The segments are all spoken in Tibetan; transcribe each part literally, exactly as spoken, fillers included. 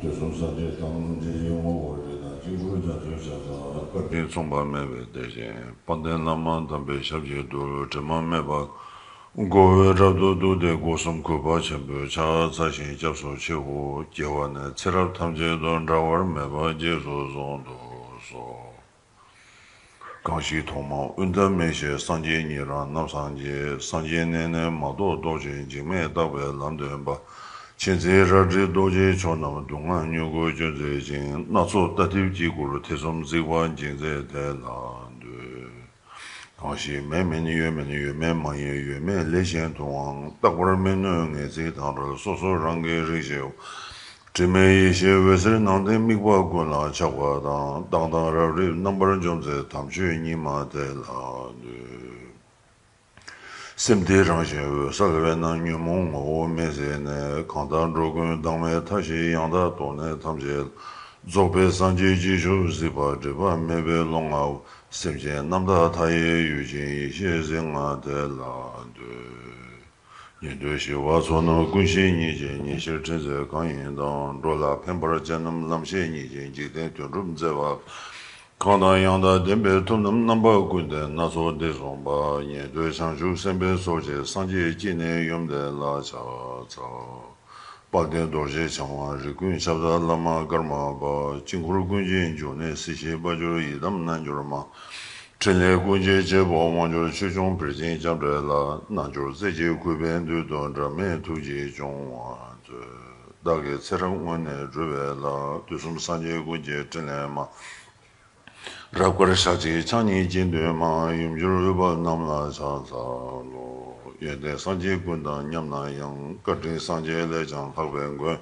དུས་གསུམ་སངས་རྒྱས་ཐམས་ཅད་ཀྱི་ངོ་བོ་ཡིན་ན། དཀྱིལ་འཁོར་རྒྱ་མཚོའི་ཞབས་ས། བཀའ་དྲིན་མཚུངས་པ་མེད་པའི་དེ་བཞིན་དཔལ་ལྡན་བླ་མ་དམ་པའི་ཞབས་ཀྱི་རྡུལ། དྲི་མ་མེད་པ་གོ་བས་རབ་ཏུ་བཏུད་དེ། སྒོ་གསུམ་གུས་པ་ཆེན་པོས་ཕྱག་འཚལ་ཞིང་སྐྱབས་སུ་མཆིའོ། སྐྱེ་བ་ནས་ཚེ་རབས་ཐམས་ཅད་དུ་འབྲལ་བར་མེད་པ་རྗེས་སུ་བཟུང་དུ་གསོལ། གང་ཞིག་ཐོག་མར་དབུས་མཐའ་མི་ཤེས། སངས་རྒྱས་ཉིད་རང་རྣམ་སངས་རྒྱས། སངས་རྒྱས་གནས་ནས་མ་གཏོགས་ལྡོག་ཕྱིར། འཇིགས་མེད་རྟག་པའི་ལམ་སྟོན་པ། མཁྱེན་བརྩེ་རལ་གྲི་རྡོ་རྗེ་མཆོག་རྣམས། སྡུག་བསྔལ་མྱུ་གུ་གཅོད་མཛད་ཅིང་། སྣ་ཚོགས་རྟ་ཐིབས་དཀྱིལ་འཁོར། ཐེ་ཚོམ་གཟིགས་པ་འཇིགས་མཛད་དེ་ལ་འདུད། གང་ཞིག་མེ་མིན་ཡོད་མིན། ཡོད་མེད་མ་ཡིན། ཡོད་མེད་ལས་གཞན་དུའང་། རྟག་པར་མི་གནོད་ངེས་ཚིག་དང་བྲལ། སོ་སོ་རང་གི་རིག་བྱེད་འོད། དྲི་མེད་ཡེ་ཤེས་འོད་ཟེར་སྣང་མཐའི་དམིགས་པ་ཀུན་ལ་ཆགས་པ་དང་། རྟག་དང་རབ་རིབ་རྣམ་པར་འཇོམས་མཛད། དམ་ཆོས་ཉིད་མ་དེ་ལ་འདུད། སེམས་དེ་རང་བཞིན་འོད་གསལ་བས་ན། ཉོན་མོངས་ངོ་བོ་མེད་ཟེར་ནས། གང་དག་འགྲོ་ཀུན་དྭངས་མའི་མཐའ་བཞིན་ཡང་དག་རྟོགས་ནས་ཐམས་ཅད་ལ། རྫོགས་པའི་སངས་རྒྱས་རྗེས་ཤུགས་གཟིགས་པ། སྒྲིབ་པ་མེད་པའི་ཀློང་ལྔ་པོ། སེམས་ཅན་རྣམ་དག་མཐའ་ཡས་ཡུལ་ཅན་ཡེ་ཤེས་གཟིགས་ལྔ་དེ་ལ་འདུད། ཉན་ཐོས་ཞི་བ་ཚོགས་རྣམས་ཀུན་ཤེས་ཉིད་ཅན། ཉེར་ཞིར་ཁྲིད་མཛད་གང་ཡིན་དང་། འགྲོ་ལ་ཕན་པར་བྱེད་རྣམས་ལམ་ཤེས་ཉིད་ཅན། འཇིག་རྟེན་དོན་སྒྲུབ་མཛད་པ། གང་དང་ཡང་དག་ལྡན་པའི་ཐབས་རྣམས་རྣམ་པ་ཀུན་ལྡན་སྣ་ཚོགས་འདི་གསུངས་པ། ཉན་ཐོས་བྱང་ཆུབ་སེམས་དཔའི་ཚོགས་ཀྱིས་སངས་རྒྱས་ཀྱི་གནས་ཡུམ་དེ་ལ་ཕྱག་འཚལ། དཔལ་ལྡན་རྡོ་རྗེ་འཆང་དབང་རིགས་ཀུན་ཁྱབ་བདག་བླ་མ་ཀརྨ་པ། དཀྱིལ་འཁོར་ཀུན་གྱི་འབྱུང་གནས་སྲིད་ཞིའི་དཔལ་གྱུར་ཡི་དམ་རྣལ་འབྱོར་མ། ཕྲིན་ལས་ཀུན་གྱི་བྱེད་པོ་དབང་སྒྱུར་ཆོས་སྐྱོང་བིར་ཆེན་ལྕམ་དྲལ་ལ། རྣལ་འབྱོར་རྩེ་གཅིག་གུས་པས་འདུད་དོ། འབྲལ་མེད་ཐུགས་རྗེས་སྐྱོང་བར་མཛོད། བདག་གི་ཚེ་རབས་སྔོན་ནས་བསྒྲུབས་པའི་ལྷ། དུས་གསུམ་སངས་རྒྱས་ཀུན་གྱི་ཕྲིན་ལས་མ། རབ་དཀར་ཞལ་གཅིག་ཕྱག་གཉིས་ཀྱི་མདུན་མ། ཡུམ་གྱུར་འོད་དཔག་རྣམས་ལ་ཕྱག་འཚལ་ལོ། ཡོན་ཏན་སངས་རྒྱས་ཀུན་དང་མཉམ་ན་ཡང་། བཀའ་དྲིན་སངས་རྒྱས་ལས་ཀྱང་ལྷག་པའི་མགོན།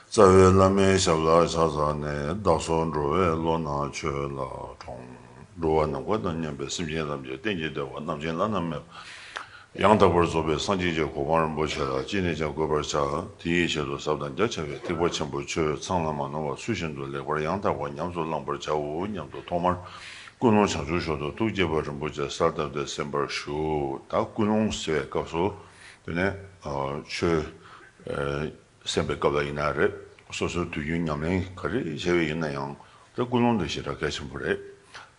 རྩ་བའི་བླ་མའི་ཞབས་ལ་ཕྱག་འཚལ་ནས། བདག་སོགས་འགྲོ་བའི་བློ་སྣ་ཆོས་ལ་དྲངས། འགྲོ་བ་ནམ་མཁའ་དང་མཉམ་པའི་སེམས་ཅན་ཐམས་ཅད་གཏན་གྱི་བདེ་བ་རྣམ་བྱང་བླ་ན་མེད་པ། ཡང་དག་པར་རྫོགས་པའི་སངས་རྒྱས་ཀྱི་གོ་འཕང་རིན་པོ་ཆེ་ལ་ཅི་ནས་ཀྱང་འགོད་པར་བྱ། དེ་ཡི་ཆེད་དུ་ཟབ་དང་རྒྱ་ཆེ་བའི་ཐེག་པ་ཆེན་པོའི་ཆོས་ཚང་ལ་མ་ནོར་བ་ཚུལ་བཞིན་དུ་ལེགས་པར་ཡང་དག་པར་ཉམས་སུ་བླང་བར་བྱའོ་སྙམ་དུ་ཐོག་མར་ཀུན་སློང་བྱང་ཆུབ་མཆོག་ཏུ་ཐུགས་བསྐྱེད་པ་རིན་པོ་ཆེ་གསལ་བཏབ་སྟེ་གསན་པར་ཞུ། ད་ཀུན་སློང་ཟེར་བའི་སྐབས་སུ་དེ་ནས་ཆོས་གསན་པའི་སྐབས་ལ་ཡིན་ན་རེད། སོ་སོའི་དུས་རྒྱུན་ཉམས་ལེན་ག་རེ་བྱས་པ་ཡིན་ན་ཡང་། དེ་ཀུན་སློང་དེ་ཞེ་དྲག་གལ་ཆེན་པོ་རེད།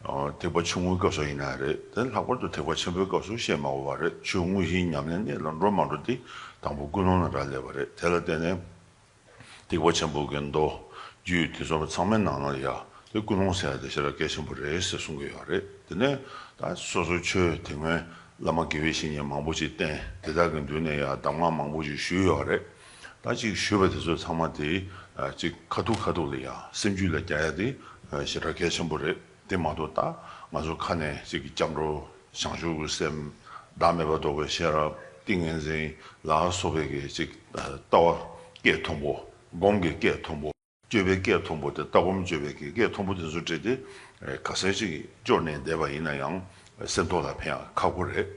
ཨ། ཐེག་པ་ཆུང་ངུའི་སྐབས་སུ་ཡིན་ན་རེད། དེ་ལྷག་པར་དུ་ཐེག་པ་ཆེན་པོའི་སྐབས་སུ་བཤད་མ་དགོས་པ་རེད། ཆོས་དངོས་གཞིའི་ཉམས་ལེན་གནད་ལ་འགྲོ་མ་འགྲོ་དེ་དང་པོ་ཀུན་སློང་ལ་རག་ལས་པ་རེད། དེ་ལ་བརྟེན་ནས་ཐེག་པ་ཆེན་པོ་གི་མདོ་རྒྱུད་དེ་ཚོ་ཚང་མའི་ནང་ན་ཡ་དེ་ཀུན་སློང་ཟེར་ཡ་དེ་ཞེ་དྲག་གལ་ཆེན་པོ་རེད་ཟེར་གསུང་གི་ཡོད་རེད། དེ་ནས་ད་སོ་སོ་ཆོས་དེ་སྔོན་བླ་མ་དགེ་བའི་བཤེས་གཉེན་མང་པོ་ཅིག་བསྟེན། དེ་དག་གི་མདུན་ནས་ཡ་གདམས་ངག་མང་པོ་ཅིག་ཞུས་ཡོད་རེད། ད་ཅིག་ཞུས་པ་དེ་ཚོ་ཚང་མ་དེ་ཅིག་ཁ་ཐུག་ཁ་ཐུག་ལ་ཡ་སེམས་རྒྱུད་ལ་རྒྱག་ཡ་དེ་ཞེ་དྲག་གལ་ཆེན་པོ་རེད། དེ་མ་གཏོགས་ད་ང་ཚོ་ཁ་ནས་ཅིག་སྐྱབས་འགྲོ་བྱང་ཆུབ་ཀྱི་སེམས། བདག་མེད་པ་རྟོགས་པའི་ཤེས་རབ། ཏིང་ངེ་འཛིན་ལ་སོགས་པའི་གི་ཅིག་ལྟ་བ་སྐད་མཐོན་པོ། སྒོམ་གྱི་སྐད་མཐོན་པོ། སྤྱོད་པའི་སྐད་མཐོན་པོ་དེ། ལྟ་སྒོམ་སྤྱོད་པའི་གི་སྐད་མཐོན་པོ་དེ་ཚོ་བྲིས་ཏེ་ག་ཚད་ཅིག་སྐྱོར་ནས་བསྡད་པ་ཡིན་ན་ཡང་སེམས་ཐོག་ལ་ཕན་ཡ་ཁག་པོ་རེད།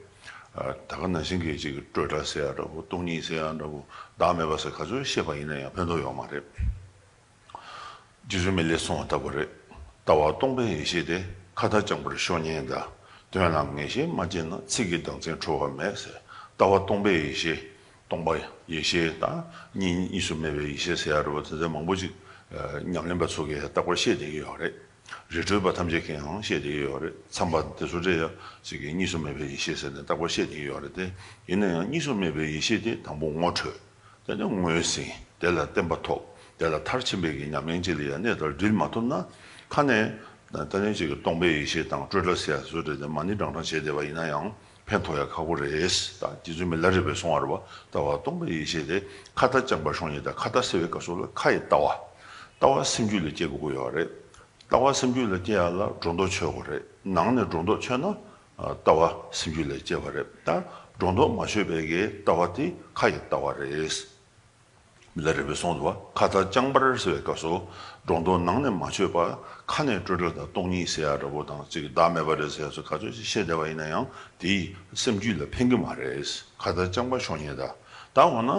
ད་ག་ནང་བཞིན་གྱི་ཅིག་སྤྲོས་བྲལ་ཟེར་ཡ་འདྲ་བོ། སྟོང་ཉིད་ཟེར་ཡ་འདྲ་བོ། བདག་མེད་པ་ཟེར་ག་ཚོད་བཤད་པ་ཡིན་ན་ཡང་ཕན་ཐོགས་ཡོད་མ་རེད། རྗེ་བཙུན་མི་ལས་གསུངས་པ་ལྟ་བུ་རེད། ལྟ་བ་སྟོང་པའི་ཡེ་ཤེས་དེ། ཁ་ལྟ་རྐྱང་པར་ཤོག་ཉིད་གདའ། དོན་ལ་ངེས་ཤེས་མ་སྐྱེས་ན། ཚིག་གི་གདངས་ཚིག་འཁྲུལ་བ་མེད་ཟེར། ལྟ་བ་སྟོང་པའི་ཡེ་ཤེས། སྟོང་པ་ཡེ་ཤེས་དང་གཉིས། གཉིས་སུ་མེད་པའི་ཡེ་ཤེས་ཟེར་ཡ་འདྲ་བོ་དེ་ཚོ་མང་པོ་ཅིག་ཉམས་ལེན་པ་ཚོ་གིས་རྟག་པར་བཤད་བསྡད་ཀྱི་ཡོད་རེད། རི་ཁྲོད་པ་ཐམས་ཅད་ཀྱིས་ཡང་བཤད་བསྡད་ཀྱི་ཡོད་རེད། མཚམས་པ་དེ་ཚོ་འདྲ་ཡ་ཅིག་གིས་གཉིས་སུ་མེད་པའི་ཡེ་ཤེས་ཟེར་ནས་རྟག་པར་བཤད་བསྡད་ཀྱི་ཡོད་རེད་དེ། ཡིན་ན་ཡང་གཉིས་སུ་མེད་པའི་ཡེ་ཤེས་དེ་དང་པོ་ངོ་འཕྲོད། དེ་ནས་ངོས་ཟིན། དེ་ལ་བརྟན་པ་ཐོབ། དེ་ལ་མཐར་ཕྱིན་པའི་གི་ཉམས་ལེན་ཅིག་ལ་ཡང་གནས་དང་སྒྲིལ་མ་ཐུབ་ན། ཁ་ནས་ད་ནི་ཅིག་གི་སྟོང་པའི་ཡེ་ཤེས་དང་སྤྲོས་བྲལ་ཟེར་ཡ་བཟོ་འདྲ་དེ་མ་ཎི་བགྲང་བགྲང་བྱས་བསྡད་པ་ཡིན་ན་ཡང་ཕན་ཐོགས་ཡ་ཁག་པོ་རེད། ད་རྗེ་བཙུན་མི་ལ་རས་པས་གསུངས་པ་རེད་པ། ལྟ་བ་སྟོང་པའི་ཡེ་ཤེས་དེ། ཁ་ལྟ་རྐྱང་པར་ཤོག་ཉིད་གདའ། ཁ་ལྟ་ཟེར་བའི་སྐབས་སུ་ལ་ཁ་ཡི་ལྟ་བ། ལྟ་བ་སེམས་རྒྱུད་ལ་སྐྱེ་དགོས་ཀྱི་ཡོད་རེད། ལྟ་བ་སེམས་རྒྱུད་ལ་སྐྱེ་ཡ་ལ་སྒྲོ་འདོགས་ཆོད་དགོས་རེད། ནང་ནས་སྒྲོ་འདོགས་ཆོད་ན། ལྟ་བ་སེམས་རྒྱུད་ལ་སྐྱེ་བ་རེད། ད་སྒྲོ་འདོགས་མ་ཆོད་པའི་གི་ལྟ་བ་དེ་ཁ་ཡི་ལྟ་བ་རེད། མི་ལ་རས་པས་གསུངས་འདུག་པ། ཁ་ལྟ་རྐྱང་པར་ཟེར་བའི་སྐབས་སུ་སྒྲོ་འདོགས་ནང་ནས་མ་ཆོད་པ། ཁ་ནས་སྤྲོས་བྲལ་དང་སྟོང་ཉིད་ཟེར་ཡ་འདྲ་བོ་དང་ཅིག་བདག་མེད་པ་རེད་ཟེར་ཡ་ཚོ་ག་ཚོད་ཅིག་བཤད་བསྡད་པ་ཡིན་ན་ཡང་དེས་སེམས་རྒྱུད་ལ་ཕན་གྱི་མ་རེད། ཁ་ལྟ་རྐྱང་པར་ཤོག་ཉིད་གདའ། ད་འོ་ན།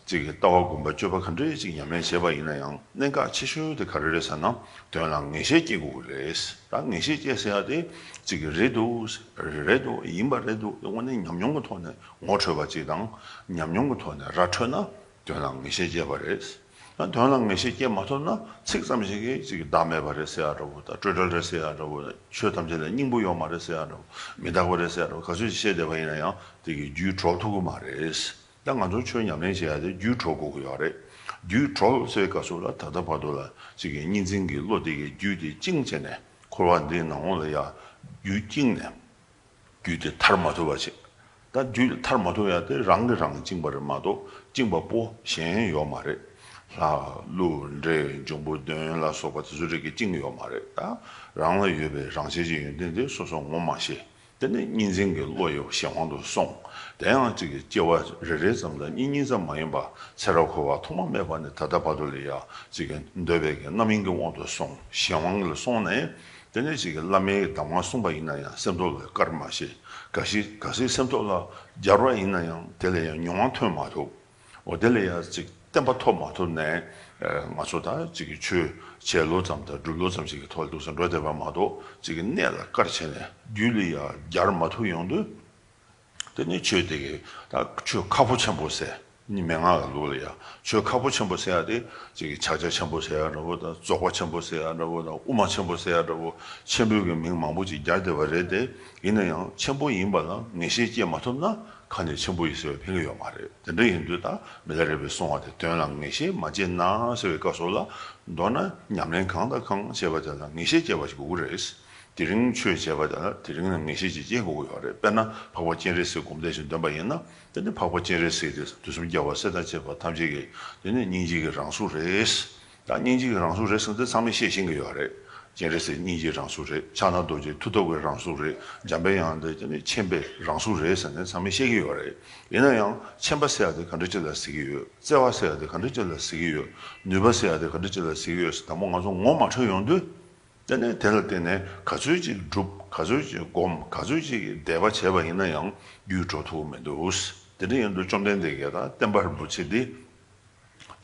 གཅིག་གི་ལྟ་བ་སྒོམ་པ་སྤྱོད་པ་ག་འདྲས་ཅིག་ཉམས་ལེན་བྱས་པ་ཡིན་ན་ཡང་གནད་འགག་ཆེ་ཤོས་དེ་ག་རེ་རེད་ཟེར་ན། དོན་ལ་ངེས་ཤེས་སྐྱེ་དགོས་ཀྱི་རེད། ད་ངེས་ཤེས་སྐྱེ་ཟེར་ཡ་དེ་གཅིག་གི་རེད་འདུག་རེད་འདུག་ཡིན་པ་རེད་འདུག་དངོས་གནས་ཉམས་མྱོང་གི་ཐོག་ནས་ངོ་འཕྲོད་པ་ཅིག་དང་། ཉམས་མྱོང་གི་ཐོག་ནས་ར་འཕྲོད་ན་དོན་ལ་ངེས་ཤེས་སྐྱེ་བ་རེད། ད་དོན་ལ་ངེས་ཤེས་སྐྱེ་མ་ཐུབ་ན་ཚིག་ཙམ་ཞིག་གིས་ཅིག་བདག་མེད་པ་རེད་ཟེར་ཡ་འདྲ་བོ་དང་སྤྲོས་བྲལ་རེད་ཟེར་ཡ་འདྲ་བོ་དང་ཆོས་ཐམས་ཅད་ལ་སྙིང་པོ་ཡོད་མ་རེད་ཟེར་ཡ་འདྲ་བོ་མི་རྟག་པ་རེད་ཟེར་ཡ་འདྲ་བོ་ག་ཚོད་ཅིག་བཤད་བསྡད་པ་ཡིན་ན་ཡང་དེ་གི་རྒྱུད་གྲོལ་ཐུབ་ཀྱི་མ་རེད། ད་ང་ཚོ་ཆོས་ཉམས་ལེན་བྱེད་ཡ་དེ་རྒྱུད་གྲོལ་དགོས་ཀྱི་ཡོད་རེད། རྒྱུད་གྲོལ་ཟེར་བའི་སྐབས་སུ་ལ་ད་ལྟ་བར་དུ་ལ་ཅིག་གི་གཉིས་འཛིན་གྱི་བློ་དེ་གི་རྒྱུད་དེ་བཅིངས་བྱས་ནས་འཁོར་བ་འདིའི་ནང་ལོགས་ལ་ཡ་རྒྱུད་བཅིངས་ནས། རྒྱུད་དེ་ཐར་མ་ཐུབ་པ་བྱེད། ད་རྒྱུད་ཐར་མ་ཐུབ་ཡ་དེ་རང་གིས་རང་བཅིངས་པ་རེད་མ་གཏོགས་བཅིངས་པ་པོ་གཞན་ཡོད་མ་རེད། ལྷ་ཀླུ་འདྲེ་འབྱུང་པོ་གདོན་ལ་སོགས་པ་དེ་ཚོ་རིགས་ཀྱིས་བཅིངས་ཡོད་མ་རེད། ད་རང་ལ་ཡོད་པའི་རང་ཆས་ཀྱི་ཡོན་ཏན་དེ་སོ་སོ་ངོ་མ་ཤེས། དེ་ནས་གཉིས་འཛིན་གྱི་བློ་ཡི་གཞན་དབང་དུ་སོང་། དེ་ཡང་གཅིག་གི་སྐྱེ་བ་རེ་རེ་ཙམ་དང་གཉིས་གཉིས་ཙམ་མ་ཡིན་པ་ཚེ་རབས་འཁོར་བ་ཐོག་མ་མེད་པ་ནས་ད་ལྟ་བར་དུ་ལ་ཡ་གཅིག་གི་འདོད་པའི་གི་རྣམ་གཡེང་གི་དབང་དུ་སོང་གཞན་དབང་ལ་སོང་ནས། དེ་ནས་ཅིག་གི་བླ་མའི་གདམས་ངག་གསུངས་པ་ཡིན་ན་ཡང་སེམས་ཐོག་ལ་བཀར་མ་ཤེས། གལ་སྲིད་གལ་སྲིད་སེམས་ཐོག་ལ་སྦྱར་བ་ཡིན་ན་ཡང་དེ་ལ་ཡང་མྱོང་བ་ཐོན་མ་ཐུབ། འོ་དེ་ལ་ཡང་ཅིག་བརྟན་པ་ཐོབ་མ་ཐུབ་ནས་ང་ཚོ་ད་ཅིག་གི་ཆོས་བྱས་ལོ་ཙམ་དང་སྒྲུབ་ལོ་ཙམ་ཞིག་གི་ཐོག་ལ་འདུག་ས་འགྲོ་བསྡད་པ་མ་གཏོགས་ཅིག་གི་གནད་ལ་བཀར་བྱས་ནས་རྒྱུད་ལ་ཡང་སྦྱར་མ་ཐུབ་ཡོང་དུས། དེ་ནི་ཆོས་དེ་གི་ད་ཆོས་ཁག་པོ་ཆེན་པོ་ཟེར། ནི་མན་ངག་གི་ལུགས་ལ་ཡང་ཆོས་ཁག་པོ་ཆེན་པོ་ཟེར་ཡ་དེ་ཅིག་གི་ཕྱག་རྒྱ་ཆེན་པོ་ཟེར་ཡ་འདྲ་བོ་དང་རྫོགས་པ་ཆེན་པོ་ཟེར་ཡ་འདྲ་བོ་དང་དབུ་མ་ཆེན་པོ་ཟེར་ཡ་འདྲ་བོ་ཆེན་པོའི་གི་མིང་མང་པོ་ཅིག་སྦྱར་བསྡད་པ་རེད་དེ། ཡིན་ན་ཡང་ཆེན་པོ་ཡིན་པ་ལ་ངེས་ཤེས་སྐྱེ་མ་ཐུབ་ན་ཁ་ནས་ཆེན་པོ་ཡིན་ཟེར་བའི་ཕན་གི་ཡོད་མ་རེད། དེ་འདྲ་ཡིན་དུས་ད་མི་ལ་རས་པས་གསུངས་པ་དེ་དོན་ལ་ངེས་ཤེས་མ་སྐྱེས་ན་ཟེར་བའི་སྐབས་སུ་ལ་མདོར་ན་ཉམས་ལེན་གང་དང་གང་བྱེད་པ་དེ་ལ་ངེས་ཤེས་སྐྱེ་བ་ཞིག་དགོས་ཀྱི་རེད། དེ་རིང་ཆོས་བྱས་པ་དང་དེ་རིང་ལ་ངེས་ཤེས་ཀྱི་རྐྱེན་དགོས་ཀྱི་ཡོད་རེད། དཔེར་ན་འཕགས་པ་སྤྱན་རས་གཟིགས་སྒོམ་བཟླས་ཤིག་འདོན་པ་ཡིན་ན་དེ་ནི་འཕགས་པ་སྤྱན་རས་གཟིགས་དེ་དུས་གསུམ་རྒྱལ་བ་སྲས་དང་བཅས་པ་ཐམས་ཅད་ཀྱི་དེ་ནི་སྙིང་རྗེ་གི་རང་གཟུགས་རེད། ད་སྙིང་རྗེ་གི་རང་གཟུགས་རེད་ཟེར་དེ་ཚང་མས་ཤེས་ཤེས་ཀྱི་ཡོད་རེད། སྤྱན་རས་གཟིགས་སྙིང་རྗེའི་རང་གཟུགས་རེད། ཕྱག་ན་རྡོ་རྗེ་མཐུ་སྟོབས་ཀྱི་རང་གཟུགས་རེད། འཇམ་པའི་དབྱངས་དེ་དེ་ནི་མཁྱེན་པའི་རང་གཟུགས་རེད་ཟེར་ནས་ཚང་མས་ཤེས་ཀྱི་ཡོད་རེད། ཡིན་ན་ཡང་མཁྱེན་པ་ཟེར་ཡ་དེ་ག་འདྲ་ཅིག་ལ་ཟེར་གྱི་ཡོད། བརྩེ་བ་ཟེར་ཡ་དེ་ག་འདྲ་ཅིག་ལ་ཟེར་གྱི་ཡོད། ནུས་པ་ཟེར་ཡ་དེ་ག་འདྲ་ཅིག་ལ་ཟེར་གྱི་ཡོད་ཟེར་དང་པོ་ང་ཚོ་ངོ་མ་འཕྲོད་ཡོང་དུས། དེ་ནས་དེ་ལ་བརྟེན་ནས་ག་ཚོད་ཅིག་སྒྲུབ། ག་ཚོད་ཅིག་སྒོམ། ག་ཚོད་ཅིག་དད་པ་བྱས་པ་ཡིན་ན་ཡང་རྒྱུད་གྲོལ་ཐུབ་ཀྱི་མི་འདུག་དེ་འདྲ་ཡིན་དུས་བཅོམ་ལྡན་འདས་ཀྱིས་ད་བསྟན་པ་རིན་པོ་ཆེ་འདི་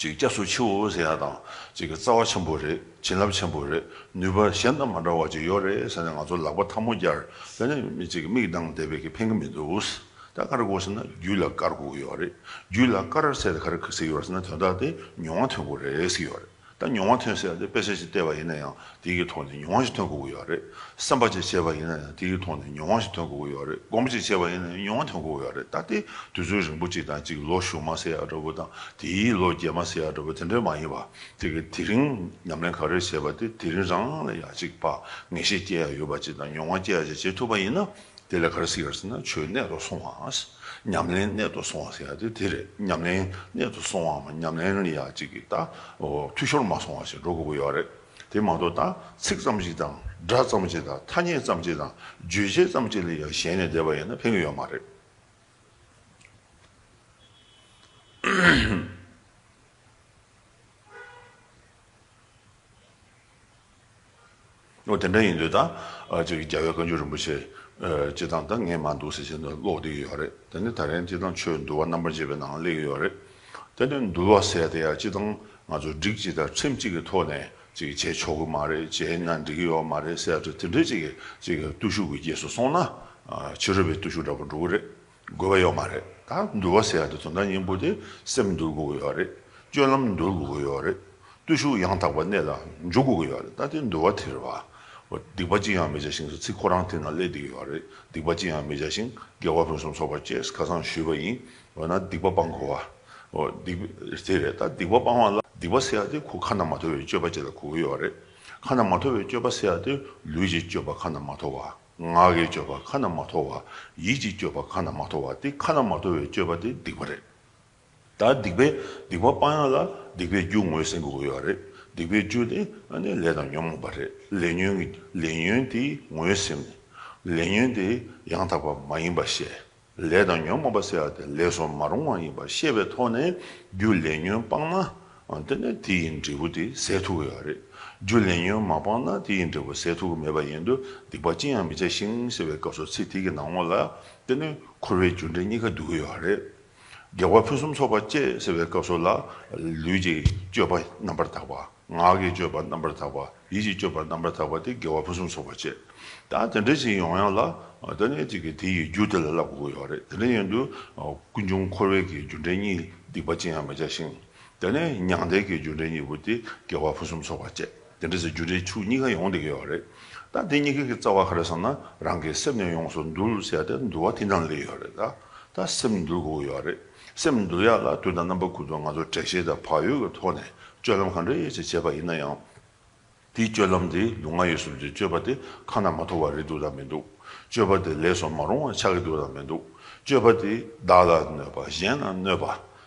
ཅིག་སྐྱབས་སུ་མཆིའོ་ཟེར་ཡ་དང་ཅིག་གི་རྩ་བ་ཆེན་པོ་རེད། བྱིན་རླབས་ཆེན་པོ་རེད། ནུས་པ་གཞན་དང་མ་འདྲ་བ་ཅིག་ཡོད་རེད་ཟེར་ནས་ང་ཚོ་ལག་པ་ཐལ་མོ་སྦྱར། དེ་ནས་མི་ཅིག་གི་མིག་གདངས་བསྡད་པའི་གི་ཕན་གི་མི་འདུག་ད་ག་རེ་དགོས་ཟེར་ན་རྒྱུད་ལ་བཀར་དགོས་ཀྱི་ཡོད་རེད། རྒྱུད་ལ་བཀར་ཟེར་ཏེ་ག་རེ་ཟེར་གྱི་ཡོད་རེད་ཟེར་ན་དོན་དག་དེ་མྱོང་བ་ཐོན་དགོས་རེད་ཟེར་གྱི་ཡོད་རེད། ད་མྱོང་བ་ཐོན་ཟེར་ཡ་དེ་དཔེ་ཆ་ཞིག་བལྟས་པ་ཡིན་ན་ཡང་དེ་གི་ཐོག་ནས་མྱོང་བ་ཞིག་ཐོན་དགོས་ཀྱི་ཡོད་རེད། བསམ་པ་ཅིག་བྱས་པ་ཡིན་ན་ཡང་དེ་གི་ཐོག་ནས་མྱོང་བ་ཞིག་ཐོན་དགོས་ཀྱི་ཡོད་རེད། སྒོམ་ཅིག་བྱས་པ་ཡིན་ན་ཡང་མྱོང་བ་ཐོན་དགོས་ཀྱི་ཡོད་རེད། ད་དེ་དུས་ཚོད་རིང་པོ་ཅིག་དང་ཅིག་ལོ་གཞུག་མ་ཟེར་ཡ་འདྲ་བོ་དང་དེའི་ལོ་རྗེས་མ་ཟེར་ཡ་འདྲ་བོ་དེ་འདྲ་མ་ཡིན་པ། དེ་གི་དེ་རིང་ཉམས་ལེན་ག་རེ་བྱས་པ་དེ་དེ་རིང་རང་ལ་ཡ་ཅིག་ཕར་ངེས་ཤེས་སྐྱེ་ཡ་ཡོད་པ་ཅིག་དང་མྱོང་བ་སྐྱེ་ཡ་ཅིག་བྱེད་ཐུབ་པ་ཡིན་ན། དེ་ལ་ག་རེ་ཟེར་གྱི་རེད་ཟེར་ན་ཆོས་གནད་དུ་སོང་བ། ཉམས་ལེན་གནད་དུ་སོང་བ་ཟེར་ཡ་དེ་དེ་རེད། ཉམས་ལེན་གནད་དུ་སོང་བའམ་ཉམས་ལེན་ལ་ཡ་གཅིག་གི་ད་འཐུས་ཤོར་མ་སོང་བ་ཞིག་འགྲོ་དགོས་ཀྱི་ཡོད་རེད། དེ་མ་གཏོགས་ད་ཚིག་ཙམ་ཞིག་དང་སྒྲ་ཙམ་ཞིག་དང་ཐ་སྙད་ཙམ་ཞིག་དང་རྗོད་བྱེད་ཙམ་ཞིག་ལ་ཡ་ཞེན་ནས་བསྡད་པ་ཡིན་ན་ཕན་གྱི་ཡོད་མ་རེད། འོ་དེ་འདྲ་ཡིན་དུས་ད་ཨ་ཅིག་རྒྱལ་བའི་བཀའ་འགྱུར་རིན་པོ་ཆེ་ཨ་སྤྱིར་བཏང་ད་ངས་མར་འདུག་ཟེར་བཞིན་དུ་ཀློག་བསྡད་ཀྱི་ཡོད་རེད། དེ་ནི་ད་རིང་སྤྱིར་བཏང་ཆོས་འདུལ་བ་རྣམ་པར་འབྱེད་པའི་ནང་སླེབས་ཀྱི་ཡོད་རེད། དེ་ནི་འདུལ་བ་ཟེར་དེ་ཡང་སྤྱིར་བཏང་ང་ཚོ་སྒྲིག་གཅིག་དང་ཁྲིམས་གཅིག་གི་ཐོག་ནས་ཅིག་བྱེད་ཆོག་གི་མ་རེད། བྱས་ན་འགྲིག་གི་ཡོད་མ་རེད་ཟེར་ཡ་དེ་འདྲའི་ཅིག་གི་ཅིག་གི་བརྟུལ་ཞུགས་ཀྱི་རྗེས་སུ་སོང་ན་ཨ་ཕྱི་རོལ་པའི་བརྟུལ་ཞུགས་འདྲ་པོ་འགྲོ་གི་རེད། དགོས་པ་ཡོད་མ་རེད། ད་འདུལ་བ་ཟེར་ཡ་དེ་དོན་དག་སྙིང་པོ་དེ་སེམས་འདུལ་དགོས་ཀྱི་ཡོད་རེད། སྤྱོད་ལམ་འདུལ་དགོས་ཀྱི་ཡོད་རེད། བརྟུལ་ཞུགས་ཡང་དག་པ་གནད་ལ་འཇུག་དགོས་ཀྱི་ཡོད་རེད། ད་དེ་འདུལ་བ་དེ་རེད་བ། འོ་སྡིག་པ་ཅི་ཡང་མི་བྱ་ཞིང་ཟེར་ཚིག་ཁོ་རང་དེ་ན་སླེབས་བསྡད་ཀྱི་ཡོད་རེད། སྡིག་པ་ཅི་ཡང་མི་བྱ་ཞིང་དགེ་བ་ཕུན་སུམ་ཚོགས་པར་སྤྱད་ཁ་སང་ཞུས་པ་ཡིན། འོ་ན་སྡིག་པ་སྤང་དགོས་བ། འོ་སྡིག་དེ་རེད། ད་སྡིག་པ་སྤང་བ་ལ་སྡིག་པ་ཟེར་ཡ་དེ་ཁོ་ཁ་ན་མ་ཐོ་བའི་སྤྱོད་པ་ཅིག་ལ་གོ་གི་ཡོད་རེད། ཁ་ན་མ་ཐོ་བའི་སྤྱོད་པ་ཟེར་ཡ་དེ་ལུས་ཀྱི་སྤྱོད་པ་ཁ་ན་མ་ཐོ་བ། ངག་གི་སྤྱོད་པ་ཁ་ན་མ་ཐོ་བ། ཡིད་ཀྱི་སྤྱོད་པ་ཁ་ན་མ་ཐོ་བ། དེ་ཁ་ན་མ་ཐོ་བའི་སྤྱོད་པ་དེ་སྡིག་པ་རེད། ད་སྡིག་པའི་སྡིག་པ་སྤང་ཡག་ལ་སྡིག་པའི་རྒྱུ་ངོས་ཟིན་དགོས་ཀྱི་ཡོད་རེད། སྡིག་པའི་རྒྱུ་དེ་ཨ་ནི་ལས་དང་ཉོན་མོངས་པ་རེད། ལས་ཉོན་གྱི་ལས་ཉོན་དེ་ངོས་ཟིན། ལས་ཉོན་དེ་ཡང་དག་པ་མ་ཡིན་པ་ཤེས། ལས་དང་ཉོན་མོངས་པ་ཟེར་ཡག་དེ་ལས་སུ་མ་རུང་བ་ཡིན་པ་ཤེས་པའི་ཐོག་ནས་རྒྱུ་ལས་ཉོན་སྤངས་ན་ཨ་དེ་ནས་དེ་ཡི་འབྲས་བུ་དེ་ཟད་ཐུབ་ཀྱི་ཡོད་རེད། རྒྱུ་ལས་ཉོན་མ་སྤངས་ན་དེ་ཡི་འབྲས་བུ་ཟད་ཐུབ་ཀྱི་མེད་པ་ཡིན་དུས་སྡིག་པ་ཅི་ཡང་མི་བྱ་ཞིང་ཟེར་བའི་སྐབས་སུ་ཚིག་དེ་གི་ནང་ལོགས་ལ་དེ་ནི་འཁོར་བའི་རྒྱུ་འབྲས་གཉིས་ཀ་འདུ་གི་ཡོད་རེད། དགེ་བ་ཕུན་སུམ་ཚོགས་པ་སྤྱད་ཟེར་བའི་སྐབས་སུ་ལ་ལུས་ཀྱི་སྤྱོད་པ་རྣམ་པར་དག་པ། ངག་གི་སྤྱོད་པ་རྣམ་པར་དག་པ། ཡིད་ཀྱི་སྤྱོད་པ་རྣམ་པར་དག་པ་དེ་དགེ་བ་ཕུན་སུམ་ཚོགས་པ་བྱེད། ད་དེ་འདྲ་ཞིག་ཡོང་ཡག་ལ་ད་ནི་ཅིག་གི་དེ་ཡི་རྒྱུ་དེ་ལ་བསླབ་དགོས་ཀྱི་ཡོད་རེད། དེ་འདྲ་ཡིན་དུས་ཀུན་འབྱུང་འཁོར་བའི་གི་རྒྱུ་འབྲས་གཉིས་སྡིག་པ་ཅི་ཡང་མི་བྱ་ཞིང་ དེ་ནས་མྱང་འདས་ཀྱི་རྒྱུ་འབྲས་གཉིས་པོ་དེ་དགེ་བ་ཕུན་སུམ་ཚོགས་པ་བཅས། དེ་འདྲ་ཟེར་རྒྱུ་འབྲས་ཆོས་གཉིས་ཀ་ཡོང་བསྡད་ཀྱི་ཡོད་རེད། ད་དེ་གཉིས་ཀའི་རྩ་བ་ག་རེ་ཟེར་ན། རང་གི་སེམས་ནི་ཡོངས་སུ་འདུལ་ཟེར་ཡ་དེ་འདུལ་བ་དེ་ནང་སླེབས་ཡོད་རེད། ད་ད་སེམས་འདུལ་དགོས་ཀྱི་ཡོད་རེད། སེམས་འདུལ་ཡ་ལ་དུས་དང་རྣམ་པ་ཀུན་ཏུ་ང་ཚོ་དྲན་ཤེས་དང་བག་ཡོད་ཀྱི་ཐོག་ནས་སྤྱོད་ལམ་ག་འདྲ་ཞིག་བྱས་པ་ཡིན་ན་ཡང་། དེའི་སྤྱོད་ལམ་དེ་ལུས་ངག་ཡིད་གསུམ་གྱི་སྤྱོད་པ་དེ་ཁ་ན་མ་ཐོ་བ་རེད་འདུག་དང་མི་འདུག་སྤྱོད་པ་དེ་ལས་སུ་མ་རུང་བ་ཆགས་ཀྱི་འདུག་དང་མི་འདུག་སྤྱོད་པ་དེ་བདག་ལ་གནོད་པ་གཞན་ལ་གནོད་པ་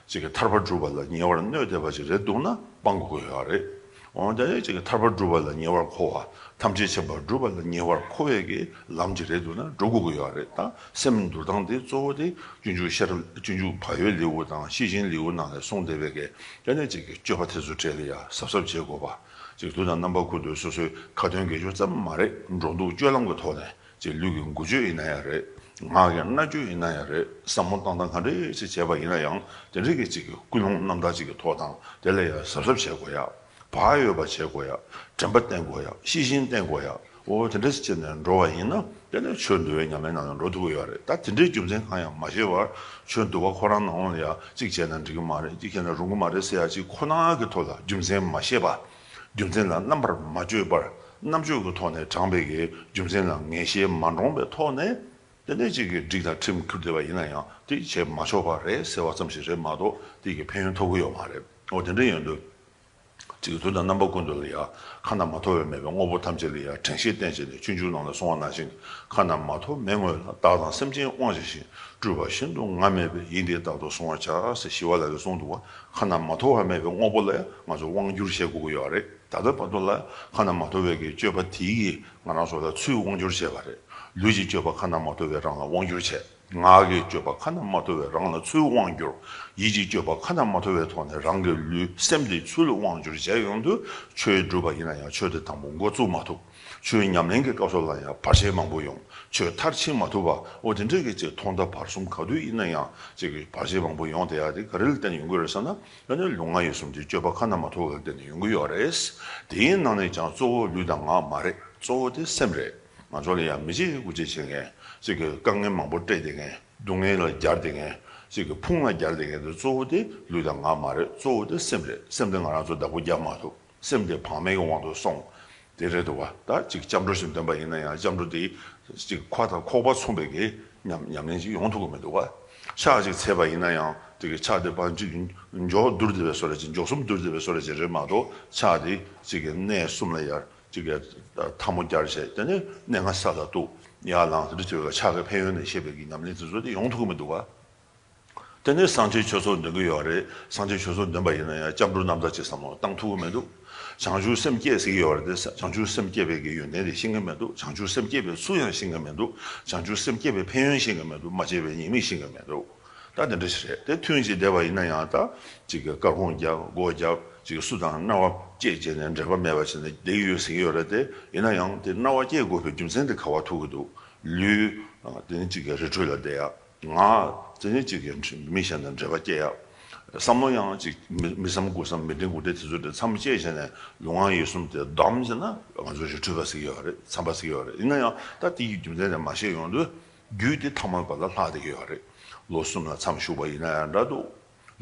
ཅིག་གི་ཐར་པ་སྒྲུབ་པ་ལ་ཉེ་བར་གནོད་བསྡད་པ་ཅིག་རེད་འདུག་ན་སྤང་དགོས་ཀྱི་ཡོད་རེད། འོན་ཀྱང་ཅིག་གི་ཐར་པ་སྒྲུབ་པ་ལ་ཉེ་བར་མཁོ་བ། ཐམས་ཅད་མཁྱེན་པ་སྒྲུབ་པ་ལ་ཉེ་བར་མཁོ་བའི་གི་ལམ་ཅིག་རེད་འདུག་ན་སྒྲུབ་དགོས་ཀྱི་ཡོད་རེད། ད་སེམས་འདུལ་སྟངས་དེ་གཙོ་བོ་དེ་སྤྱོད་འཇུག་ཤེས་རབ་སྤྱོད་འཇུག་བག་ཡོད་ལེའུ་དང་ཤེས་བཞིན་ལེའུ་ནང་ལ་གསུངས་བསྡད་པའི་གི་དེ་ནས་ཅིག་གི་སྤྱོད་པ་དེ་ཚོ་གྲས་ལ་ཡ་གཟབ་གཟབ་བྱེད་དགོས་པ། ཅིག་དུས་དང་རྣམ་པ་ཀུན་ཏུ་སོ་སོའི་ཁ་ཏོན་དགེ་སྦྱོར་ཙམ་མ་རེད། འགྲོ་འདུག་སྤྱོད་ལམ་གྱི་ཐོག་ནས་ཅིག་ལུས་ཀྱི་འགུལ་སྐྱོད་ཡིན་ན་ཡང་རེད། ངག་གི་སྨྲ་བརྗོད་ཡིན་ན་ཡང་རེད། བསམ་བློ་བཏང་སྟངས་ག་འདྲ་ཞིག་བྱས་པ་ཡིན་ན་ཡང་དེ་འདྲའི་གི་ཅིག་གི་ཀུན་སློང་རྣམ་དག་ཅིག་གི་ཐོག་དང་དེ་ལ་ཡང་གཟབ་གཟབ་བྱེད་དགོས་ཡ། བག་ཡོད་པ་བྱེད་དགོས་ཡ། དྲན་པ་བསྟེན་དགོས་ཡ། ཤེས་བཞིན་བསྟེན་དགོས་ཡ། འོ་དེ་འདྲ་ཞིག་བྱས་ནས་འགྲོ་བ་ཡིན་ན་དེ་ནས་ཆོས་འདུལ་བའི་ཉམས་ལེན་ནང་ལ་འགྲོ་ཐུབ་ཀྱི་ཡོད་རེད། ད་དེ་འདྲའི་རྒྱུ་མཚན་གང་ཡང་མ་ཤེས་པར་ཆོས་འདུལ་བ་ཁོ་རང་ནང་ལ་ཡ་གཅིག་བྱས་ན་འགྲིག་གི་མ་རེད། གཅིག་བྱས་ན་རུང་གི་མ་རེད་ཟེར་ཡ་གཅིག་ཁོ་ན་གི་ཐོག་ལ་རྒྱུ་མཚན་མ་ཤེས་པ། རྒྱུ་མཚན་ལ་རྣམ་པར་མ་དཔྱོད་པར་རྣམ་དཔྱོད་ཀྱི་ཐོག་ནས་དྲངས་པའི་གི་རྒྱུ་མཚན་ལ་ངེས་ཤེས་མ་འདྲོངས་པའི་ཐོག་ནས་དེ་འདྲའི་ཅིག་གི་སྒྲིག་དང་ཁྲིམས་ཁུར་བསྡད་པ་ཡིན་ན་ཡང་དེ་བྱེད་མ་ཆོག་པ་རེད་ཟེར་བ་ཙམ་ཞིག་རེད་མ་གཏོགས་དེ་གི་ཕན་ཡོན་ཐོབ་ཀྱི་ཡོད་མ་རེད། འོ་དེ་འདྲ་ཡིན་དུས་ཅིག་གི་དུས་དང་རྣམ་པ་ཀུན་ཏུ་ལ་ཡ་ཁ་ན་མ་ཐོ་བས་མེད་པའི་དངོས་པོ་ཐམས་ཅད་ལ་ཡ་དྲན་ཤེས་བསྟེན་བྱས་ནས་སྤྱོད་འཇུག་ནང་ལ་གསུངས་པ་ནང་བཞིན་ཁ་ན་མ་ཐོ་མེད་དངོས་ལ་བདག་དང་སེམས་ཅན་དབང་བྱས་ཤིང་སྤྲུལ་པ་ཤིན་ཏུ་ང་མེད་པས་ཡིད་འདི་རྟག་ཏུ་བསྲུང་བར་བྱ་ཟེར་ཞི་བ་ལྷ་གིས་གསུངས་འདུག་བ། ཁ་ན་མ་ཐོ་བ་མེད་པའི་དངོས་པོ་ལ་ཡང་ང་ཚོ་དབང་བསྒྱུར་བྱེད་དགོས་ཀྱི་ཡོད་རེད། ད་ལྟ་བར་དུ་ལ་ཁ་ན་མ་ཐོ་བའི་གི་སྤྱོད་པ་དེ་ཡིས་ང་རང་ཚོ་ལ་ཚུར་དབང་བསྒྱུར་བྱས་པ་རེད། ལུས་ཀྱི་སྤྱོད་པ་ཁ་ན་མ་ཐོ་བས་རང་ལ་དབང་བསྒྱུར་བྱས། ངག་གི་སྤྱོད་པ་ཁ་ན་མ་ཐོ་བས་རང་ལ་ཚུར་དབང་བསྒྱུར། ཡིད་ཀྱི་སྤྱོད་པ་ཁ་ན་མ་ཐོ་བའི་ཐོག་ནས་རང་གི་ལུས་སེམས་དེ་ཚུར་དབང་བསྒྱུར་བྱས་ཡོང་དུས་ཆོས་སྒྲུབ་པ་ཡིན་ན་ཡང་ཆོས་དེ་དང་པོ་འགོ་བཙུགས་མ་ཐུབ། ཆོས་ཉམས་ལེན་གྱི་སྐབས་སུ་ལ་ཡང་བར་ཆད་མང་པོ་ཡོང་། ཆོས་མཐར་ཕྱིན་མ་ཐུབ་པ། འོ་དེ་འདྲའི་གི་ཅིག་ཐོག་མཐའ་བར་གསུམ་ག་དུས་ཡིན་ན་ཡང་ཅིག་གི་བར་ཆད་མང་པོ་ཡོང་བསྡད་ཡ་དེ་ག་རེ་ལ་བརྟེན་ནས་ཡོང་གི་རེད་ཟེར་ན། ཡང་ན་ལུས་ངག་ཡིད་གསུམ་གྱི་སྤྱོད་པ་ཁ་ན་མ་ཐོ་བ་ལ་བརྟེན་ནས་ཡོང་གི་ཡོད་རེད། དེའི་ནང་ནས་ཀྱང་གཙོ་བོ་ལུས་དང་ངག་མ་རེད། གཙོ་བོ་དེ་སེམས་རེད། ང་ཚོ་ལ་ཡང་མི་བྱེད་ཀྱི་སྐུ་བྱེད་བྱེད་མཁན། ཅིག་གི་དཀའ་ངལ་མང་པོ་སྤྲད་བསྡད་མཁན། སྡུག་བསྔལ་ལ་སྦྱར་བསྡད་མཁན། ཅིག་གི་ཕུང་ལ་སྦྱར་བསྡད་མཁན་དེ་གཙོ་བོ་དེ་ལུས་དང་ངག་མ་རེད། གཙོ་བོ་དེ་སེམས་རེད། སེམས་དེ་ང་རང་ཚོ་བདག་པོ་རྒྱབ་མ་ཐུབ། སེམས་དེ་བག་མེད་ཀྱི་དབང་དུ་སོང་། དེ་རེད་འདུག་བ། ད་ཅིག་སྐྱབས་འགྲོ་ཞིག་འདོན་པ་ཡིན་ན་ཡང་སྐྱབས་འགྲོ་དེ་ཅིག་ཁ་དང་ཁོག་པ་མཚུངས་པའི་གི་ཉམས་ཉམས་ལེན་ཅིག་ཡོང་ཐུབ་ཀྱི་མི་འདུག་བ། ཕྱག་ཅིག་འཚལ་བ་ཡིན་ན་ཡང་དེ་གི་ཕྱག་དེ་ཕར་ཅིག་མགྱོགས་བསྡུར་བསྡད་པའི་བཟོ་འདྲ་ཅིག་མགྱོགས་གསུམ་བསྡུར་བསྡད་པའི་བཟོ་འདྲ་ཅིག་རེད་མ་གཏོགས་ཕྱག་དེ་ཅིག་གི་གནས་གསུམ་ལ་ཡར་ཅིག་གི་ཐལ་མོ་སྦྱར་བྱས། དེ་ནས་གནས་ལྔ་ས་ལ་གཏུགས། ཡར་ལངས། དེ་འདྲ་བྱས་པའི་ཕྱག་གི་ཕན་ཡོན་ནས་བཤད་པའི་གི་ཉམས་ལེན་དེ་ཚོ་དེ་ཡོང་ཐུབ་ཀྱི་མི་འདུག་བ། དེ་ནས་སངས་རྒྱས་ཆོས་ཚོགས་འདོན་གྱི་ཡོད་རེད། སངས་རྒྱས་ཆོས་ཚོགས་འདོན་པ་ཡིན་ན་ཡང་སྐྱབས་འགྲོ་རྣམ་དག་ཅིག་བསམ་བློ་བཏང་ཐུབ་ཀྱི་མི་འདུག་བྱང་ཆུབ་སེམས་བསྐྱེད་ཟེར་གྱི་ཡོད་རེད་དེ། བྱང་ཆུབ་སེམས་བསྐྱེད་པའི་གི་ཡོན་ཏན་དེ་ཤེས་ཀྱི་མི་འདུག་བྱང་ཆུབ་སེམས་བསྐྱེད་པའི་ཚུལ་ཡང་ཤེས་ཀྱི་མི་འདུག་བྱང་ཆུབ་སེམས་བསྐྱེད་པའི་ཕན་ཡོན་ཤེས་ཀྱི་མི་འདུག་མ་བྱས་པའི་ཉེས་དམིགས་ཤེས་ཀྱི་མི་འདུག་ད་དེ་འདྲ་ཞིག་རེད། དེ་ཐུན་གཅིག་བསྡད་པ་ཡིན་ན་ཡང་ད་ཅིག་གི་སྐར་ཁུང་རྒྱབ། སྒོ་རྒྱབ། ཅིག་སུ་དང་སྣང་བ་བཅད་བྱས་ནས་འབྲེལ་བ་མེད་པ་བྱས་ནས་བསྡད་ཀྱི་ཡོད་ཟེར་གྱི་ཡོད་རེད་དེ། ཡིན་ན་ཡང་དེ་སྣང་བ་བཅད་དགོས་པའི་རྒྱུ་མཚན་དེ་ག་བ་ཐུག་གི་འདུག་ལུས་དེ་ནི་ཅིག་གི་རི་ཁྲོད་ལ་བསྡད་ཡ། ང་། དེ་ནས་ཅིག་གི་མི་གཞན་དང་འབྲེལ་བ་སྐྱེ་ཡ། བསམ་བློ་ཡང་ཅིག་མི་མི་བསམ་དགུ་བསམ་མི་དྲན་དགུ་དྲན་དེ་ཚོ་དེ་མཚམས་བཅད་བྱས་ནས་ལུས་ངག་ཡིད་གསུམ་དེ་བསྡམས་བྱས་ན་ང་ཚོ་རི་ཁྲོད་པ་ཟེར་གྱི་ཡོད་རེད། མཚམས་པ་ཟེར་གྱི་ཡོད་རེད། ཡིན་ན་ཡང་ད་དེ་ཡི་རྒྱུ་མཚན་དེ་མ་ཤེས་ཡོང་དུས་རྒྱུད་དེ་ཐ་མལ་པ་ལ་ལྷག་བསྡད་ཀྱི་ཡོད་རེད། ལོ་གསུམ་ལ་མཚམས་བཞུགས་པ་ཡིན་ན་ཡང་འདྲ་འདུག་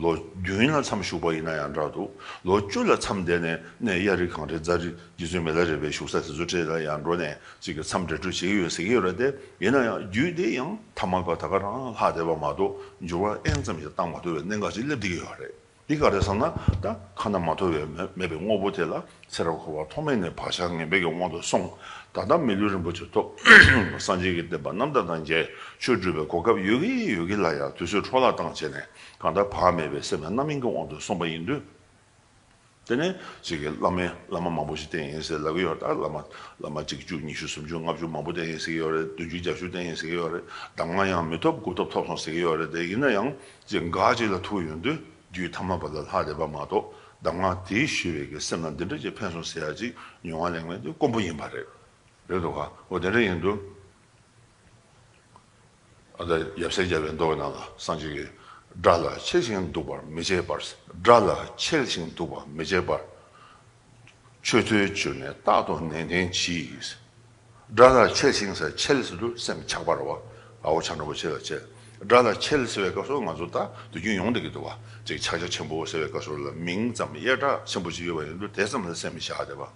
ལོ་བདུན་ལ་མཚམས་བཞུགས་པ་ཡིན་ན་ཡང་འདྲ་འདུག་ལོ་བཅུ་ལ་མཚམས་བསྡད་ནས་གནས་གཡའ་རི་གངས་རི་རྫ་རི་རྗེ་བཙུན་མི་ལ་རས་པའི་བཞུགས་ས་དེ་ཚོ་འཕྲད་ལ་ཡང་འགྲོ་ནས་ཅིག་གི་མཚམས་འབྲེལ་གྲོལ་བྱེད་ཀྱི་ཡོད་ཟེར་གྱི་ཡོད་རེད་དེ། ཡིན་ན་ཡང་རྒྱུད་དེ་ཡང་ཐ་མལ་པ་ད་ག་རང་ལྷག་བསྡད་པ་མ་གཏོགས་འགྱུར་བ་ཨེན་ཙམ་ཞིག་བཏང་མ་ཐུབ་པའི་གནད་འགག་ཅིག་སླེབས་བསྡད་ཀྱི་ཡོད་རེད། འདི་ག་རེ་ཟེར་ན། ད་ཁ་ན་མ་ཐོ་བའི་མེད་མེད་པའི་དངོས་པོ་དེ་ལ་ཚེ་རབས་འཁོར་བ་ཐོག་མེད་ནས་བག་ཆགས་ངན་པའི་གི་དབང་དུ་སོང་། ད་ལྟ་མི་ལུས་རིན་པོ་ཆེ་ཐོབ། སངས་རྒྱས་ཀྱི་བསྟན་པ་རྣམ་དག་དང་མཇལ། ཆོས་སྒྲུབ་པའི་གོ་སྐབས་ཡོད་ཀྱི་ཡོད་ཀྱི་ལ་ཡང་དུས་ཚོད་འཕྲོ་བརླག་བཏང་བྱས་ནས་གང་ལྟར་བག་མེད་པའི་སེམས་ལ་རྣམ་གཡེང་གི་དབང་དུ་སོང་བ་ཡིན་དུས། དེ་ནས་ཅིག་གི་བླ་མའི་བླ་མ་མང་པོ་ཞིག་བསྟེན་ཡིན་ཟེར་ལབ་ཀྱི་ཡོད། ད་བླ་མ་བླ་མ་གཅིག་བཅུ་ཉི་ཤུ་སུམ་ཅུ་ལྔ་བཅུ་མང་པོ་བསྟེན་ཡིན་ཟེར་གྱི་ཡོད་རེད། བདུན་ཅུ་བརྒྱད་ཅུ་བསྟེན་ཡིན་ཟེར་གྱི་ཡོད་རེད། གདམས་ངག་ཡང་མི་ཐོབ་དགུ་ཐོབ་ཐོབ་སོང་ཟེར་གྱི་ཡོད་རེད་དེ། ཡིན་ན་ཡང་ཅིག་འགའ་ཅིག་ལ་ཐུག་ཡོང་དུས། རྒྱུད་ཐ་མལ་པ་ལ་ལྷག་བསྡད་པ་མ་གཏོགས་གདམས་ངག་དེ་ཞུས་པའི་གི་སེམས་ལ་འདི་འདྲ་ཅིག་ཕན་སོང་ཟེར་ཡ་ཅིག་མྱོང་བ་ལེན་མཁན་དེ་དཀོན་པོ་ཡིན་པ་རེད། རེད་འདུག་ག་འོ་དེ་འདྲ་ཡིན་དུས། ཨ་ད་ཡབ་སྲས་མཇལ་བའི་མདོ་ནང་ལ་སངས་རྒྱས་ཀྱིས། དགྲ་ལ་འཆེལ་ཞིང་འདུག་པར་མི་བྱེད་པར། དགྲ་ལ་འཆེལ་ཞིང་འདུག་པར་མི་བྱེད་པར། ཆོས་ཐོས་བཅུད་ནས་རྟག་ཏུ་ནན་ཏན་གྱིས། དགྲ་ལ་འཆེལ་ཞིང་ཟེར། འཆེལ་ཟེར་དུས་སེམས་ཆགས་པ་རེད་བ། ཨ་བོ་ཆ་འདྲ་པོ་ཆེ་ལ་འཆེལ། དགྲ་ལ་ཆེ་ལ་ཟེར་བའི་སྐབས་སུ་ང་ཚོ་ད་དུས་རྒྱུན་ཡོང་བསྡད་ཀྱི་འདུག་བ། ཅིག་ཕྱག་རྒྱ་ཆེན་པོ་ཟེར་བའི་སྐབས་སུ་ལ་མིང་ཙམ་ཡས་གྲགས་ཆེན་པོ་ཅིག་ཡོད་པ་ཡིན་དུས་དེ་ཙམ་ལ་སེམས་བཞག་བསྡད་པ།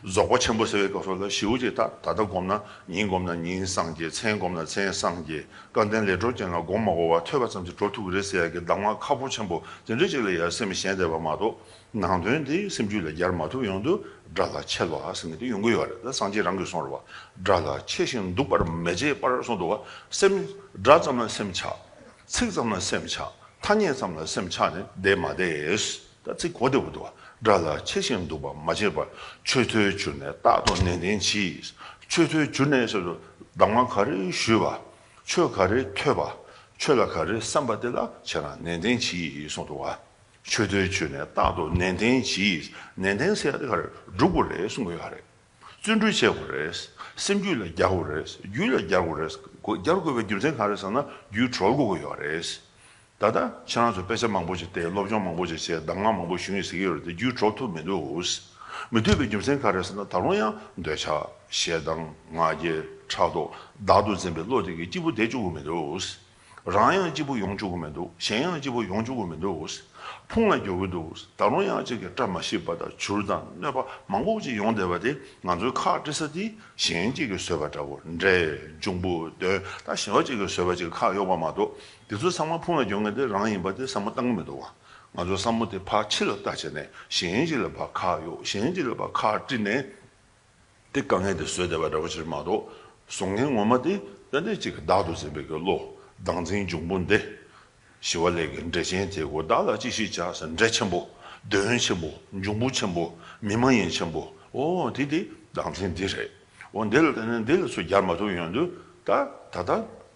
རྫོགས་པ་ཆེན་པོ་ཟེར་བའི་སྐབས་སུ་ལ་ཞེ་པོ་ཅིག་ད་ད་ལྟ་སྒོམ་ན་ཉིན་སྒོམ་ན་ཉིན་སངས་རྒྱས། མཚན་སྒོམ་ན་མཚན་སངས་རྒྱས། སྐལ་ལྡན་ལས་གྲོལ་ཅན་ལ་སྒོམ་མ་དགོས་པར་ཐོས་པ་ཙམ་གྱིས་གྲོལ་ཐུབ་ཀྱི་རེད་ཟེར་ཡ་གི་གདམས་ངག་ཁག་པོ་ཆེན་པོ་དེ་འདྲ་ཅིག་ལ་ཡ་སེམས་བཞག་བསྡད་པ་མ་གཏོགས། ནང་དོན་དེ་སེམས་རྒྱུད་ལ་སྦྱར་མ་ཐུབ་ཡོང་དུས་དགྲ་ལ་ཆེ་ལ་ཟེར་མཁན་དེ་ཡོང་གི་ཡོད་རེད། ད་སངས་རྒྱས་རང་གིས་གསུངས་རེད་བ། དགྲ་ལ་ཆེ་ཞིང་སྡུག་པར་མི་བྱེད་པར་གསུངས་འདུག་བ། སེམས་དགྲ་ཙམ་ལ་སེམས་ཆགས། ཚིག་ཙམ་ལ་སེམས་ཆགས། ཐ་སྙད་ཙམ་ལ་སེམས་ཆགས་ནས་བསྡད་མ་བསྡད། ད་ཚིག་གོ་བདེ་པོ་འདུག་བ། དགྲ་ལ་ཆེ་ཞིང་སྡུག་པར་མ་བྱེད་པར། ཆོས་ཐོས་གྱུར་ནས་རྟག་ཏུ་ནན་ཏན་གྱིས། ཆོས་ཐོས་གྱུར་ནས་ཟེར་དུས་གདམས་ངག་ག་རེ་ཞུས་པ། ཆོས་ག་རེ་ཐོས་པ། ཆོས་ལ་ག་རེ་བསམ་པ་དེ་ལ་ཁྱེད་རང་ནན་ཏན་གྱིས་གསུངས་འདུག་བ། ཆོས་ཐོས་གྱུར་ནས་རྟག་ཏུ་ནན་ཏན་གྱིས། ནན་ཏན་ཟེར་ཡ་དེ་ག་རེ་སྒྲུབ་དགོས་རེད་གསུང་གི་ཡོད་རེད། བརྩོན་འགྲུས་བྱེད་དགོས་རེད། སེམས་རྒྱུད་ལ་རྒྱག་དགོས་རེད། རྒྱུད་ལ་རྒྱག་དགོས་རེད། སྒོ་རྒྱག་དགོས་པའི་རྒྱུ་མཚན་ག་རེ་ཟེར་ན་རྒྱུད་གྲོལ་དགོས་ཀྱི་ཡོད་རེད། ད་ལྟ་ཁྱེད་རང་ཚོ་དཔེ་ཆ་མང་པོ་ཞིག་བལྟས། སློབ་སྦྱོང་མང་པོ་ཞིག་བྱས། གདམས་ངག་མང་པོ་ཞུ་ཡིན་ཟེར་གྱི་ཡོད་རེད་དེ་རྒྱུད་གྲོལ་ཐུབ་མི་འདུག་མི་ཐུབ་པའི་རྒྱུ་མཚན་ག་རེ་ཟེར་ན་ད་རུང་ཡང་འདོད་ཆགས་ཞེ་སྡང་ང་རྒྱལ་ཕྲག་དོག་བདག་ཏུ་འཛིན་པའི་བློ་དེ་གིས་སྐྱིད་པོ་བསྡད་བཅུག་གི་མི་འདུག་རང་ཡང་སྐྱིད་པོ་ཡོང་བཅུག་གི་མི་འདུག་གཞན་ཡང་སྐྱིད་པོ་ཡོང་བཅུག་གི་མི་འདུག་ཕུང་ལ་རྒྱུག་གི་འདུག་ད་རུང་ཡང་གཅིག་གིས་བཀྲ་མ་ཤིས་པ་དང་བྱུར་དང་གནོད་པ་མང་པོ་ཅིག་ཡོང་བསྡད་པ་དེ་ང་ཚོའི་ཁག་དཀྲི་ས་དེ་གཞན་གཅིག་གིས་བཟོས་པ་འདྲ་བོ། འདྲེ་འབྱུང་པོ་གདོན་ད་གཞན་པ་གཅིག་གིས་བཟོས་པ་ཅིག་ཁག་གཡོགས་པ་མ་གཏོགས། དེ་ཚོ་ཚང་མ་ཕུང་ལ་རྒྱུག་མཁན་དེ་རང་ཡིན་པ་དེ་བསམ་བློ་བཏང་གི་མི་འདུག་བ། ང་ཚོ་བསམ་བློ་དེ་ཕར་ཕྱི་ལ་བལྟ་བྱས་ནས་གཞན་གཅིག་ལ་ཕར་ཁག་གཡོགས། གཞན་གཅིག་ལ་ཕར་ཁག་དཀྲི་ནས། དེ་དཀའ་ངལ་དེ་བཟོས་བསྡད་པ་འདྲ་པོ་ཅིག་མ་གཏོགས། བཟོ་མཁན་ངོ་མ་དེ་ཏན་ཏན་གཅིག་གི་བདག་ཏུ་འཛིན་པའི་གི་བློ། བདག་འཛིན་འབྱུང་པོ་འདི། ཞི་བ་ལྷས་ཀྱི་འགྲེལ་ཆེན་དེ་གོ་བདག་ལ་ཅི་ཞིག་བྱ་ཟེར། འདྲེ་ཆེན་པོ། གདོན་ཆེན་པོ། འབྱུང་པོ་ཆེན་པོ། མི་མ་ཡིན་ཆེན་པོ། ཨོ་དེ་དེ་བདག་འཛིན་འདི་རེད། ཨོ་འདི་ལ་བརྟེན་ནས་འདི་ལ་ཚུར་སྦྱར་མ་ཐུབ་ཡོང་དུས་ད་ད་ལྟ་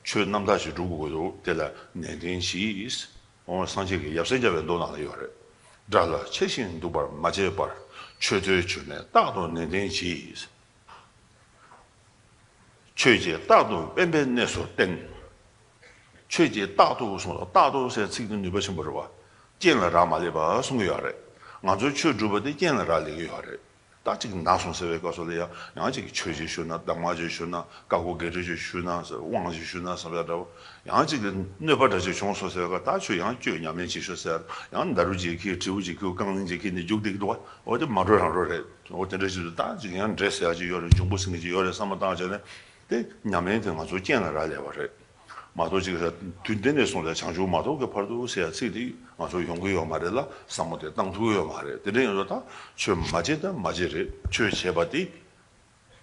ཆོས་རྣམ་དག་ཅིག་སྒྲུབ་དགོས་འདུག་དེ་ལ་ནན་ཏན་གྱིས། འོ་སངས་རྒྱས་ཀྱི་ཡབ་སྲས་བརྒྱ་པའི་མདོ་ནང་ལ་ཡོད་རེད། དགྲ་ལ་ཆེ་ཞིང་སྡུག་པར་མ་བྱེད་པར། ཆོས་ཐོས་གྱུར་ནས་རྟག་ཏུ་ནན་ཏན་གྱིས། ཆོས་ཀྱིས་རྟག་ཏུ་དབེན་པའི་གནས་སུ་བསྟེན། ཆོས་ཀྱིས་རྟག་ཏུ་གསུངས་ལ་རྟག་ཏུ་ཟེར་ཚིག་འདི་ནུས་པ་ཆེན་པོ་རེད་བ། རྐྱེན་ལ་རག་མ་ལས་པ་གསུང་གི་ཡོད་རེད། ང་ཚོའི་ཆོས་སྒྲུབ་པ་དེ་རྐྱེན་ལ་རག་ལས་ཀྱི་ཡོད་རེད། ད་ཅིག་ན་སོང་ཟེར་བའི་སྐབས་སུ་ལ་ཡང་ཡང་ཅིག་ཆོས་ཅིག་ཞུ་ན། གདམས་ངག་ཅིག་ཞུ་ན། བཀའ་བསྒོ་བགེགས་སྐྲོད་ཅིག་ཞུ་ན་ཟེར། དབང་ཅིག་ཞུ་ན་བསམ་ཡ་འདྲ་བོ། ཡང་ཅིག་གནོད་པ་འདྲ་ཅིག་བྱུང་སོང་ཟེར་བའི་སྐབས་ད་ཁྱོད་ཡང་བཅོས་ཉམས་ལེན་ཅིག་ཞུ་ཟེར། ཡང་ནཱ་རོ་ཅིག་ཁྱེར། དྲིལ་བུ་ཅིག་ཁྱེར། རྐང་གླིང་ཅིག་ཁྱེར་ནས་རྒྱུགས་བསྡད་ཀྱི་འདུག་བ། འོ་དེ་མ་འགྲོ་རང་འགྲོ་རེད། འོ་དེ་འདྲ་ཞིག་འདུག་ད་ཅིག་ཡང་འདྲེ་ཟེར་ཡ་ཅིག་ཡོད་རེད། འབྱུང་པོ་ཟེར་མཁན་ཅིག་ཡོད་རེད་བསམ་བློ་བཏང་བྱས་ནས། དེ་ཉམས་ལེན་དེ་ང་ཚོ་རྐྱེན་ལ་རག་ལས་པ་རེད། མ་གཏོགས་ཅིག་དུས་འདི་ནས་བཟུང་སྟེ་བྱང་ཆུབ་མ་ཐོབ་ཀྱི་བར་དུ་ཟེར་ཡ་ཚིག་དེ་ང་ཚོ་ཡོང་གི་ཡོད་མ་རེད་ལ། བསམ་བློ་དེ་བཏང་ཐུབ་ཀྱི་ཡོད་མ་རེད། དེ་འདྲ་ཡིན་དུས་ད་ཆོས་མ་བྱེད་ད་མ་བྱེད་རེད། ཆོས་བྱེད་པ་དེ་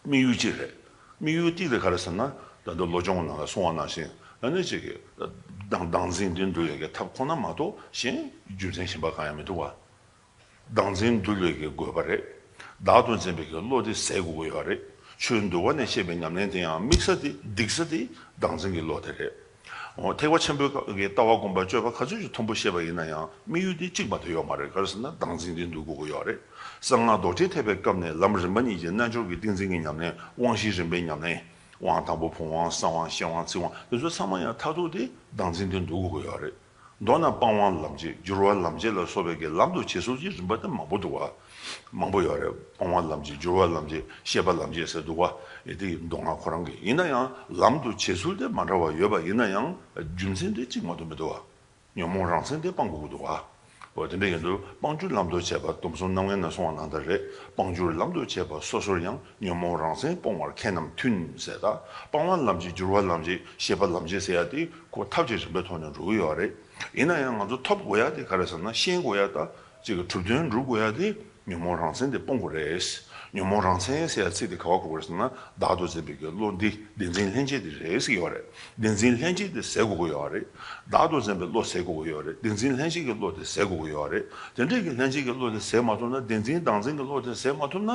དམིགས་ཡུལ་གཅིག་རེད། དམིགས་ཡུལ་གཅིག་དེ་ག་རེ་ཟེར་ན། ད་ལྟ་བློ་སྦྱོང་ནང་ལ་གསུངས་པ་ནང་བཞིན་ཨ་ནི་ཅིག་གི་བདག་བདག་འཛིན་དེ་འདུལ་བའི་གི་ཐབས་ཁོ་ན་མ་གཏོགས་གཞན་རྒྱུ་མཚན་གཞན་པ་གང་ཡང་མི་འདུག་བ། བདག་འཛིན་འདུལ་བའི་གི་དགོས་པ་རེད། བདག་ཏུ་འཛིན་པའི་གི་བློ་དེ་ཟད་དགོས་ཀྱི་ཡོད་རེད། ཆོས་འདུལ་བ་ནས་བཤད་པའི་ཉམས་ལེན་དེ་ཡང་དམིགས་ས་དེ་སྡིགས་ས་དེ་བདག་འཛིན་གྱི་བློ་དེ་རེད། འོ་ཐེག་པ་ཆེན་པོའི་གི་ལྟ་བ་སྒོམ་པ་སྤྱོད་པ་ག་ཚོད་ཅིག་མཐོན་པོ་བཤད་པ་ཡིན་ན་ཡང་དམིགས་ཡུལ་དེ་གཅིག་མ་གཏོགས་ཡོད་མ་རེད། ག་རེ་ཟེར་ན་བདག་འཛིན་དེ་འདུལ་དགོས་ཀྱི་ཡོད་རེད། གསང་སྔགས་རྡོ་རྗེ་ཐེག་པའི་སྐབས་ནས་ལམ་རིམ་པ་གཉིས་ཀྱི་རྣལ་འབྱོར་གྱི་ཏིང་འཛིན་གྱི་ཉམས་ལེན། དབང་བཞིའི་རིམ་པའི་ཉམས་ལེན། དབང་དང་པོ་བུམ་དབང་། གསང་དབང་། ཤེར་དབང་། ཚིག་དབང་དེ་ཚོ་ཚང་མ་ཡང་མཐར་ཐུག་དེ་བདག་འཛིན་དེ་འདུལ་དགོས་ཀྱི་ཡོད་རེད། མདོར་ན་སྤང་བ་ལམ་བྱེད། སྦྱོར་བ་ལམ་བྱེད་ལ་སོགས་པའི་གི་ལམ་དུ་བྱེད་ཚུལ་གྱི་རིམ་པ་དེ་མང་པོ་འདུག་བ། མང་པོ་ཡོད་རེད། སྤང་བ་ལམ་བྱེད། སྦྱོར་བ་ལམ་བྱེད། ཤེས་པ་ལམ་བྱེད་ཟེར་འདུག་བ། ཨེ་དེ་མདོ་སྔགས་ཁོ་རང་གི་ཡིན་ན་ཡང་ལམ་དུ་བྱེད་ཚུལ་དེ་མ་འདྲ་བ་ཡོད་པ་ཡིན་ན་ཡང་རྒྱུ་མཚན་དེ་གཅིག་མ་གཏོགས་མི་འདུག་བ། ཉོན་མོངས་རང་མཚན་དེ་སྤང་དགོས་ཀྱི་འདུག་བ། འོ་དེ་འདྲ་ཡིན་དུས་སྤང་བྱ་ལམ་དུ་བྱེད་པ། སྡོམ་གསུམ་རྣམ་ངེས་ན་གསུང་བ་ནང་ལྟར་རེད། སྤང་བྱ་ལམ་དུ་བྱེད་པ་སོ་སོར་ཡང་། ཉོན་མོངས་རང་མཚན་སྤོང་བར་མཁས་རྣམས་མཐུན་ཟེར། ད་སྤང་བ་ལམ་བྱེད། སྦྱོར་བ་ལམ་བྱེད། ཤེས་པ་ལམ་བྱེད་ཟེར་ཡ་དེ་ཁོ་ཐབས་ཀྱི་རིམ་པའི་ཐོག་ནས་འགྲོ་གི་ཡོད་རེད། ཡིན་ན་ཡང་ང་ཚོ་ཐོབ་དགོས་ཡ་དེ་ག་རེ་ཟེར་ན། ཤེས་དགོས་ཡ་ད་ཅིག་གི་གྲུབ་དོན་སྒྲུབ་དགོས་ཡ་དེ་ཉོན་མོངས་རང་མཚན་དེ་སྤོང་དགོས་རེད། ཉོན་མོངས་རང་མཚན་ཟེར་ཡ་ཚིག་དེ་ག་བ་གོ་དགོས་རེད་ཟེར་ན། བདག་ཏུ་འཛིན་པའི་གི་བློ་འདི་བདེན་འཛིན་ལྷན་སྐྱེས་དེ་རེད་ཟེར་གྱི་ཡོད་རེད། བདེན་འཛིན་ལྷན་སྐྱེས་དེ་ཟད་དགོས་ཀྱི་ཡོད་རེད། བདག་ཏུ་འཛིན་པའི་བློ་ཟད་དགོས་ཀྱི་ཡོད་རེད། བདེན་འཛིན་ལྷན་སྐྱེས་ཀྱི་བློ་དེ་ཟད་དགོས་ཀྱི་ཡོད་རེད། དེ་འདྲའི་གི་ལྷན་སྐྱེས་ཀྱི་བློ་དེ་ཟད་མ་ཐུབ་ན། བདེན་འཛིན་བདག་འཛིན་གྱི་བློ་དེ་ཟད་མ་ཐུབ་ན།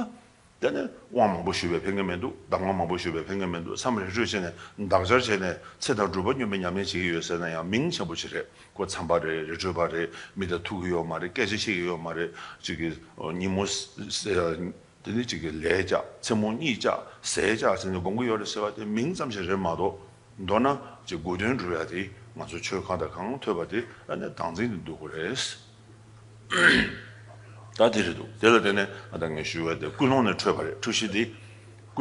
དེ་ནས་དབང་མང་པོ་ཞུས་པས་ཕན་གྱི་མི་འདུག་གདམས་ངག་མང་པོ་ཞུས་པས་ཕན་གྱི་མི་འདུག་མཚམས་རེ་ཧྲུལ་བྱས་ནས་འདག་སྦྱར་བྱས་ནས་ཚེ་དང་སྒྲུབ་པ་སྙོམས་པའི་ཉམས་ལེན་བྱེད་ཀྱི་ཡོད་ཟེར་ན་ཡང་མིང་ཆེན་པོ་ཞིག་རེད། ཁོ་མཚམས་པ་རེད། རི་ཁྲོད་པ་རེད། མི་དང་ཐུག་གི་ཡོད་མ་རེད། སྐད་ཆ་བཤད་ཀྱི་ཡོད་མ་རེད། ཅིག་གི་ཉིན་མོ་ཟེར་དེ་ནི་ཅིག་གི་ལས་བཅག་མཚན་མོ་གཉིད་བཅག་ཟས་བཅག་ཟེར་ནས་སྒོམ་གྱི་ཡོད་རེད་ཟེར་བ་དེ་མིང་ཙམ་ཞིག་རེད་མ་གཏོགས། མདོར་ན་ཅིག་དགོས་དོན་སྒྲུབ་ཡ་དེ་ང་ཚོ་ཆོས་གང་དང་གང་ཐོས་པ་དེ་ཨ་ནི་བདག་འཛིན་དུ་འདུ་དགོས་རེད། ད་དེ་རེད་འདུག་དེ་ལ་བརྟེན་ནས་ཨ་ད་ངས་ཞུ་བ་དེ་ཀུན་སློང་ནས་འཕྲོས་པ་རེད། འཁྲུལ་གཞི་དེ།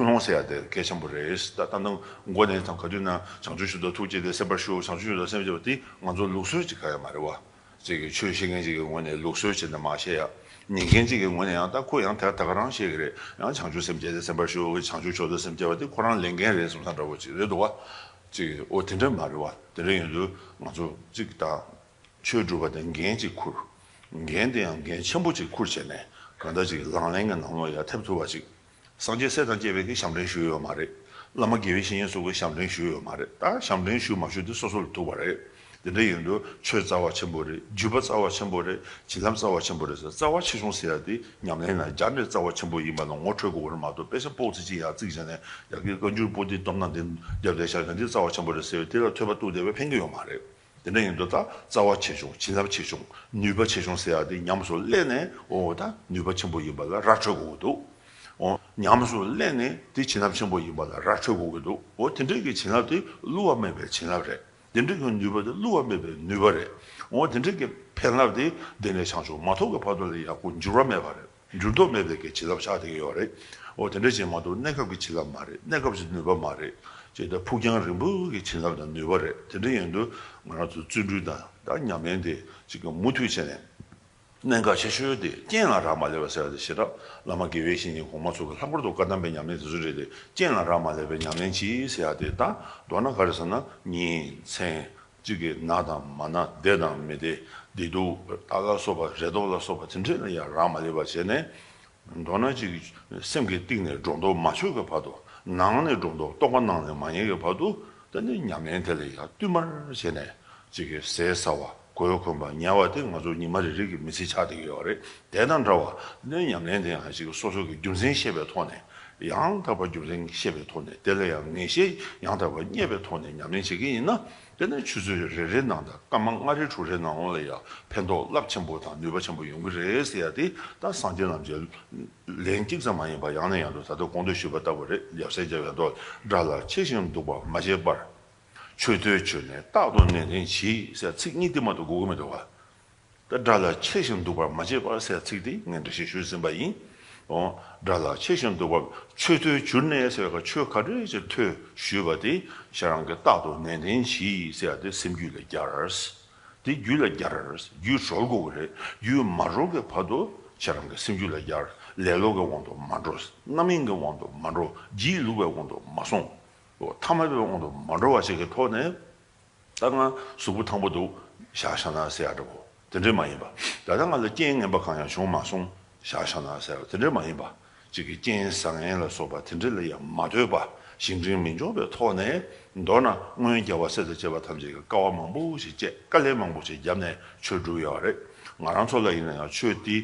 ཀུན་སློང་ཟེར་ཡ་དེ་གལ་ཆེན་པོ་རེད། ད་ལྟ་ནང་མགོ་ནས་དང་ག་དུས་ན་བྱང་ཆུབ་མཆོག་ཏུ་ཐུགས་བསྐྱེད་དེ་སེམས་པར་ཞུ། བྱང་ཆུབ་མཆོག་ཏུ་སེམས་བསྐྱེད་པ་དེ་ང་ཚོ་ལུགས་སྲོལ་ཅིག་ག་ཡ་མ་རེད་བ། ཅིག་གི་ཆོས་ཤེས་མཁན་ཅིག་གི་ངོས་ནས་ལུགས་སྲོལ་བྱས་ནས་མ་བཤད་ཡ། ཉན་མཁན་ཅིག་གི་ངོས་ནས་ཡང་ད་ཁོ་ཡང་དེ་ད་ག་རང་བཤད་གི་རེད། ཡང་བྱང་ཆུབ་སེམས་བསྐྱེད་དེ་སེམས་པར་ཞུ། བྱང་ཆུབ་མཆོག་ཏུ་སེམས་བསྐྱེད་པ་དེ་ཁོ་རང་ལས་འགན་རེད་བསམ་ས་འདྲ་བོ་ཅིག་རེད་འདུག་བ། ཅིག་ཨོ་དེ་འདྲ་མ་རེད་བ། དེ་འདྲ་ཡིན་དུས་ང་ཚོ་ཅིག་ད་ཆོས་སྒྲུབ་པ་དེ་འགན་ཅིག་འཁུར། འགན་དེ་ཡང་འགན་ཆེན་པོ་ཅིག་འཁུར་བྱས་ནས་གང་ལྟར་ཅིག་ལག་ལེན་གྱི་ནང་ལོགས་ཡར་ཐེབས་ཐུབ་པ་ཅིག་སངས་རྒྱས་སྲས་དང་བཅས་པའི་གི་ཞབས་འདྲེན་ཞུས་ཡོད་མ་རེད། བླ་མ་དགེ་བའི་བཤེས་གཉེན་སོགས་ཀྱི་ཞབས་འདྲེན་ཞུས་ཡོད་མ་རེད། ད་ཞབས་འདྲེན་ཞུ་མ་ཞུ་དེ་སོ་སོ་ལ་ཐུག་པ་རེད། དེ་འདྲ་ཡིན་དུས་ཆོས་རྩ་བ་ཆེན་པོ་རེད། བརྒྱུད་པ་རྩ་བ་ཆེན་པོ་རེད། བྱིན་རླབས་རྩ་བ་ཆེན་པོ་རེད་ཟེར། རྩ་བ་ཆེ་ཆུང་ཟེར་ཡ་དེ་ཉམས་ལེན་ལ་སྦྱར་ནས་རྩ་བ་ཆེན་པོ་ཡིན་པ་ལ་ངོ་འཕྲོད་དགོས་པ་རེད་མ་གཏོགས། དཔེ་ཆ་པོ་ཙི་ཅིག་ཡར་བརྩིགས་བྱས་ནས་ཡ་གི་བཀའ་འགྱུར་པོ་ཏི་སྟོབས་ན་འདི་རྒྱབ་བསྡད་བཞག་ན་འདི་རྩ་བ་ཆེན་པོ་རེད་ཟེར་བས་དེ་ལ་ཐོས་པ་གཏུགས་བསྡད་པས་ཕན་གྱི་ཡོད་མ་རེད། དེ་འདྲ་ཡིན་དུས་ད་རྩ་བ་ཆེ་ཆུང་། བྱིན་རླབས་ཆེ་ཆུང་། ནུས་པ་ཆེ་ཆུང་ཟེར་ཡ་དེ་ཉམས་སུ་ལེན་ནས་འོ་ད་ནུས་པ་ཆེན་པོ་ཡིན་པ་ལ་ར་འཕྲོད་དགོས་ཀྱི་འདུག་འོ་ཉམས་སུ་ལེན་ནས་དེ་བྱིན་རླབས་ཆེན་པོ་ཡིན་པ་ལ་ར་འཕྲོད་དགོས་ཀྱི་འདུག་འོ་དེ་འདྲའི་གི་བྱིན་རླབས་དེ་བསླུ་བ་མེད་པའི་བྱིན་རླབས་རེད། དེ་འདྲའི་གི་ནུས་པ་དེ་བསླུ་བ་མེད་པའི་ནུས་པ་རེད། འོ་དེ་འདྲའི་གི་ཕན་རླབས་དེ་འདི་ནས་བྱང་ཆུབ་མ་ཐོབ་ཀྱི་བར་དུ་ལ་ཡག་པོ་འགྱུར་བ་མེད་པ་རེད། འགྱུར་ལྡོག་མེད་པའི་གི་བྱིན་རླབས་ཆགས་བསྡད་ཀྱི་ཡོད་རེད། འོ་དེ་འདྲ་ཅིག་མ་གཏོགས་གནས་སྐབས་ཀྱི་བྱིན་རླབས་མ་རེད། གནས་སྐབས་ཀྱི་ནུས་པ་མ་རེད། ཅེས་ད་ཕུགས་རྒྱང་རིང་པོའི་གི་བྱིན་རླབས་དང་ནུས་པ་རེད། དེ་འདྲ་ཡིན་དུས་ང་རང་ཚོ་བརྩོན་འགྲུས་དང་ད་ཉམས་ལེན་དེ་ཅིག་གི་མུ་མཐུད་བྱས་ནས་གནད་འགག་ཆེ་ཤོས་དེ་རྐྱེན་ལ་རག་མ་ལས་པ་ཟེར་བ་དེ་ཞེ་དྲག་བླ་མ་དགེ་བའི་བཤེས་གཉེན་གོང་མ་ཚོ་གི་ལྷག་པར་དུ་བཀའ་གདམས་པའི་ཉམས་ལེན་དེ་ཚོ་རེད་དེ། རྐྱེན་ལ་རག་མ་ལས་པའི་ཉམས་ལེན་གྱིས་ཟེར་ཡ་དེ་ད་མདོར་ན་ག་རེ་ཟེར་ན་ཉིན་མཚན། གཅིག་གིས་ན་དང་མ་ན། བདེ་དང་མི་བདེ། བདེ་སྡུག་ལྟ་ལ་སོགས་པ། རེ་དོགས་ལ་སོགས་པ་དེ་འདྲས་ལ་ཡང་རག་མ་ལས་པ་བྱས་ནས། མདོར་ན་ཅིག་སེམས་ཀྱི་གཏིང་ནས་སྒྲོ་འདོགས་མ་ཆོད་པའི་བར་དུ། ནང་ནས་སྒྲོ་འདོགས། རྟོག་པ་ནང་ནས་མ་ཉལ་བའི་བར་དུ། དེ་ནས་ཉམས་ལེན་དེ་ལ་ཡང་བསྟུད་མར་བྱས་ནས་ཅིག་གིས་ཟས་ཟ་བ། གོས་གོན་པ། ཉལ་བ་དེ་ང་ཚོ་ཉི་མ་རེ་རེ་གི་མི་ཚེ་ཆགས་བསྡད་ཀྱི་ཡོད་རེད། དེ་དང་འདྲ་བ་དེ་ནས་ཉམས་ལེན་དེ་ཡང་ཅིག་སོ་སོ་གི་རྒྱུ་མཚན་ཤེས་པའི་ཐོག་ནས། ཡང་དག་པ་རྒྱུ་མཚན་ཤེས་པའི་ཐོག་ནས། དེ་ལ་ཡང་ངེས་ཤེས་ཡང་དག་པ་རྙེད་པའི་ཐོག་ནས་ཉམས་ལེན་བྱེད་ཀྱི་ཡིན་ན། དེ་ནས་ཆུ་ཚོད་རེ་རེའི་ནང་དང་སྐར་མ་ལྔ་རེ་དྲུག་རེའི་ནང་ལ་ཡང་ཕན་ཐོགས་རླབས་ཆེན་པོ་དང་ནུས་པ་ཆེན་པོ་ཡོང་གི་རེད་ཟེར་ཡ་དེ་ད་སངས་རྒྱས་རྣམས་ཀྱི་ལན་གཅིག་ཙམ་མ་ཡིན་པར་ཡང་ནས་ཡང་དུ་ད་ལྟ་གོང་དུ་ཞུས་པ་ལྟ་བུ་རེད། ཡབ་སྲས་མཇལ་བའི་མདོ། དགྲ་ལ་ཆས་ཤིང་འདུག་པར་མ་བྱེད་པར། མཆོད་རྟེན་བྱོན་ནས་རྟག་ཏུ་ནན་ཏན་གྱིས་ཟེར་ཚིག་གཉིས་དེ་མ་གཏོགས་དགོས་ཀྱི་མི་འདུག་བ། ད་དགྲ་ལ་ཆས་ཤིང་འདུག་པར་མ་བྱེད་པར་ཟེར་ཚིག་དེ་ངས་འགྲེལ་བཤད་ཞུས་ཟིན་པ་ཡིན། འོ། དགྲ་ལ་ཆས་ཤིང་འདུག་པར། མཆོད་རྟེན་བྱོན་ནས་ཟེར་བའི་ཆོས་ག་འདྲ་ཅིག་ཐོས་ཞུས་པ་དེ་ཁྱེད་རང་གིས་རྟག་ཏུ་ནན་ཏན་གྱིས་ཟེར་ཡ་དེ་སེམས་རྒྱུད་ལ་སྦྱར། དེ་རྒྱུད་ལ་སྦྱར། རྒྱུད་གྲོལ་དགོས་ཀྱི་རེད། རྒྱུད་མ་གྲོལ་གྱི་བར་དུ་ཁྱེད་རང་གི་སེམས་རྒྱུད་ལ་སྦྱར། ལེ་ལོ་གི་དབང་དུ་མ་འགྲོ། རྣམ་གཡེང་གི་དབང་དུ་མ་འགྲོ། སྒྱིད་ལུག་པའི་དབང་དུ་མ་སོང་། འོ། ཐ་མལ་པའི་དབང་དུ་མ་འགྲོ་བ་ཞིག་གི་ཐོག་ནས། ད་ང་གཟུགས་པོ་ཐང་པོ་འདུག་བཞག་བཞག་ན་ཟེར་ཡ་འདྲ་བོ་དེ་འདྲས་མ་ཡིན་པ། ད་ལྟ་ང་ལ་རྐྱེན་ངན་པ་གང་ཡང་བྱུང་མ་སོང་བཞག་བཞག་ན་ཟེར་བ་དེ་འདྲས་མ་ཡིན་པ། གཅིག་གི་རྐྱེན་བཟང་ངན་ལ་སོགས་པ་དེ་འདྲས་ལ་ཡང་མ་ལྟོས་པ། གཞན་དྲིང་མི་འཇོག་པའི་ཐོག་ནས། མདོར་ན་སྔོན་རྒྱལ་བ་སྲས་དང་བཅས་པ་ཐམས་ཅད་ཀྱིས་དཀའ་བ་མང་པོ་ཞིག་སྤྱད། དཀའ་ལས་མང་པོ་ཞིག་བརྒྱབ་ནས་ཆོས་བསྒྲུབས་ཡོད་རེད། ང་རང་ཚོ་ལ་ཡིན་ན་ཡང་ཆོས་འདི་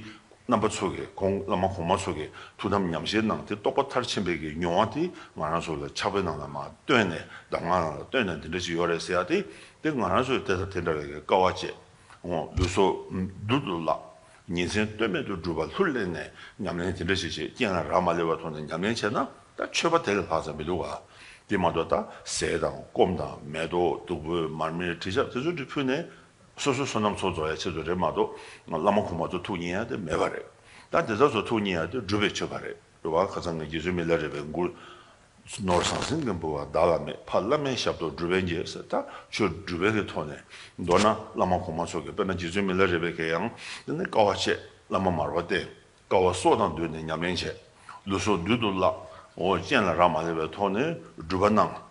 རྣམ་པ་ཚོ་གིས། གོང་བླ་མ་གོང་མ་ཚོ་གིས་ཐུགས་དམ་ཉམས་བཞེས་གནང་སྟེ་རྟོགས་པ་མཐར་ཕྱིན་པའི་གི་མྱོང་བ་དེ་ང་རང་ཚོ་ལ་ཕྱག་དཔེ་ནང་ལ་མར་བཏོན་ནས། གདམས་ངག་ནང་ལ་བཏོན་ནས་འདི་འདྲ་ཞིག་ཡོད་རེད་ཟེར་ཡ་དེ། དེ་ང་རང་ཚོས་དེ་དང་དེ་འདྲ་བའི་གི་དཀའ་བ་སྤྱད། འོ། ལུས་སྲོག་རྡུལ་དུ་བརླག། ཉིན་མཚན་ལྟོས་མེད་དུ་སྒྲུབ་པ་ལྷུར་ལེན་ནས་ཉམས་ལེན་དེ་འདྲ་ཞིག་བྱེད། རྐྱེན་ལ་རག་མ་ལས་པའི་ཐོག་ནས་ཉམས་ལེན་བྱས་ན། ད་མཆོད་པ་དེ་ལས་ལྷག་ཙམ་མི་འདུག་ག་དེ་མ་གཏོགས་ད་ཟས་དང་སྐོམ་དང་མེ་ཏོག་བདུག་སྤོས་མར་མེ་དྲི་ཆབ་དེ་ཚོ་འདྲ་ཕུལ་ནས། སོ་སོའི་བསོད་ནམས་ཚོགས་རྫོགས་ཡ་ཆེད་དུ་རེད་མ་གཏོགས། བླ་མ་གོང་མ་ཚོ་ཐུགས་མཉེས་ཡ་དེ་མེད་པ་རེད། ད་དེ་དག་ཚོ་ཐུགས་མཉེས་ཡ་དེ་སྒྲུབ་པའི་མཆོད་པ་རེད། རེད་བ། ཁ་སང་གི་རྗེ་བཙུན་མི་ལ་རས་པའི་མགུར། ནོར་ཟང་ཟིང་གི་འབུལ་བ་བདག་ལ་མེད། ཕ་བླ་མའི་ཞབས་ཏོག་སྒྲུབ་པས་འཇལ་ཟེར། ད་ཆོས་སྒྲུབ་པའི་གི་ཐོག་ནས། མདོར་ན་བླ་མ་གོང་མ་ཚོ་གི། དཔེར་ན་རྗེ་བཙུན་མི་ལ་རས་པའི་གི་ཡང་དེ་ནི་དཀའ་བ་སྤྱད། བླ་མ་མར་པ་བསྟེན། དཀའ་བ་སྲོག་དང་བསྡོས་ནས་ཉམས་ལེན་བྱས། ལུས་སྲོག་རྡུལ་དུ་བརླག། འོ། རྐྱེན་ལ་རག་མ་ལས་པའི་ཐོག་ནས་སྒྲུབ་པ་གནང་།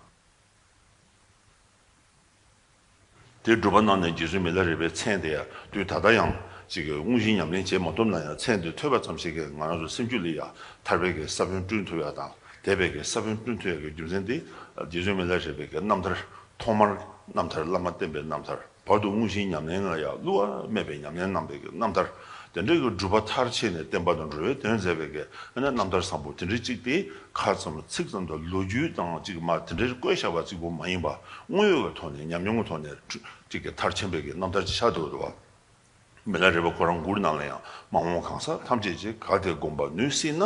དེ་སྒྲུབ་པ་གནང་ནས་རྗེ་བཙུན་མི་ལ་རས་པའི་མཚན་དེ་ཡང་དུས་ད་ལྟ་ཡང་ཅིག་གི་དངོས་གཞི་ཉམས་ལེན་བྱེད་མ་ཐུབ་ན་ཡང་མཚན་དེ་ཐོས་པ་ཙམ་ཞིག་གིས་ང་རང་ཚོ་སེམས་རྒྱུད་ལ་ཡང་ཐར་པའི་གི་ས་བོན་བསྐྲུན་ཐུབ་ཡ་དང་། དད་པའི་གི་ས་བོན་བསྐྲུན་ཐུབ་ཡ་གི་རྒྱུ་མཚན་དེ། རྗེ་བཙུན་མི་ལ་རས་པའི་གི་རྣམ་ཐར་ཐོག་མར་རྣམ་ཐར། བླ་མ་བསྟེན་པའི་རྣམ་ཐར། བར་དུ་དངོས་གཞིའི་ཉམས་ལེན་ལ་ཡང་བསླུ་བ་མེད་པའི་ཉམས་ལེན་གནང་བའི་གི་རྣམ་ཐར། དེ་འདྲའི་གི་སྒྲུབ་པ་མཐར་ཕྱིན་ནས་བསྟན་པ་དང་འགྲོ་བའི་དོན་མཛད་པའི་གི་ཨ་ནི་རྣམ་ཐར་བཟང་པོ་དེ་འདྲའི་གཅིག་དེ་ཁ་ཙམ་ཚིག་ཙམ་དང་ལོ་རྒྱུས་དང་གཅིག་མ་དེ་འདྲའི་བཀོད་བཞག་པ་གཅིག་པོ་མ་ཡིན་པ། དངོས་ཡོད་ཀྱི་ཐོག་ནས་ཉམས་མྱོང་གི་ཐོག་ནས་གཅིག་གི་མཐར་ཕྱིན་པའི་གི་རྣམ་ཐར་ཅིག་ཆགས་འདུག་འདུག་བ། མི་ལ་རས་པ་ཁོ་རང་མགུར་ནང་ལ་ཡང་། མ་འོངས་གང་ཟག་ཐམས་ཅད་ཀྱིས། གལ་ཏེ་བསྒོམ་པར་ནུས་སྲིད་ན།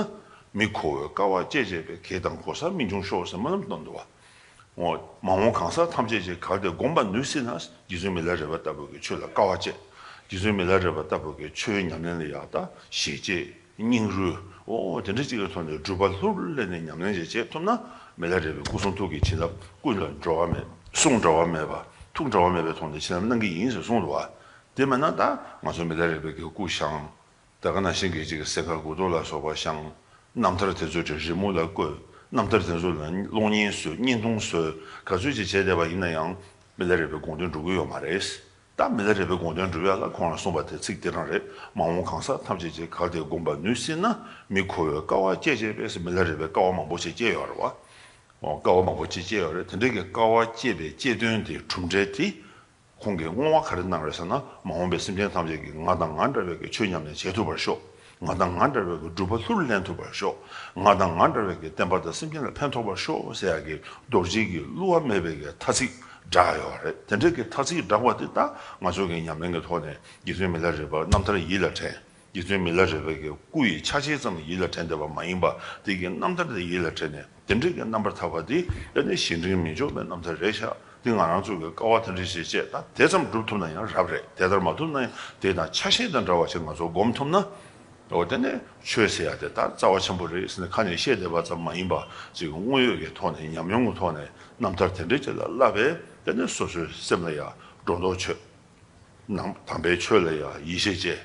མི་ཁོ་བོས་དཀའ་བ་སྤྱད་བྱས་པའི། གེགས་དང་གོལ་ས་མི་འབྱུང་ཤོག་ཟེར་སྨོན་ལམ་བཏབ་འདུག་བ། འོ། མ་འོངས་གང་ཟག་ཐམས་ཅད་ཀྱིས་གལ་ཏེ་བསྒོམ་པར་ནུས་སྲིད་ན། རྗེ་བཙུན་མི་ལ་རས་པ་ལྟ་བུ་གི་ཆོས་ལ་དཀའ་བ་སྤྱད། རྗེ་བཙུན་མི་ལ་རས་པ་ལྟ་བུ་གི་ཆོས་ཉམས་ལེན་ལ་ཡང་ད་ཞེ་བཅད་སྙིང་རུས། འོ་དེ་འདྲ་ཅིག་གི་ཐོག་ནས་སྒྲུབ་པ་ལྷུར་ལེན་ནས་ཉམས་ལེན་ཅིག་བྱེད་ཐུབ་ན། མི་ལ་རས་པའི་སྐུ་གསུང་ཐུགས་ཀྱི་བྱིན་རླབས། སྐུ་ལ་འགྲོ་བ་མེད། གསུང་འགྲོ་བ་མེད་པ། ཐུགས་འགྲོ་བ་མེད་པའི་ཐོག་ནས་བྱིན་རླབས་གནང་གི་ཡིན་ཟེར་གསུངས་འདུག་བ། དེ་མིན་ན་ད་ང་ཚོ་མི་ལ་རས་པའི་གི་སྐུ་བཞེངས། ད་ག་ནང་བཞིན་གྱི་ཅིག་གི་གསེར་ཁ་མགུ་ཏོག་ལ་སོགས་པ་བཞེངས། རྣམ་ཐར་དེ་ཚོ་ཅིག་རི་མོ་ལ་བཀོད། རྣམ་ཐར་དེ་ཚོ་ལ་གློག་བརྙན་བཟོས། བརྙན་ཐུང་བཟོས། ག་ཚོད་ཅིག་བྱས་བསྡད་པ་ཡིན་ན་ཡང་མི་ལ་རས་པའི་དགོངས་དོན་འགྲུབ་ཀྱི་ཡོད་མ་རེད། ད་མི་ལ་རས་པའི་དགོངས་དོན་འགྲུབ་ཡ་ལ་ཁོང་རང་གསུངས་པ་དེ་ཚིག་དེ་རང་རེད། མ་འོངས་གང་ཟག་ཐམས་ཅད་ཀྱིས་གལ་ཏེ་བསྒོམ་པར་ནུས་སྲིད་ན། མི་འཁོར་བའི་དཀའ་བ་སྤྱད་བྱེད་པས་ཟེར། མི་ལ་རས་པས་དཀའ་བ་མང་པོ་ཞིག་སྤྱད་ཡོད་རེད་བ། འོ་དཀའ་བ་མང་པོ་ཅིག་སྤྱད་ཡོད་རེད། དེ་འདྲའི་གི་དཀའ་བ་སྤྱད་པའི་སྤྱད་དོན་དེ། གྲུབ་འབྲས་དེ། ཁོང་གིས་བསྔོ་བ་ག་རེ་གནང་རེད་ཟེར་ན། མ་འོངས་པའི་སེམས་ཅན་ཐམས་ཅད་ཀྱིས་ང་དང་ང་འདྲ་བའི་གི་ཆོས་ཉམས་ལེན་བྱེད་ཐུབ་པར་ཤོག་ང་དང་ང་འདྲ་བའི་གི་སྒྲུབ་པ་ལྷུར་ལེན་ཐུབ་པར་ཤོག་ང་དང་ང་འདྲ་བའི་གི་བསྟན་པ་དང་སེམས་ཅན་ལ་ཕན་ཐོགས་པར་ཤོག་ཟེར་ཡ་གི་རྡོ་རྗེ་གི་བསླུ་བ་མེད་པའི་གི་ཐ་ཚིག་བསྒྲགས་ཡོད་རེད། དེ་འདྲའི་གི་ཐ་ཚིག་བསྒྲགས་པ་དེ་ད་ང་ཚོ་གི་ཉམས་ལེན་གི་ཐོག་ནས་རྗེ་བཙུན་མི་ལ་རས་པ་རྣམ་ཐར་ཡིད་ལ་དྲན། རྗེ་བཙུན་མི་ལ་རས་པའི་གི་སྐུ་ཡི་ཆ་ཤས་ཙམ་ཡིད་ལ་དྲན་བསྡད་པ་མ་ཡིན་པ། དེ་གི་རྣམ་ཐར་དེ་ཡིད་ལ་དྲན་ནས། དེ་འདྲའི་གི་རྣམ་པར་ཐར་པ་འདི་ཨ་ནི་གཞན་དྲིང་མི་འཇོག་པའི་རྣམ་ཐར་རེད་ཤག་འདི་ང་རང་ཚོ་གི་དཀའ་བ་དེ་འདྲ་ཞིག་སྤྱད། ད་དེ་ཙམ་སྒྲུབ་ཐུབ་ན་ཡང་རབ་རེད། དེ་ལྟར་མ་ཐུབ་ན་ཡང་དེ་དང་ཆ་ཤས་དང་འདྲ་བ་ཞིག་ང་ཚོ་སྒོམ་ཐུབ་ན། འོ་དེ་ནས་ཆོས་ཟེར་ཡ་དེ་ད་རྩ་བ་ཆེན་པོ་རེད་ཟེར་ནས་ཁ་ནས་བཤད་བསྡད་པ་ཙམ་མ་ཡིན་པ་ཅིག་དངོས་ཡོད་ཀྱི་ཐོག་ནས་ཉམས་མྱོང་གི་ཐོག་ནས་རྣམ་ཐར་དེ་འདྲ་ཅིག་ལ་བསླབས་པས། དེ་ནས་སོ་སོའི་སེམས་ལ་ཡང་སྒྲོ་འདོགས་ཆོད། ནང་དམ་པའི་ཆོས་ལ་ཡང་ཡིད་ཆེས་བྱས།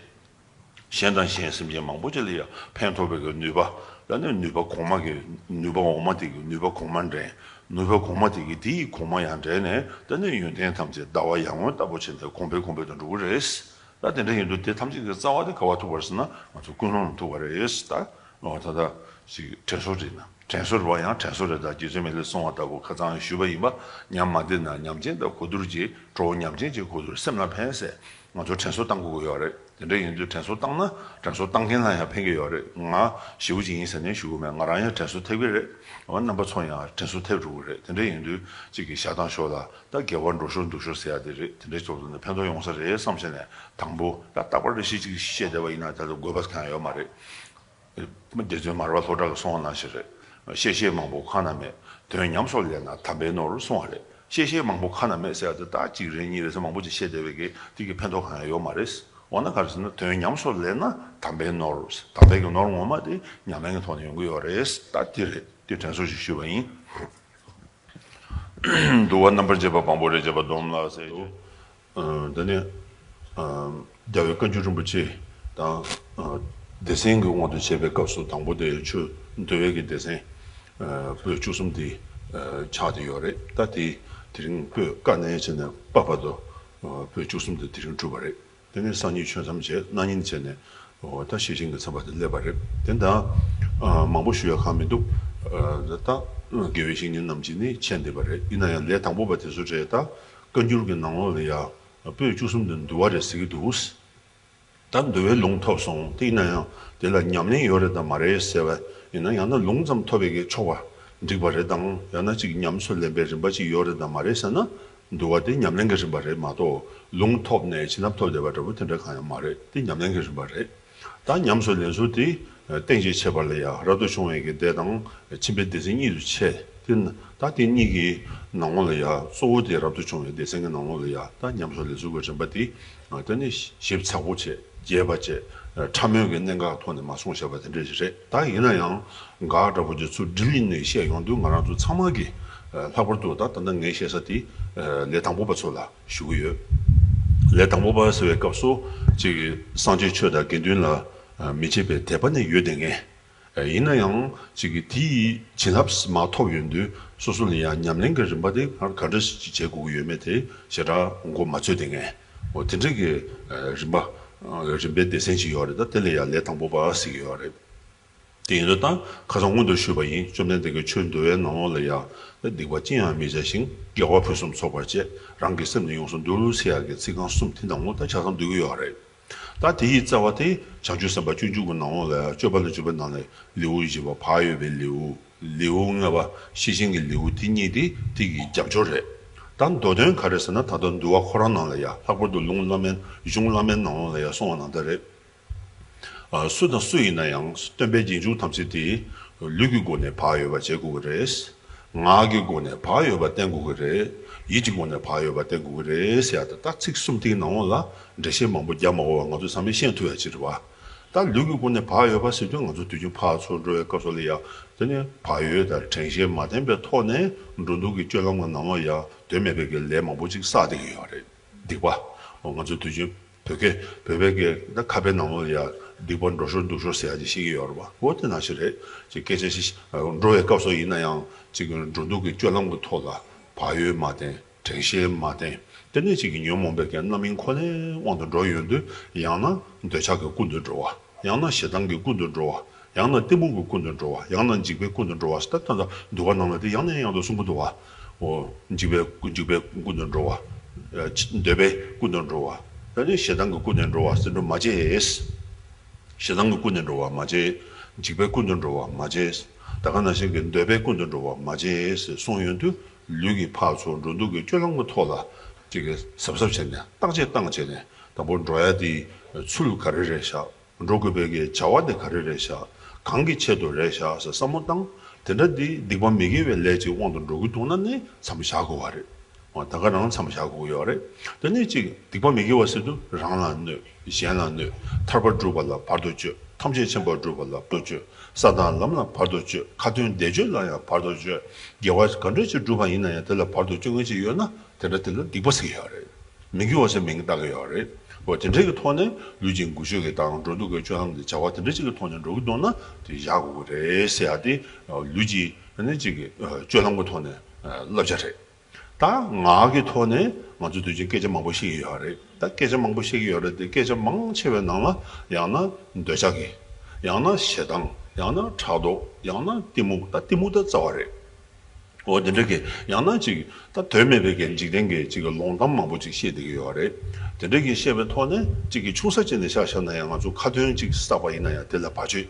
གཞན་དང་གཞན་སེམས་ཅན་མང་པོ་ཅིག་ལ་ཡང་ཕན་ཐོགས་པའི་གི་ནུས་པ། ད་ནི་ནུས་པ་གོང་མ་གི་ནུས་པ་འོག་མ་དེ་གི་ནུས་པ་གོང་མ་འདྲེན། ནུས་པ་གོང་མ་དེ་གི་དེ་ཡི་གོང་མ་ཡང་འདྲེན་ནས། ད་ནི་ཡོན་ཏན་ཐམས་ཅད་ཟླ་བ་ཡར་ངོ་ལྟ་བུ་བྱས་ནས་གོང་འཕེལ་གོང་འཕེལ་དུ་འགྲོ་གི་རེད། ད་དེ་འདྲ་ཡིན་དུས་དེ་ཐམས་ཅད་ཀྱི་རྩ་བ་དེ་ག་བ་ཐུག་པ་རེད་ཟེར་ན། ང་ཚོ་ཀུན་སློང་ལ་ཐུག་པ་རེད། ད་ད་ལྟ་ཞིག་དྲན་གསོ་རེད་ན། དྲན་གསོ་རེད་པ། ཡང་དྲན་གསོ་རེད། ད་རྗེ་བཙུན་མི་ལས་གསུངས་པ་ལྟ་བུ་ཁ་སང་ཞུས་པ་ཡིན་པ། ཉམས་མ་བདེ་ན་ཉམས་ཅན་དང་གོ་བསྡུར་གྱིས། གྲོགས་ཉམས་ཅན་གྱི་གོ་བསྡུར་སེམས་ལ་ཕན་ཟེར། ང་ཚོ་དྲན་གསོ་བཏང་དགོས་ཀྱི་ཡོད་རེད། དེ་འདྲ་ཡིན་དུས་དྲན་གསོ་བཏང་ན་དྲན་གསོ་བཏང་མཁན་ལ་ཡང་ཕན་གྱི་ཡོད་རེད། ང་ཞེ་པོ་ཅིག་ཡིན་ཟེར་ནས་ཞུ་གི་མེད། ང་རང་ཡང་དྲན་གསོ་ཐེབས་ཀྱི་རེད། འོ་རྣམ་པ་ཚོ་ཡང་དྲན་གསོ་ཐེབས་འགྲོ་གི་རེད། དེ་འདྲ་ཡིན་དུས་གཅིག་གིས་ཞག་དང་ཞོགས་ལ་ད་དགེ་བ་འགྲོ་ཤོར་འདུག་ཤོར་ཟེར་ཡ་དེ་རེད། དེ་འདྲའི་ཐོག་ནས་ཕན་ཐོགས་ཡོང་ས་རེད་བསམ་བྱས་ནས། དང་པོ་ད་རྟག་པར་རེ་ཞིག་ཅིག་བཤད་བསྡད་པ་ཡིན་ན་ད་དུང་དགོས་པ་གང་ཡང་ཡོད་མ་རེད། སྡེ་བཙུན་མར་པ་ལྷོ་བྲག་གིས་གསུངས་པ་ནང་བཞིན་རེད། བཤད་བཤད་མང་པོ་ཁ་ན་མེད། དོན་ཉམས་སུ་ལེན་ན་དམ་པའི་ནོར་གསུངས་པ་རེད། བཤད་བཤད་མང་པོ་ཁ་ན་མེད་ཟེར་ཡ་དེ་ད་གཅིག་རེ་གཉིས་རེ་ཟེར་མང་པོ་ཅིག་བཤད་བསྡད་པའི་གི་དེ་གི་ཕན་ཐོགས་གང་ཡང་ཡོད་མ་རེད། འོ་ན་ག་རེ་ཟེར་ན། དོན་ཉམས་སུ་ལེན་ན་དམ་པའི་ནོར། དམ་པའི་གི་ནོར་ངོ་མ་དེ་ཉམས་ལེན་གི་ཐོག་ནས་ཡོང་གི་ཡོད་རེད། ད་དེ་རེད། དེ་དྲན་གསོ་ཞིག་ཞུས་པ་ཡིན། འདུལ་བ་རྣམ་པར་འབྱེད་པ་བམ་པོ་རེ་བྱེད་པ་སྡོམ་ལ་ཟེར་གྱི། ཨ། དེ་ནས། ཨ། རྒྱལ་བའི་བཀའ་འགྱུར་རིན་པོ་ཆེ་དང་། ཨ། སྡེ་ཚན་གྱི་དབང་དུ་བྱས་པའི་སྐབས་སུ་དང་པོ་དེ་ཆོས་འདུལ་བའི་གི་སྡེ་ཚན། ཨ། པོད་བཅུ་གསུམ་དེ། ཨ། ཆགས་བསྡད་ཡོད་རེད། ད་དེ་དེ་རིང་པོད་ཀ་ནས་བྱས་ནས་པ་བར་དུ། ཨ། པོད་བཅུ་གསུམ་དེ་དེ་རིང་གྲུབ་པ་རེད། དེ་ནས་སང་ཉིན་ཆོས་མཚམས་བྱས། གནངས་ཉིན་བྱས་ནས། འོ། ད་ཤེར་ཕྱིན་གྱི་མཚམས་པ་དེ་སླེབས་པ་རེད། དེ་འདྲ། ཨ། མང་པོ་ཞུ་ཡ་གང་མི་འདུག་ཨ། ད་དགེ་བའི་བཤེས་གཉེན་རྣམས་ཀྱིས་ནི་མཁྱེན་བསྡད་པ་རེད། ཡིན་ན་ཡང་ལས་དང་པོ་པ་དེ་ཚོ་རེད། ད་བཀའ་འགྱུར་གྱི་ནང་ལོགས་ལ་ཡ་པོད་བཅུ་གསུམ་དེ་འདུལ་བ་རེད་ཟེར་གྱི་འདུག་ད་འདུལ་བའི་ལུང་ཐོབ་སོང་། དེ་ཡིན་ན་ཡང་དེ་ལ་ཉམས་ལེན་ཡོད་རེད་དམ་མ་རེད་ཟེར་བ་ཡིན་ན། ཡང་ན་ལུང་ཙམ་ཐོབ་པའི་གི་ཆོག་པ་འགྲིག་པ་རེད་དམ། ཡང་ན་ཅིག་ཉམས་སུ་ལེན་པའི་རིམ་པ་ཅིག་ཡོད་རེད་དམ་མ་རེད་ཟེར་ན། འདུལ་བ་དེ་ཉམས་ལེན་གྱི་རིམ་པ་རེད་མ་གཏོགས། ལུང་ཐོབ་ནས་བྱིན་རླབས་ཐོབ་བསྡད་པ་འདྲ་པོ་དེ་འདྲ་གང་ཡང་མ་རེད། དེ་ཉམས་ལེན་གྱི་རིམ་པ་རེད། ད་ཉམས་སུ་ལེན་ཚུལ་དེ་རྟེན་ཅིང་འབྱེད་པ་ལ་ཡ་རབ་ཏུ་བྱུང་བའི་གི་སྡེ་དང་ཁྱིམ་པའི་སྡེ་ཚན་གཉིས་སུ་ཕྱེ། དེ་ད་དེ་གཉིས་ཀྱི་ནང་ལོགས་ལ་ཡ་གཙོ་བོ་དེ་རབ་ཏུ་བྱུང་བའི་སྡེ་ཚན་གྱི་ནང་ལོགས་ལ་ཡ་ད་ཉམས་སུ་ལེན་ཚུལ་གྱི་རིམ་པ་དེ། ཨ། དེ་ནི་ཞིབ་ཚགས་པོ་བྱས། རྒྱས་པ་བྱས། ཨ། ཕྲ་མོའི་གི་གནད་འགག་ཐོག་ནས་མར་གསུངས་བཞག་པ་དེ་འདྲ་ཞིག་རེད། ད་ཡིན་ན་ཡང་འགག་འདྲ་པོ་ཅིག་ཚུར་དྲིལ་ནས་བཤད་ཡོང་དུས། ང་རང་ཚོ་ཚང་མ་གིས། ཨ། ལྷག་པར་དུ་ད་ད་ལྟ་ངས་བཤད་ས་དེ། ཨ། ལས་དང་པོ་པ་ཚོ་ལ་ཞུ་གི་ཡོད། ལས་དང་པོ་པ་ཟེར་བའི་སྐབས་སུ་ཅིག་སངས་རྒྱས་ཆོས་དང་དགེ་འདུན་ལ། ཨ། མི་ཕྱེད་པའི་དད་པ་ནི་ཡོད་བསྡད་མཁན། ཨ། ཡིན་ན་ཡང་ཅིག་གིས་དེའི་བྱིན་རླབས་མར་ཐོབ་ཡོང་དུས། སོ་སོ་ལ་ཡང་ཉམས་ལེན་གྱི་རིམ་པ་དེ་ག་འདྲ་ཞིག་བྱེད་དགོས་ཀྱི་ཡོད་མེད་དེ་ཞེ་དྲག་མགོ་མ་ཚོད་བསྡད་མཁན། འོ། དེ་འདྲ་གི། ཨ། རིམ་པ། ཨ། རིམ་པའི་སྡེ་ཚན་ཞིག་ཡོད་རེད། ད་དེ་ལ་ཡང་ལས་དང་པོ་པ་ཟེར་གྱི་ཡོད་རེད། དེ་ཡིན་དུས་ད་ཁ་སང་སྔོན་དུ་ཞུས་པ་ཡིན། བཅོམ་ལྡན་འདས་ཀྱིས་ཆོས་འདུལ་བའི་ནང་ལོགས་ལ་ཡ། སྡིག་པ་ཅི་ཡང་མི་བྱ་ཞིང་། དགེ་བ་ཕུན་སུམ་ཚོགས་པར་སྤྱད། རང་གི་སེམས་ནི་ཡོངས་སུ་འདུལ་ཟེར་ཡག་གི་ཚིག་རྐང་གསུམ་དེ་ནང་ལོགས་ད་ཆ་ཚང་འདུས་ཀྱི་ཡོད་རེད། ད་དེ་ཡི་རྩ་བ་དེ་བྱང་ཆུབ་སེམས་དཔའ་སྤྱོད་འཇུག་གི་ནང་ལོགས་ལ་ཡ། སྤྱོད་པ་ལ་འཇུག་པའི་ནང་ལས་ལེའུ་བཞི་པ་བག་ཡོད་པའི་ལེའུ། ལེའུ་ལྔ་པ་ཤེར་ཕྱིན་གྱི་ལེའུ། དེ་གཉིས་དེ་དེ་གི་རྒྱབ་སྐྱོར་རེད། ད་མདོ་དོན་ག་རེ་ཟེར་ན། ད་ལྟ་འདུལ་བ་ཁོ་རང་ནང་ལ་ཡ། ལྷག་པར་དུ་ལུང་བླ་མའི། གཞུང་བླ་མའི་ནང་ལོགས་ལ་ཡ་གསུངས་པ་ནང་ལྟར་རེད། ཨ། སུ་དང་སུ་ཡིན་ན་ཡང་སྟོན་པའི་རྗེས་འཇུག་ཐམས་ཅད་དེ་ལུས་ཀྱི་སྒོ་ནས་བག་ཡོད་པ་བྱེད་དགོས་ཀྱི་རེད། ངག་གི་སྒོ་ནས་བག་ཡོད་པ་བསྟེན་དགོས་ཀྱི་རེད། ཡིད་ཀྱི་སྒོ་ནས་བག་ཡོད་པ་བསྟེན་དགོས་ཀྱི་རེད་ཟེར་ཡ་དེ། ད་ཚིག་གསུམ་དེའི་ནང་ལོགས་ལ་འགྲེལ་བཤད་མང་པོ་རྒྱག་མ་དགོས་པར་ང་ཚོ་ཚང་མས་ཤེས་ཐུབ་ཡ་ཅིག་རེད་བ། ད་ལུས་ཀྱི་སྒོ་ནས་བག་ཡོད་པ་ཟེར་དུས་ང་ཚོ་དུས་རྒྱུན་ཕར་ཚུར་འགྲོ་བའི་སྐབས་སུ་ལ་ཡ། དེ་ནས་བག་ཡོད་དང་དྲན་ཤེས་མ་བསྟེན་པའི་ཐོག་ནས་འགྲོ་འདུག་གི་སྤྱོད་ལམ་གྱི་ནང་ལོགས་ཡ་དོན་མེད་པའི་གི་ལས་མང་པོ་ཅིག་བསགས་བསྡད་ཀྱི་ཡོད་རེད། སྡིག་པ། ང་ཚོ་དུས་རྒྱུན་བོད་སྐད་བོད་པའི་སྐད་ད་ཁ་པའི་ནང་ལོགས་ལ་ཡ་སྡིག་པ་འགྲོ་ཞོར་འདུག་ཞོར་ཟེར་ཡ་ཅིག་ཤེས་ཀྱི་ཡོད་རེད་པ། འོ་དེ་ནང་བཞིན་རེད། ཅིག་སྐད་ཆ་ཞིག་འགྲོ་བའི་སྐབས་སུ་ཡིན་ན་ཡང་ཅིག་འགྲོ་འདུག་གི་སྤྱོད་ལམ་གྱི་ཐོག་ལ་བག་ཡོད་མ་བསྟེན། དྲན་ཤེས་མ་བསྟེན། དེ་ནས་ཅིག་གི་ཉོན་མོངས་པའི་གི་རྣམ་སྨིན་ཁོ་ནའི་དབང་དུ་འགྲོ་ཡོང་དུས་ཡང་ན་འདོད་ཆགས་ཀྱིས་ཀུན་ཏུ་འགྲོ་བ། ཡང་ན་ཞེ་སྡང་གིས་ཀུན་ཏུ་འགྲོ་བ། ཡང་ན་གཏི་མུག་གིས་ཀུན་ཏུ་འགྲོ་བ། ཡང་ན་འཇིགས་པས་ཀུན་ཏུ་འགྲོ་བ་ཟེར་ད་ལྟ་འདུལ་བ་ནང་ལ་དེ་ཡང་ནས་ཡང་དུ་གསུང་གི་འདུག་བ། འོ། འཇིགས་པས་འཇིགས་པས་ཀུན་ཏུ་འགྲོ་བ། འདོད་པས་ཀུན་ཏུ་འགྲོ་བ། ད་ནི་ཞེ་སྡང་གིས་ཀུན་ཏུ་འགྲོ་བ་ཟེར་འགྲོ་མ་བྱེད། ཞེ་སྡང་གིས་ཀུན་ནས་འགྲོ་བ་མ་བྱེད། འཇིགས་པས་ཀུན་ཏུ་འགྲོ་བ་མ་བྱེད། ད་ག་ནང་བཞིན་གྱི་འདོད་པས་ཀུན་ཏུ་འགྲོ་བ་མ་བྱེད་ཟེར་གསུངས་ཡོང་དུས་ལུས་ཀྱི་ཕར་ཚུར་འགྲོ་འདུག་གི་སྤྱོད་ལམ་གྱི་ཐོག་ལ་ཅིག་གི་གཟབ་གཟབ་བྱས་ནས་བརྟག་དཔྱད་བཏང་བྱས་ནས་དང་པོ་འགྲོ་ཡ་དེའི་ཚུལ་ག་རེ་རེད་ཤག་འགྲོ་དགོས་པའི་གི་བྱ་བ་དེ་ག་རེ་རེད་ཤག་གང་གི་ཆེད་དུ་རེད་ཤག་ཟེར་བསམ་བློ་བཏང་། དེ་འདྲ་དེ་སྡིག་པ་མི་དགེ་བའི་ལས་ཀྱི་དབང་དུ་འགྲོ་གི་འདུག་ན་ནི་མཚམས་བཞག་དགོས་པ་རེད། འོ་ད་ག་རང་མཚམས་བཞག་དགོས་ཡོད་རེད། དེ་ནས་གཅིག་སྡིག་པ་མི་དགེ་བ་ཟེར་དུས་རང་ལ་གནོད། གཞན་ལ་གནོད། ཐར་པ་སྒྲུབ་པ་ལ་བར་དུ་གཅོད། ཐམས་ཅད་མཁྱེན་པ་སྒྲུབ་པ་ལ་བར་དུ་གཅོད། ས་དང་ལམ་ལ་བར་དུ་གཅོད། ཁ་ཏོན་བཟླས་བརྗོད་ལ་ཡང་བར་དུ་གཅོད། དགེ་བ་ག་འདྲ་ཅིག་སྒྲུབ་པ་ཡིན་ན་ཡང་དེ་ལ་བར་དུ་གཅོད་མཁན་ཅིག་ཡོད་ན་དེ་འདྲ་དེ་ལ་སྡིག་པ་ཟེར་གྱི་ཡོད་རེད། མི་དགེ་བ་ཟེར་མིང་བཏགས་ཀྱི་ཡོད་རེད། འོ་དེ་འདྲའི་གི་ཐོག་ནས་ལུས་ཀྱི་འགུལ་སྐྱོད་ཀྱི་དང་འགྲོ་འདུག་གི་སྤྱོད་ལམ་དེ་བྱ་བ་དེ་འདྲ་ཅིག་གི་ཐོག་ནས་འགྲོ་གི་འདུག་ན་དེ་བཞག་དགོས་ཀྱི་རེད་ཟེར་ཡ་དེ་ལུས་ཀྱི་ནི་ཅིག་གི་སྤྱོད་ལམ་གྱི་ཐོག་ནས་བསླབ་བྱ་རེད། ད་ངག་གི་ཐོག་ནས་ང་ཚོ་དུས་རྒྱུན་སྐད་ཆ་མང་པོ་བཤད་ཀྱི་ཡོད་རེད། ད་སྐད་ཆ་མང་པོ་བཤད་ཀྱི་ཡོད་རེད་དེ་སྐད་ཆ་མང་ཆེ་བའི་ནང་ལ་ཡང་ན་འདོད་ཆགས་ཀྱི། ཡང་ན་ཞེ་སྡང་། ཡང་ན་ཕྲག་དོག་ཡང་ན་གཏི་མུག་ད་གཏི་མུག་ད་རྩ་བ་རེད། འོ་དེ་འདྲ་གི་ཡང་ན་ཅིག་ད་དོན་མེད་པའི་གི་འཇིག་རྟེན་གྱི་ཅིག་གི་ལོང་གཏམ་མང་པོ་ཅིག་བཤད་བསྡད་ཀྱི་ཡོད་རེད། དེ་འདྲ་གི་བཤད་པའི་ཐོག་ནས་ཅིག་གི་ཆུང་ས་ཅིག་ནས་ཆ་བཞག་ན་ཡང་ང་ཚོ་ཁ་ཏོན་ཅིག་བསགས་པ་ཡིན་ན་ཡང་དེ་ལ་བར་ཆད་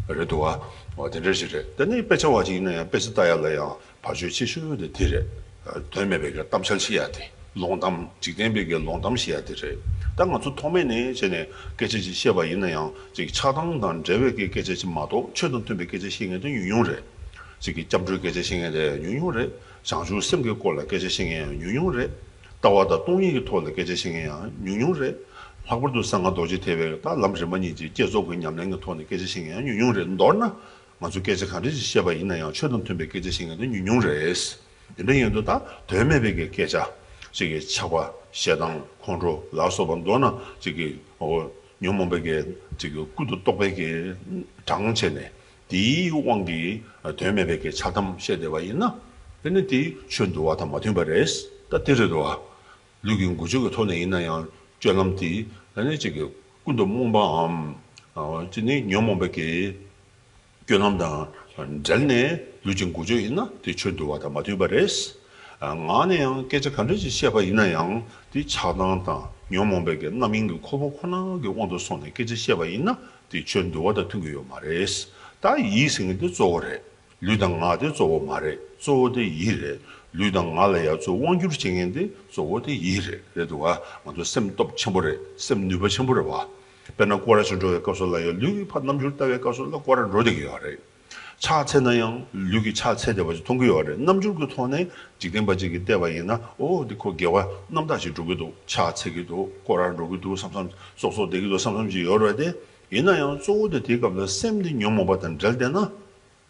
རེད་འདུག་བ། འོ་དེ་འདྲ་ཞིག་རེད། དེ་ནས་དཔེ་ཆ་བ་ཅིག་ཡིན་ན་ཡང་དཔེ་ཆ་ལྟ་ཡ་ལ་ཡང་བར་ཆད་ཆེ་ཤོས་དེ་དེ་རེད། དོན་མེད་པའི་གི་གཏམ་འཆལ་བཤད་ཡ་དེ། ལོང་གཏམ་འཇིག་རྟེན་པའི་གི་ལོང་གཏམ་བཤད་ཡ་དེ་རེད། ད་ང་ཚོ་ཐོག་མེད་ནས་བྱས་ནས་སྐད་ཆ་ཅིག་བཤད་པ་ཡིན་ན་ཡང་ཅིག་ཆགས་སྡང་དང་འབྲེལ་བའི་གི་སྐད་ཆ་ཅིག་མ་གཏོགས་ཆོས་དང་མཐུན་པའི་སྐད་ཆ་བཤད་མཁན་དེ་ཉུང་ཉུང་རེད། ཅིག་གི་སྐྱབས་འགྲོའི་སྐད་ཆ་བཤད་མཁན་དེ་ཉུང་ཉུང་རེད། བྱང་ཆུབ་སེམས་ཀྱི་སྐོར་ལ་སྐད་ཆ་བཤད་མཁན་ཡང་ཉུང་ཉུང་རེད། ལྟ་བ་དང་སྟོང་ཉིད་ཀྱི་ཐོག་ལ་སྐད་ཆ་བཤད་མཁན་ཡང་ཉུང་ཉུང་རེད། ལྷག་པར་དུ་གསང་སྔགས་རྡོ་རྗེ་ཐེག་པའི་ད་ལམ་རིམ་པ་གཉིས་ཀྱི་བསྐྱེད་རྫོགས་ཀྱི་ཉམས་ལེན་གྱི་ཐོག་ནས་སྐད་ཆ་བཤད་མཁན་ཡང་ཉུང་ཉུང་རེད། མདོར་ན། ང་ཚོས་སྐད་ཆ་ག་འདྲ་ཞིག་བཤད་པ་ཡིན་ན་ཡང་ཆོས་དང་མཐུན་པའི་སྐད་ཆ་བཤད་མཁན་དེ་ཉུང་ཉུང་རེད། དེ་འདྲ་ཡིན་དུས་ད་དོན་མེད་པའི་གི་སྐད་ཆ་ཅིག་གི་ཆགས་པ་ཞེ་སྡང་ཁོང་ཁྲོ་ལ་སོགས་པ་མདོར་ན་ཅིག་གི་འོ་ཉོན་མོངས་པའི་གི་ཅིག་གི་ཀུན་ཏུ་རྟོག་པའི་གི་གྲངས་བྱས་ནས་དེའི་དབང་གིས་དོན་མེད་པའི་གི་འཆལ་གཏམ་བཤད་བསྡད་པ་ཡིན་ན་དེ་ནི་དེ་ཆོས་འདུལ་བ་དང་མ་མཐུན་པ་རེད། ད་དེ་རེད་དོ། ལུས་ཀྱི་འགུལ་སྐྱོད་ཀྱི་ཐོག་ནས་ཡིན་ན་ཡང་སྤྱོད་ལམ་དེ་ད་ནི་ཅིག་གི་ཀུན་ཏུ་རྨོངས་པའམ་ཅིག་ནི་ཉོན་མོངས་པའི་གི་སྤྱོད་ལམ་དང་འབྲེལ་ནས་ལུས་ཀྱི་འགུལ་སྐྱོད་ཡིན་ན་དེ་ཆོས་འདུལ་བ་དང་མ་མཐུན་པ་རེད། ངག་ནས་ཡང་སྐད་ཆ་ག་འདྲ་ཞིག་བཤད་པ་ཡིན་ན་ཡང་དེ་ཆགས་སྡང་དང་ཉོན་མོངས་པའི་གི་རྣམ་སྨིན་གྱི་ཁོལ་པོ་ཁོ་ན་གི་དབང་དུ་སོང་ནས་སྐད་ཆ་བཤད་པ་ཡིན་ན་དེ་ཆོས་འདུལ་བ་དང་མཐུན་གྱི་ཡོད་མ་རེད། ད་ཡིད་ཟེར་མཁན་དེ་གཙོ་བོ་རེད། ལུས་དང་ངག་དེ་གཙོ་བོ་མ་རེད། གཙོ་བོ་དེ་ཡིད་རེད། ལུས་དང་ངག་ལ་ཡ་གཙོ་དབང་སྒྱུར་བྱེད་མཁན་དེ་གཙོ་བོ་དེ་ཡིད་རེད། རེད་འདུག་ག་ང་ཚོ་སེམས་སྟོབས་ཆེན་པོ་རེད། སེམས་ནུས་པ་ཆེན་པོ་རེད་བ། དཔེར་ན་སྐོར་ར་ཞིག་འགྲོ་བའི་སྐབས་སུ་ལ་ཡང་ལུས་ཀྱི་ཕར་རྣམ་འགྱུར་ལྟ་བའི་སྐབས་སུ་ལ་སྐོར་ར་འགྲོ་བསྡད་ཀྱི་ཡོད་རེད། ཕྱག་འཚལ་ན་ཡང་ལུས་ཀྱི་ཕྱག་འཚལ་བསྡད་པ་ཞིག་མཐོང་གི་ཡོད་རེད། རྣམ་འགྱུར་གྱི་ཐོག་ནས་འཇིག་རྟེན་པ་ཅིག་གིས་བལྟས་པ་ཡིན་ན་ཨོ་འདི་ཁོ་དགེ་བ་རྣམ་དག་ཅིག་སྒྲུབ་ཀྱི་འདུག་ཕྱག་འཚལ་གྱི་འདུག་སྐོར་ར་འགྲོ་གི་འདུག་བསམ་བསམ་སོག་སོག་བསྡད་ཀྱི་འདུག་བསམ་བསམ་ཅིག་ཡོད་རེད་དེ། ཡིན་ན་ཡང་གཙོ་བོ་དེ་དེའི་སྐབས་ལ་སེམས་དེ་ཉོན་མོངས་པ་དང་འབྲེལ་བསྡད་ན།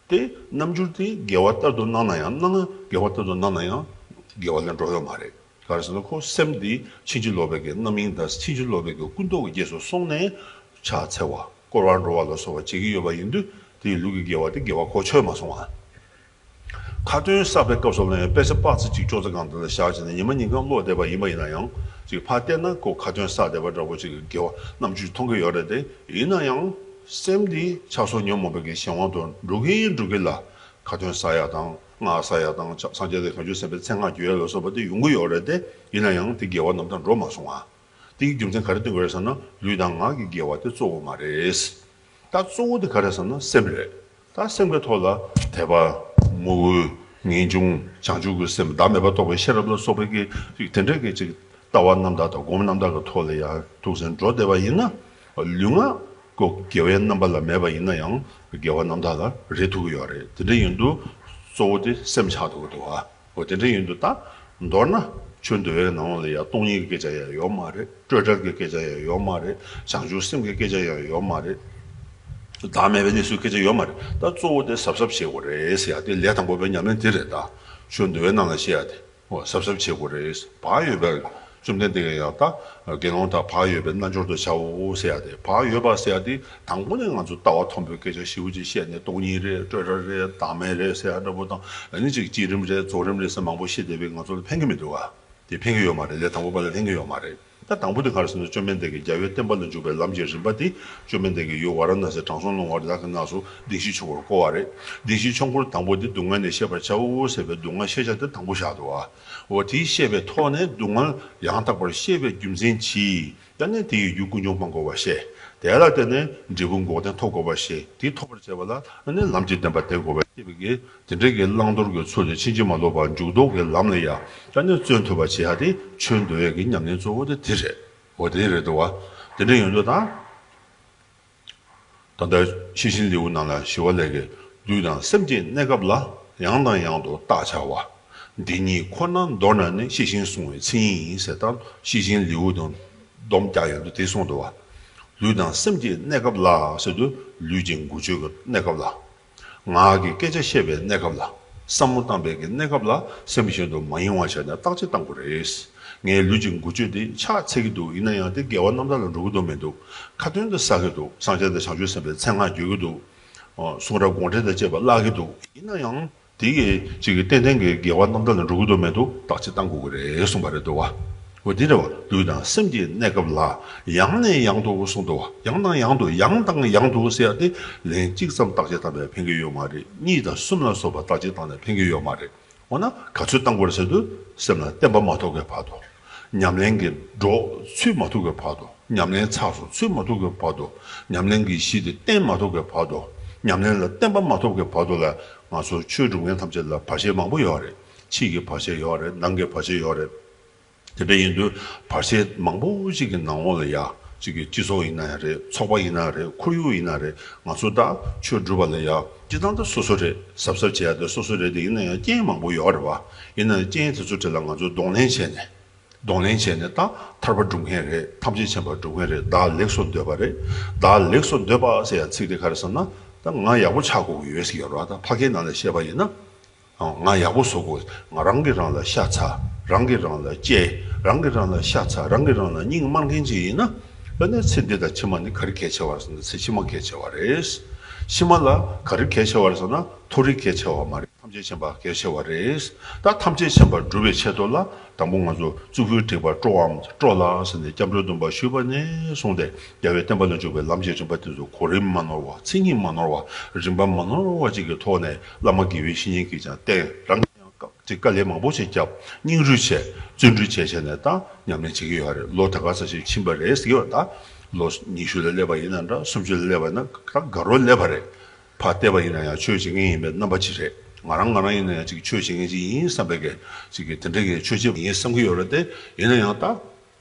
དེ་རྣམ་འགྱུར་དེ་དགེ་བ་ལྟར་དུ་སྣང་ན་ཡང་སྣང་ང་དགེ་བ་ལྟར་དུ་སྣང་ན་ཡང་དགེ་བ་ལ་འགྲོ་ཡོད་མ་རེད། ག་རེ་ཟེར་ན་ཁོ་སེམས་འདི་ཕྱིན་ཅི་ལོག་པའི་གི་རྣམ་གཡེང་དང་ཕྱིན་ཅི་ལོག་པའི་གི་ཀུན་རྟོག་གི་རྗེས་སུ་སོང་ནས་ཕྱག་འཚལ་བ་སྐོར་བར་འགྲོ་བ་ལ་སོགས་པ་བྱེད་ཀྱི་ཡོད་པ་ཡིན་དུས་དེའི་ལུས་ཀྱི་དགེ་བ་དེ་དགེ་བ་གོ་ཆོད་མ་སོང་བ། ཁ་ཏོན་བསགས་པའི་སྐབས་སུ་ལ་ཡང་དཔེ་ཆ་དཔག་ཚད་གཅིག་ཅོག་ཙེ་སྒང་དེ་ལ་བཞག་བྱས་ནས་ཉི་མ་ཉིན་གང་ཀློག་བསྡད་པ་ཡིན་པ་ཡིན་ན་ཡང་ཅིག་ཕར་བལྟས་ན་ཁོ་ཁ་ཏོན་བསགས་བསྡད་པ་འདྲ་པོ་ཅིག་གི་དགེ་བ་རྣམ་འགྱུར་མཐོང་གི་ཡོད་རེད་དེ། ཡིན་ན་ཡང་སེམས་འདི་ཆགས་སོགས་ཉོན་མོངས་པའི་གི་གཞན་དབང་དུ་འགྲོ་གིན་འགྲོ་གིན་ལ། ཁ་ཏོན་བསགས་ཡག་དང་སྔགས་བསགས་ཡག་དང་སངས་རྒྱས་དང་བྱང་ཆུབ་སེམས་དཔའི་མཚན་སྔགས་བརྗོད་ཡག་ལ་སོགས་པ་དེ་ཡོང་གི་ཡོད་རེད་དེ། ཡིན་ན་ཡང་དེ་དགེ་བ་རྣམ་དག་འགྲོ་མ་སོང་ང་། དེའི་རྒྱུ་མཚན་ག་རེ་སྟོན་གྱི་རེད་ཟེར་ན་ལུས་དང་ངག་གི་དགེ་བ་དེ་གཙོ་བོ་མ་རེད། ད་གཙོ་བོ་དེ་ག་རེ་ཟེར་ན་སེམས་རེད། ད་སེམས་ཀྱི་ཐོག་ལ་དད་པ། མོས་གུས། ངེས་འབྱུང་། བྱང་ཆུབ་ཀྱི་སེམས། བདག་མེད་པ་རྟོགས་པའི་ཤེས་རབ་ལ་སོགས་པའི་གི་ཅིག་དེ་འདྲའི་གི་ཅིག་ལྟ་བ་རྣམ་དག་དང་སྒོམ་རྣམ་དག་གི་ཐོག་ལ་ཡང་ཐུགས་སེམས་འགྲོ་བསྡད་པ་ཡིན་ན། ལུས་ངག་གོ་དགེ་བའི་རྣམ་པ་ལ་མེད་པ་ཡིན་ན་ཡང་དགེ་བ་རྣམ་དག་ལ་རེག་ཐུབ་ཀྱི་ཡོད་རེད། དེ་འདྲ་ཡིན་དུས་གཙོ་བོ་དེ་སེམས་ཆགས་ཐུབ་ཀྱི་འདུག་ཨ། འོ་དེ་འདྲ་ཡིན་དུས་ད་ མདོར་ན་ཆོས་འདུལ་བའི་ནང་ལ་ཡང་སྟོང་ཉིད་ཀྱི་སྐད་ཆ་ཡང་ཡོད་མ་རེད། སྤྲོས་བྲལ་གྱི་སྐད་ཆ་ཡང་ཡོད་མ་རེད། བྱང་ཆུབ་སེམས་ཀྱི་སྐད་ཆ་ཡང་ཡོད་མ་རེད། བདག་མེད་པའི་གནས་ཚུལ་སྐད་ཆ་ཡོད་མ་རེད། ད་གཙོ་བོ་དེ་གཟབ་གཟབ་བྱེད་དགོས་རེད་ཟེར་ཡ་དེ་ལས་དང་པོ་པའི་ཉམས་ལེན་དེ་རེད། ད་ཆོས་འདུལ་བའི་ནང་ལ་བཤད་ཡ་དེ། འོ་གཟབ་གཟབ་བྱེད་དགོས་རེད། བག་ཡོད་པའི་བཅོམ་ལྡན་འདས་ཀྱིས་ཡང་ད་དགེ་སློང་དག་བག་ཡོད་པའི་རྣལ་འབྱོར་དུ་བྱའོ་ཟེར་ཡ་དེ། བག་ཡོད་པ་ཟེར་ཡ་དེ་དང་པོ་ནས་ང་ཚོ་ལྟ་བ་མཐོན་པོའི་སྐད་ཆ་ཞེ་པོ་ཅིག་བཤད་ནས་སྟོང་ཉིད་རེད། སྤྲོས་བྲལ་རེད། བདག་མེད་རེད་ཟེར་ཡ་འདྲ་པོ་དང་། ཨ་ནི་ཅིག་བསྐྱེད་རིམ་རེད། རྫོགས་རིམ་རེད་ཟེར་མང་པོ་བཤད་བསྡད་པས་ང་ཚོ་ལ་ཕན་གྱི་མི་འདུག་ག་དེ་ཕན་གྱི་ཡོད་མ་རེད། ལས་དང་པོ་པ་ལ་ཕན་གྱི་ཡོད་མ་རེད། ད་དང་པོ་དེ་ག་རེ་ཟེར་ན། བཅོམ་ལྡན་འདས་ཀྱིས་རྒྱལ་བའི་བསྟན་པ་ལ་འཇུག་པའི་ལམ་གྱི་རིམ་པ་དེ་བཅོམ་ལྡན་འདས་ཀྱིས་ཡུལ་ཝཱ་ར་ཎ་སི་དྲང་སྲོང་ལྷུང་བ་རི་དྭགས་ཀྱི་ནགས་སུ་བདེན་བཞིའི་ཆོས་འཁོར་བསྐོར་བ་རེད། བདེན་བཞིའི་ཆོས་འཁོར་དང་པོ་དེ་སྡུག་བསྔལ་ནི་ཤེས་པར་བྱའོ་ཟེར་བའི་སྡུག་བསྔལ་ཤེས་བྱ་དེ་དང་པོ་བཞག་འདུག་ག་འོ་དེ་ཤེས་པའི་ཐོག་ནས་སྡུག་བསྔལ་ཡང་དག་པར་ཤེས་པའི་རྒྱུ་མཚན་གྱིས། ཡང་ནས་དེ་ཡི་རྒྱུ་ཀུན་འབྱུང་སྤང་དགོས་པ་ཤེས། དེ་ལ་བརྟེན་ནས་འབྲས་བུ་འགོག་བདེན་ཐོབ་དགོས་པ་ཤེས། དེ་ཐོབ་པར་བྱེད་པ་ལ་ནི་ལམ་གྱི་བདེན་པ་བསྟེན་དགོས་པ་ཤེས་པའི་གི། དེ་འདྲའི་གི་བླང་དོར་གྱི་ཚུལ་དེ་ཕྱིན་ཅི་མ་ལོག་པ་འཇུག་ལྡོག་གི་ལམ་ལ་ཡ་ད་ནི་བརྩོན་ཐུབ་པ་བྱེད་ཡ་དེ་ཆོས་འདུལ་བའི་གི་ཉམས་ལེན་གཙོ་བོ་དེ་དེ་རེད། འོ་དེ་རེད་འདུག་ག་དེ་འདྲ་ཡོང་དུས་ད། ད་ལྟ་ཤེས་བཞིན་ལེའུ་ནང་ལ་ཞི་བ་ལྷས་ཀྱིས་ལུས་དང་སེམས་ཀྱི་གནས་སྐབས་ལ་ཡང་དང་ཡང་དུ་བརྟག་བྱ་བ། འདི་ཉིད་ཁོ་ན་མདོར་ན་ནི་ཤེས་བཞིན་བསྲུང་བའི་མཚན་ཉིད་ཟེར། ད་ཤེས་བཞིན་ལེའུ་དང་སྡོམ་རྒྱག་ཡོང་དུས་དེ་གསུངས་འདུག་ག་ལུས་དང་སེམས་ཀྱི་གནས་སྐབས་ལ་ཟེར་དུས་ལུས་ཀྱི་འགུལ་སྐྱོད་ཀྱི་གནས་སྐབས་ལ། ངག་གི་སྐད་ཆ་བཤད་པའི་གནས་སྐབས་ལ། བསམ་བློ་བཏང་བའི་གི་གནས་སྐབས་ལ་སེམས་གཞན་དུ་མ་ཡེངས་པ་བྱས་ནས་བརྟག་དཔྱད་བཏང་དགོས་རེད། ངའི་ལུས་ཀྱི་འགུལ་སྐྱོད་འདི་ཕྱག་འཚལ་གྱི་འདུག་ཡིན་ན་ཡང་དེ་དགེ་བ་རྣམ་དག་ལ་འགྲོ་གི་འདུག་མི་འདུག་ཁ་ཏོན་དུ་བསགས་ཀྱི་འདུག་སངས་རྒྱས་དང་བྱང་ཆུབ་སེམས་དཔའི་མཚན་སྔགས་བརྗོད་ཀྱི་འདུག་གསུང་རབ་དགོངས་འགྲེལ་དང་བཅས་པ་བཀླག་གི་འདུག་ཡིན་ན་ཡང་དེ་གི་ཅིག་གི་ཏན་ཏན་གྱི་དགེ་བ་རྣམ་དག་ལ་འགྲོ་གི་འདུག་མི་འདུག་བརྟག་དཔྱད་བཏང་དགོས་ཀྱི་རེད་གསུངས་པ་རེད་འདུག་བ། འོ་དེ་རེད་བ། ལུས་དང་སེམས་ཀྱི་གནས་སྐབས་ལ་ཡང་ནས་ཡང་དུ་གསུངས་འདུག་བ། ཡང་དང་ཡང་དུ། ཡང་དང་ཡང་དུ་ཟེར་ཡ་དེ་ལན་གཅིག་ཙམ་བརྟག་དཔྱད་བཏང་བས་ཕན་གྱི་ཡོད་མ་རེད། གཉིས་དང་གསུམ་ལ་སོགས་པ་བརྟག་དཔྱད་བཏང་ནས་ཕན་གྱི་ཡོད་མ་རེད། འོ་ན་ག་ཚོད་བཏང་དགོས་རེད་ཟེར་དུས་སེམས་ལ་བརྟན་པ་མ་ཐོབ་པའི་བར་དུ། ཉམས་ལེན་གྱི་འགྲོ་ཚུད་མ་ཐུབ་པའི་བར་དུ། ཉམས་ལེན་ཚགས་སུ་ཚུད་མ་ཐུབ་པའི་བར་དུ། ཉམས་ལེན་གྱི་གཞི་དེ་བརྟན་མ་ཐུབ་པའི་བར་དུ། ཉམས་ལེན་ལ་བརྟན་པ་མ་ཐོབ་པའི་བར་དུ་ལ་ང་ཚོ་ཆོས་སྒྲུབ་མཁན་ཐམས་ཅད་ལ་བར་ཆད་མང་པོ་ཡོད་རེད། ཕྱི་གི་བར་ཆད་ཡོད་རེད། ནང་གི་བར་ཆད་ཡོད་རེད། དེ་འདྲ་ཡིན་དུས་བར་ཆད་མང་པོ་ཞིག་གི་ནང་འོག་ལ་ཡ་གཅིག་གི་སྤྱི་ཚོགས་ཡིན་ན་ཡང་རེད། ཚོགས་པ་ཡིན་ན་རེད། ཁོར་ཡུག་ཡིན་ན་རེད། ང་ཚོ་ད་ཆོས་སྒྲུབ་པ་ལ་ཡ་སྤྱི་བཏང་ད་སོ་སོ་རེད། གཟབ་གཟབ་བྱེད་ཡ་དེ་སོ་སོ་རེད། དེ་ཡིན་ན་ཡང་རྐྱེན་མང་པོ་ཡོད་རེད་བ། ཡིན་ན་ཡང་རྐྱེན་དེ་ཚོ་གྲས་ལ་ང་ཚོས་གདོང་ལེན་བྱས་ནས། གདོང་ལེན་བྱས་ནས་ད་ཐར་པ་སྒྲུབ་མཁན་རེད། ཐམས་ཅད་མཁྱེན་པ་སྒྲུབ་མཁན་རེད། བདག་ལེགས་སུ་འདོད་པ་རེད། བདག་ལེགས་སུ་འདོད་པ་ཟེར་ཡ་ཚིག་དེ་ག་རེ་ཟེར་ན། ད་ང་ཡག་པོ་ཆགས་དགོས་ཀྱི་ཡོད་ཟེར་གྱི་ཡོད་རེད་བ། ད་ཕ་གིའི་ནང་ལ་བཤད་པ་ཡིན་ན། ང་ཡག་པོ་བཟོ་དགོས། ང་རང་གིས་རང་ལ་ཤ་ཚ། རང་གིས་རང་ལ་གཅེས། རང་གིས་རང་ལ་ཤ་ཚ། རང་གིས་རང་ལ་སྙིང་དམར་མཁན་ཅིག་ཡིན་ན། དཔེར་ན་ཚེ་འདི་དང་ཕྱི་མ་ནི་ག་རེ་གལ་ཆེ་བ་རེད་ཟེར་ན། ཚེ་ཕྱི་མ་གལ་ཆེ་བ་རེད། ཕྱི་མ་ལ་ག་རེ་གལ་ཆེ་བ་རེད་ཟེར་ན། མཐོ་རིས་གལ་ཆེ་བ་མ་རེད། ཐམས་ཅད་མཁྱེན་པ་གལ་ཆེ་བ་རེད། ད་ཐམས་ཅད་མཁྱེན་པ་སྒྲུབ་པའི་ཆེད་དུ་ལ། དང་པོ་ང་ཚོ་གཙུག་ཕུད་བྲེགས་པ་སྤྲོའམ་སྤྲོ་ལགས་ཟེར་ནས་སྐྱབས་འགྲོའི་སྡོམ་པ་ཞུས་པ་ནས་བཟུང་སྟེ། རྒྱལ་བའི་བསྟན་པ་ལ་འཇུག་པའི་ལམ་གྱི་རིམ་པ་དེ་ཚོ་གོ་རིམ་མ་ནོར་བ། མཚན་ཉིད་མ་ནོར་བ། རིམ་པ་མ་ནོར་བ་ཅིག་གི་ཐོག་ནས་བླ་མ་དགེ་བའི་བཤེས་གཉེན་གྱིས་ཀྱང་བསྟན། རང་གིས་ཀྱང་དཀའ་ལས་མང་པོ་ཞིག་བརྒྱབ། སྙིང་རུས་བྱས། བརྩོན་འགྲུས་བྱས་བྱས་ནས་ད་ཉམས་ལེན་བྱེད་ཀྱི་ཡོད་རེད། ལོ་ད་ག་ས་ཞིག་ཕྱིན་པ་རེད་ཟེར་གྱི་ཡོད། ད་ལོ་ཉི་ཤུ་ལ་སླེབས་པ་ཡིན་ན་འདྲ། སུམ་ཅུ་ལ་སླེབས་པ་ཡིན་ན། ད་དགའ་རབ་སླེབས་པ་རེད། ཕར་བལྟས་པ་ཡིན་ན་ཡང་ཆོས་བྱེད་མཁན་ཡིན་པའི་རྣམ་པ་ཅིག་རེད། ང་རང་ང་རང་ཡིན་ན་ཡང་ཅིག་ཆོས་བྱེད་མཁན་ཅིག་ཡིན་བསམ་པའི་གི་ཅིག་གི་དེ་འདྲ་གི་ཆོས་བྱེད་པ་ཡིན་བསམ་གི་ཡོད་རེད་དེ། ཡིན་ན་ཡང་ད་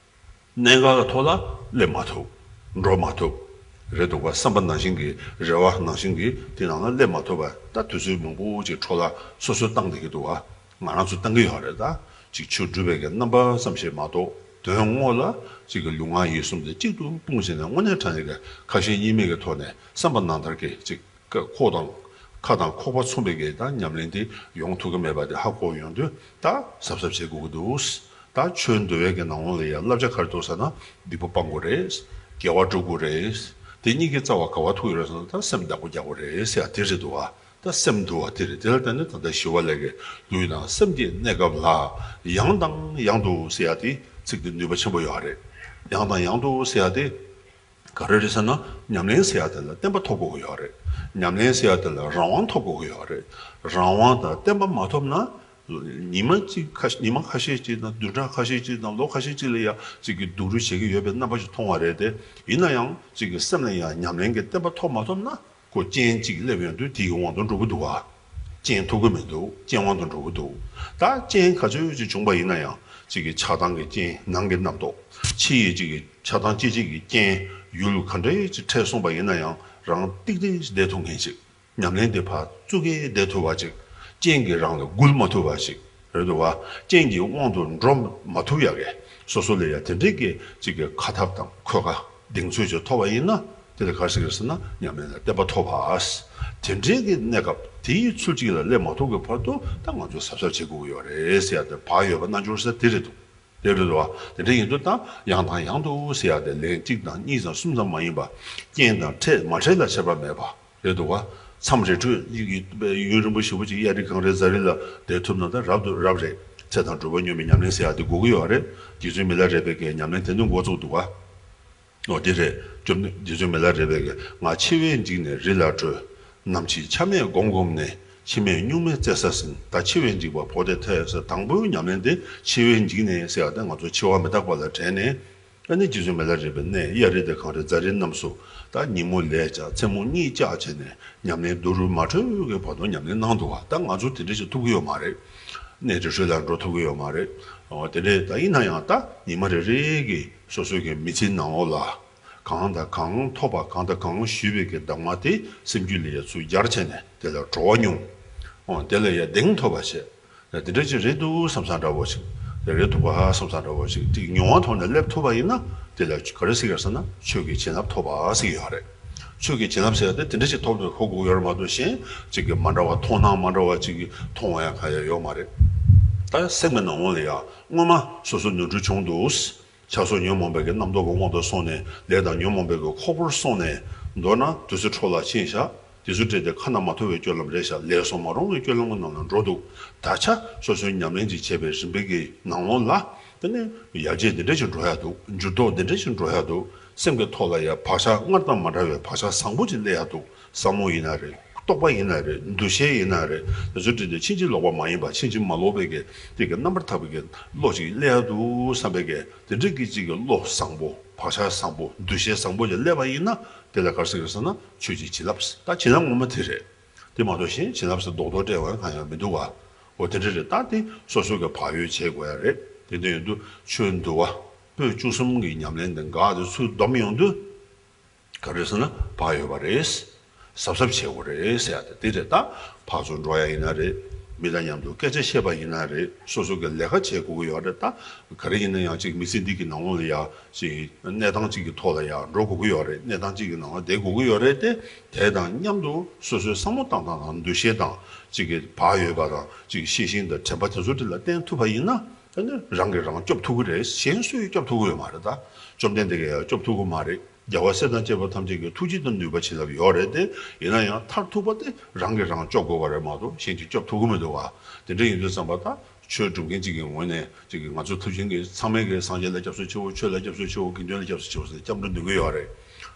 གནད་འགག་གི་ཐོག་ལ་སླེབས་མ་ཐུབ། འགྲོ་མ་ཐུབ། རེད་འདུག་པ། བསམ་པ་ནང་བཞིན་གྱི། རེ་བ་ནང་བཞིན་གྱི་དེ་ནང་ལ་སླེབས་མ་ཐུབ་པ། ད་དུས་ཚོད་མང་པོ་ཅིག་འཕྲོ་བརླག་སོ་སོས་བཏང་བསྡད་ཀྱི་འདུག་པ། ང་རང་ཚོ་བཏང་གི་ཡོད་རེད། ད་ཅིག་ཆོས་སྒྲུབ་པའི་གི་རྣམ་པ་ཙམ་ཞིག་མ་གཏོགས། དོན་དངོས་ལ་ཅིག་གི་ལུས་ངག་ཡིད་གསུམ་དེ་གཅིག་ཏུ་སྤུངས་བྱས་ནས་དངོས་གནས་དྲང་གནས་ཀྱི་ཁ་ཞེ་གཉིས་མེད་ཀྱི་ཐོག་ནས་བསམ་པ་ནང་ལྟར་གྱི་ཅིག་ཁོག་དང་། ཁ་དང་ཁོག་པ་མཚུངས་པའི་གི་ད་ཉམས་ལེན་དེ་ཡོང་ཐུབ་ཀྱི་མེད་པ་དེ་ཧ་གོ་ཡོང་དུས། ད་གཟབ་གཟབ་བྱེད་དགོས་ཀྱི་འདུག་ད་ཆོས་འདུལ་བའི་གི་ནང་ལོགས་ལ་ཡང་བསླབ་བྱ་ག་རེ་འདུག་ཟེར་ན། སྡིག་པ་སྤང་དགོས་རེད། དགེ་བ་སྒྲུབ་དགོས་རེད། དེ་གཉིས་ཀྱི་རྩ་བ་ག་པར་ཐུག་ཡོད་རེད་ཟེར་ན། ད་སེམས་བདག་པོ་རྒྱག་དགོས་རེད་ཟེར་ཡ་དེ་རེད་འདུག་བ། ད་སེམས་འདུལ་བ་དེ་རེད། དེ་ལ་བརྟེན་ནས་ད་ལྟ་ཞི་བ་ལྷས་ཀྱིས་ལུས་དང་སེམས་ཀྱི་གནས་སྐབས་ལ་ཡང་དང་ཡང་དུ་ཟེར་ཡ་དེ་ཚིག་དེ་ནུས་པ་ཆེན་པོ་ཡོད་རེད། ཡང་དང་ཡང་དུ་ཟེར་ཡ་དེ་ག་རེ་རེད་ཟེར་ན། ཉམས་ལེན་ཟེར་ཡ་དེ་ལ་བརྟན་པ་ཐོབ་དགོས་ཀྱི་ཡོད་རེད། ཉམས་ལེན་ཟེར་ཡ་དེ་ལ་རང་དབང་ཐོབ་དགོས་ཀྱི་ཡོད་རེད། རང་དབང་དང་བརྟན་པ་མ་ཐོབ་ན། ཉི་མ་གཅིག་ཁ་ཉི་མ་ཁ་ཤས་ཅིག་དང་། བདུན་ཕྲག་ཁ་ཤས་ཅིག་དང་། ལོ་ཁ་ཤས་ཅིག་ལ་ཡ་གཅིག་གི་སྡུག་རུས་བྱེད་ཀྱི་ཡོད་པའི་རྣམ་པ་ཞིག་མཐོང་བ་རེད་དེ། ཡིན་ན་ཡང་གཅིག་གི་སེམས་ལ་ཡང་ཉམས་ལེན་གྱི་བརྟན་པ་ཐོབ་མ་ཐོབ་ན། ཁོ་རྐྱེན་གཅིག་སླེབས་ཡོང་དུས་དེའི་དབང་དུ་འགྲོ་གི་འདུག་བ། རྐྱེན་ཐུབ་ཀྱི་མི་འདུག་རྐྱེན་དབང་དུ་འགྲོ་གི་འདུག་ད་རྐྱེན་ག་ཚོད་ཅིག་བྱུང་པ་ཡིན་ན་ཡང་། གཅིག་གི་ཆགས་སྡང་གི་རྐྱེན། ནང་གི་རྣམ་རྟོག་ཕྱི་ཡི་གཅིག་གི་ཆགས་སྡང་སྐྱེ་བྱེད་ཀྱི་རྐྱེན་ཡུལ་ག་འདྲའི་ཅིག་འཕྲད་སོང་པ་ཡིན་ན་ཡང་། རང་ཏིག་ཏིག་བསྡད་ཐུབ་མཁན་ཅིག་ཉམས་ལེན་དེ་ཕར་བཙུགས་ཀྱི་བསྡད་ཐུབ་པ་ཅིག་རྐྱེན་གྱིས་རང་ལ་འགུལ་མ་ཐུབ་པ་ཅིག་རེད་འདུག་བ། རྐྱེན་གྱི་དབང་དུ་འགྲོ་མ་ཐུབ་ཡག་གི་སོ་སོ་ལ་ཡ་དེ་འདྲའི་གི་ཅིག་གི་ཁ་ཐབས་དང་འཁོས་ཀ་གདེང་ཚོད་ཅིག་ཐོབ་པ་ཡིན་ན། དེ་ལ་ག་རེ་ཟེར་གི་ཟེར་ན་ཉམས་ལེན་ལ་བརྟན་པ་ཐོབ་པ། དེ་འདྲའི་གི་གནས་སྐབས་དེའི་ཚུལ་གཅིག་ལ་སླེབས་མ་ཐུབ་ཀྱི་བར་དུ་ད་ང་ཚོ་གཟབ་གཟབ་བྱེད་དགོས་ཀྱི་ཡོད་རེད་ཟེར་ཡ་དེ་བག་ཡོད་པ་རྣལ་འབྱོར་ཟེར་དེ་རེད་འདུག་དེ་རེད་འདུག་བ། དེ་འདྲ་ཡིན་དུས་ད་ཡང་དང་ཡང་དུ་ཟེར་ཡ་དེ་ལན་གཅིག་དང་གཉིས་དང་གསུམ་ཙམ་མ་ཡིན་པ། རྐྱེན་དང་འཕྲད་མ་འཕྲད་ལ་ཁྱད་པར་མེད་པ། རེད་འདུག་བ། མཚམས་རེ་འཕྲོད་ཡུན་རིང་པོ་ཞེ་པོ་ཅིག་གཡའ་རི་གངས་རི་རྫ་རི་ལ་བསྡད་ཐུབ་ན་ད་རབ་ཏུ་རབ་རེད། ཚེ་དང་སྒྲུབ་པ་སྙོམས་པའི་ཉམས་ལེན་ཟེར་ཡ་དེ་དགོས་ཀྱི་ཡོད་རེད། རྗེ་བཙུན་མི་ལ་རས་པའི་གི་ཉམས་ལེན་དེ་ནས་འགོ་བཙུགས་འདུག་བ། ཨོ་དེ་རེད། བཅོམ་ལྡན་རྗེ་བཙུན་མི་ལ་རས་པའི་གི་ང་འཆི་བས་འཇིགས་ནས་རི་ལ་བྲོས། ནམ་འཆི་ཆ་མེད་སྒོམ་སྒོམ་ནས། འཆི་མེད་གཉུག་མའི་བཙན་ས་ཟིན། ད་འཆི་བས་འཇིགས་པ་བོར་ཏེ་ཐལ་ཟེར། དང་པོའི་ཉམས་ལེན་དེ་འཆི་བས་འཇིགས་ནས་ཟེར་བ་དེ་ང་ཚོ་འཆི་བ་མི་རྟག་པ་ལ་དྲན་ནས། ཨ་ནི་རྗེ་བཙུན་མི་ལ་རས་པས་གནས་གཡའ་རི་དང་གངས་རི་རྫ་རི་རྣམས་སུ་ད་ཉིན་མོ་ལས་བཅག་མཚན་མོ་གཉིད་བཅག་བྱས་ནས་ཉམས་ལེན་རྡོ་རུས་མ་འཕྲོད་ཀྱི་བར་དུ་ཉམས་ལེན་གནང་འདུག་བ། ད་ང་ཚོ་དེ་འདྲ་ཞིག་ཐུབ་ཀྱི་ཡོད་མ་རེད། གནས་དེ་འཕྲོད་ལ་འགྲོ་ཐུབ་ཀྱི་ཡོད་མ་རེད། འོ་དེ་འདྲས་ད་ཡིན་ན་ཡང་ད་ཉི་མ་རེ་རེ་གི་སོ་སོའི་གི་མི་ཚེའི་ནང་ལོགས་ལ། གང་དང་གང་ཐོབ་པ་གང་དང་གང་ཞུས་པའི་གི་གདམས་ངག་དེ་སེམས་རྒྱུད་ལ་ཡ་ཚུར་སྦྱར་བྱས་ནས་དེ་ལ་གྲོལ་བ་མྱོང་། འོ་དེ་ལ་ཡ་གདེང་ཐོབ་པ་བྱས། དེ་འདྲ་ཅིག་རེད་འདུག་བསམ་བསམ་འདྲ་བོ་ཞིག་དེ་རེད་འདུག་ག་བསམ་བསམ་འདྲ་བོ་ཞིག་ཅིག་མྱོང་བ་ཐོག་ནས་སླེབས་ཐུབ་པ་ཡིན་ན། དེ་ལ་ག་རེ་ཟེར་གི་ཟེར་ན་ཆོས་ཀྱི་བྱིན་རླབས་ཐོབ་པ་ཟེར་གི་ཡོད་རེད། ཆོས་ཀྱི་བྱིན་རླབས་ཟེར་ཡ་དེ་དེ་འདྲ་ཞིག་ཐོབ་ནས་ཧོ་གོ་ཡོད་རེད་མ་གཏོགས་གཞན་ཅིག་གི་མ་འདྲ་བ་མཐོང་སྣང་མ་འདྲ་བ་ཅིག་གི་མཐོང་བ་ཡང་གང་ཡང་ཡོད་མ་རེད། ད་སེམས་ཀྱི་ནང་ལོགས་ལ་ཡ་སྔོན་མ་སོ་སོ་ནོར་འཁྲུལ་བྱུང་འདུག་ཆགས་སོགས་ཉོན་མོངས་པའི་གི་རྣམ་རྟོག་གི་དབང་དུ་སོང་ནས་ལས་དང་ཉོན་མོངས་པའི་གི་ཁོལ་པོར་སོང་ནས་མདོར་ན་དུས་ཚོད་འཕྲོ་བརླག་ཕྱིན་བཞག་དུས་ཚོད་སྤྲད་དེ་ཁ་ན་མ་ཐོ་བའི་སྤྱོད་ལམ་རེད་བཞག་ལས་སུ་མ་རུང་བའི་སྤྱོད་ལམ་གྱི་ནང་ལ་འགྲོ་འདུག་ད་ཆ་སོ་སོའི་ཉམས་ལེན་ཅིག་བྱས་པའི་རིམ་པའི་གི་ནང་ལོགས་ལ་དེ་ནས་ཡར་རྒྱས་འདི་འདྲ་ཞིག་འགྲོ་ཡ་འདུག་འགྱུར་ལྡོག་འདི་འདྲ་ཞིག་འགྲོ་ཡ་འདུག་སེམས་ཀྱི་ཐོག་ལ་ཡ་བག་ཆགས་སྔར་དང་མ་འདྲ་བའི་བག་ཆགས་བཟང་པོ་ཅིག་སླེབས་ཡ་འདུག་བསམ་བློ་ཡིན་ན་རེད། རྟོག་པ་ཡིན་ན་རེད། འདུ་ཤེས་ཡིན་ན་རེད། དེ་ཚོ་བྲིས་ཏེ་ཕྱིན་ཅི་ལོག་པ་མ་ཡིན་པ་ཕྱིན་ཅི་མ་ལོག་པའི་གི་དེ་གི་རྣམ་པར་ཐར་པའི་གི་བློ་ཅིག་སླེབས་ཡ་འདུག་བསམ་པའི་གི་དེ་འདྲ་གི་ཅིག་གི་བློ་བཟང་པོ་བག་ཆགས་བཟང་པོ་འདུ་ཤེས་བཟང་པོ་ཅིག་སླེབས་པ་ཡིན་ན། དེ་ལ་ག་རེ་ཟེར་གི་ཟེར་ན་ཆོས་ཀྱི་བྱིན་རླབས། ད་བྱིན་རླབས་ངོ་མ་དེ་རེད། དེ་མ་གཏོགས་གཞན་བྱིན་རླབས་ཟེར་རྡོག་རྡོག་སྤྲད་པ་གང་ཡང་མི་འདུག་བ། འོ་དེ་འདྲ་རེད། ད་དེ་སོ་སོ་གི་བག་ཡོད་བྱེད་དགོས་ཡ་རེད། དེ་འདྲ་ཡིན་དུས་ཆོས་འདུལ་བ་པོད་བཅུ་གསུམ་གྱི་ཉམས་ལེན་དེ་འགག་དེ་ཚུར་སྡོམ་ཡོང་དུས། ག་རེ་ཟེར་ན་བག་ཡོད་པ་རེད། གཟབ་གཟབ་བྱེད་དགོས་རེད་ཟེར་ཡ་དེ་དེ་རེད། ད་ཕར་ཚུར་འགྲོ་ཡ་ཡིན་ན་རེད། མི་དང་མཉམ་དུ་སྐད་ཆ་བཤད་པ་ཡིན་ན་རེད། སོ་སོ་གི་ལས་ཀ་བྱེད་དགོས་ཀྱི་ཡོད་རེད། ད་ག་རེ་ཡིན་ན་ཡང་ཅིག་མི་ཚེ་འདི་གི་ནང་ལོགས་ལ་ཡ་ཅིག་གནས་སྟངས་ཅིག་གི་ཐོག་ལ་ཡ་འགྲོ་དགོས་ཀྱི་ཡོད་རེད། གནས་སྟངས་ཅིག་གི་ནང་ལ་བསྡད་དགོས་ཀྱི་ཡོད་རེད་དེ། དེ་དང་མཉམ་དུ་སོ་སོའི་བསམ་བློ་བཏང་སྟངས་དང་འདུ་ཤེས་དང་ཅིག་གི་བག་ཡོད་པ་དང་ཅིག་ཤེས་བཞིན་དང་དྲན་པ་དེ་ཚོ་དེ་ལ་བརྟེན་ཐུབ་པ་ཡིན་ན། ད་ནི་རང་གིས་རང་སྐྱོབ་ཐུབ་ཀྱི་རེད། གཞན་སུས་སྐྱོབ་ཐུབ་ཀྱི་ཡོད་མ་རེད། ད་བཅོམ་ལྡན་འདས་ཀྱིས་ཡང་སྐྱོབ་ཐུབ་ཀྱི་མ་རེད། རྒྱལ་བ་སྲས་དང་བཅས་པ་ཐམས་ཅད་ཀྱི་ཐུགས་རྗེ་དང་ནུས་པ་བྱིན་རླབས་ཡོད་རེད་དེ། ཡིན་ན་ཡང་མཐར་ཐུག་པ་དེ་རང་གིས་རང་སྐྱོབ་དགོས་པ་རེད་མ་གཏོགས་གཞན་གྱིས་སྐྱོབ་ཐུབ་ཀྱི་མི་འདུག་བ། དེ་འདྲ་ཡིན་དུས་ཙམ་པ་ད་ཆོས་སྒྲུབ་མཁན་གཅིག་གི་ངོས་ནས་ཅིག་གིས་ང་ཚོ་ཐུབ་ཆེན་གྱི་ཚང་མས་ཀྱི་སངས་རྒྱས་ལ་སྐྱབས་སུ་མཆིའོ། ཆོས་ལ་སྐྱབས་སུ་མཆིའོ། དགེ་འདུན་ལ་སྐྱབས་སུ་མཆིའོ་ཟེར་སྐྱབས་འགྲོ་འདོན་གྱི་ཡོད་རེད།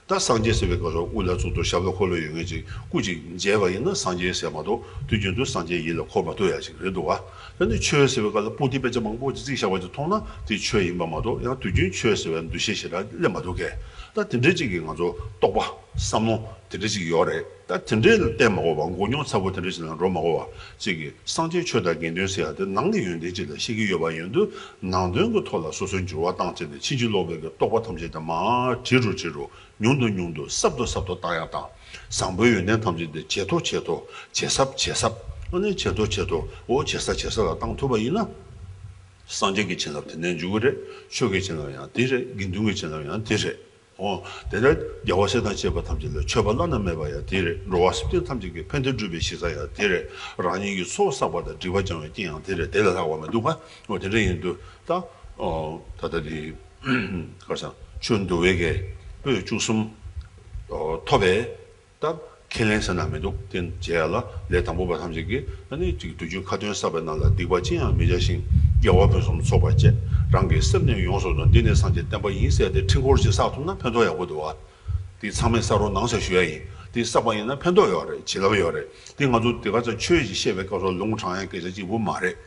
ད་སངས་རྒྱས་ཟེར་བའི་སྐབས་སུ་དབུ་ལ་གཙུག་ཏོར་ཞབས་ལ་འཁོར་ལོ་ཡོད་མཁན་ཅིག་སྐུ་ཅིག་མཇལ་བ་ཡིན་ན་སངས་རྒྱས་ཟེར་མ་གཏོགས་དུས་རྒྱུན་དུ་སངས་རྒྱས་ཡིད་ལ་འཁོར་མ་ཐུབ་ཡ་ཅིག་རེད་འདུག་བ། ད་ནི་ཆོས་ཟེར་བའི་སྐབས་ལ་པོ་ཏི་དཔེ་ཆ་མང་པོ་ཅིག་བརྩིགས་བཞག་པ་ཅིག་མཐོང་ན་དེ་ཆོས་ཡིན་པ་མ་གཏོགས་ཡང་དུས་རྒྱུན་ཆོས་ཟེར་བའི་འདུ་ཤེས་ཞེ་དྲག་སླེབས་མ་ཐུབ་མཁན། ད་དེ་འདྲའི་ཅིག་གིས་ང་ཚོ་རྟོག་པ་བསམ་བློ་དེ་འདྲ་ཅིག་ཡོད་རེད། ད་དེ་འདྲའི་ལ་བརྟེན་མ་དགོས་པ། མགོ་རྙོག་ཚ་པོ་དེ་འདྲ་ཅིག་ལ་འགྲོ་མ་དགོས་པ་ཅིག་གིས་སངས་རྒྱས་ཆོས་དང་དགེ་འདུན་ཟེར་ཡ་དེ་ནང་གི་ཡོན་ཏན་ཅིག་ལ་བཤད་ཀྱི་ཡོད་པ་ཡིན་དུས། ནང་དོན་གྱི་ཐོག་ལ་སོ་སོའི་འགྱུར་བ་བཏང་བྱས་ནས་ཕྱིན་ཅི་ལོག་པའི་གི་རྟོག་པ་ཐམས་ཅད་དེ་མར་བྲི་རུ་བྲི་རུ། ཉུང་དུ་ཉུང་དུ་ཟབ་ཏུ་ཟབ་ཏུ་བཏང་ཡག་དང་། བཟང་པོའི་ཡོན་ཏན་ཐམས་ཅད་དེ་ཇེ་མཐོ་ཇེ་མཐོ། ཇེ་ཟབ་ཇེ་ཟབ། ཨ་ནི་ཇེ་མཐོ་ཇེ་མཐོ། འོ་ཇེ་ཟབ་ཇེ་ཟབ་ལ་བཏང་ཐུབ་པ་ཡིན་ན། སངས་རྒྱས་ཀྱི་བྱིན་རླབས་དེ་ནས་འཇུག་གི་རེད། ཆོས་ཀྱི་བྱིན་རླབས་ཡང་དེ་རེད། དགེ་འདུན་གྱི་བྱིན་རླབས་ཡང་དེ་རེད། འོ་དེ་ལྟར་རྒྱལ་བ་སྲས་དང་བཅས་པ་ཐམས་ཅད་ལ་མཆོད་པ་བླ་ན་མེད་པ་ཡང་དེ་རེད། འགྲོ་བ་སེམས་ཅན་ཐམས་ཅད་ཀྱི་ཕན་བདེ་སྒྲུབ་པའི་གཞི་རྩ་ཡང་དེ་རེད། རང་ཉིད་ཀྱི་ཚོགས་བསགས་པ་དང་སྒྲིབ་པ་སྦྱང་བའི་རྐྱེན་ཡང་དེ་རེད། དེ་ལས་ལྷག་པ་མི་འདུག་པ། འོ་དེ་འདྲ་ཡིན་དུས་ད། ད་ལྟ་དེ། ག་རེ་ཟེར། ཆོས་འདུལ་བའི་གི་པོད་བཅུ་གསུམ་ཐོབ་པའི་ད་ཁས་ལེན་ཟེར་ན་མི་འདུག་དེ་བྱས་ལ་ལས་དང་པོ་པ་ཐམས་ཅད་ཀྱིས་ཨ་ནི་ཅིག་དུས་རྒྱུན་ཁ་ཏོན་བསགས་པའི་ནང་ལ་སྡིག་པ་ཅི་ཡང་མི་བྱ་ཞིང་། དགེ་བ་ཕུན་སུམ་ཚོགས་པར་སྤྱད། རང་གི་སེམས་ནི་ཡོངས་སུ་འདུལ། འདི་ནི་སངས་རྒྱས་བསྟན་པ་ཡིན་ཟེར་ཏེ་ཁྲིད་སྐོར་ཅིག་བསགས་ཐུབ་ན་ཕན་ཐོགས་ཡག་པོ་འདུག་བ། དེ་ཚང་མས་བསགས་རོགས་གནང་ཟེར་ཞུ་ཡ་ཡིན། དེ་བསགས་པ་ཡིན་ན་ཕན་ཐོགས་ཡོད་རེད། བྱིན་རླབས་ཡོད་རེད། དེ་ང་ཚོ་དེ་ག་ཚོད་ཆོས་ཅིག་བཤད་པའི་སྐབས་སུ་ལུང་དྲངས་ཡ་སྐད་ཆ་གཅིག་པུ་མ་རེད།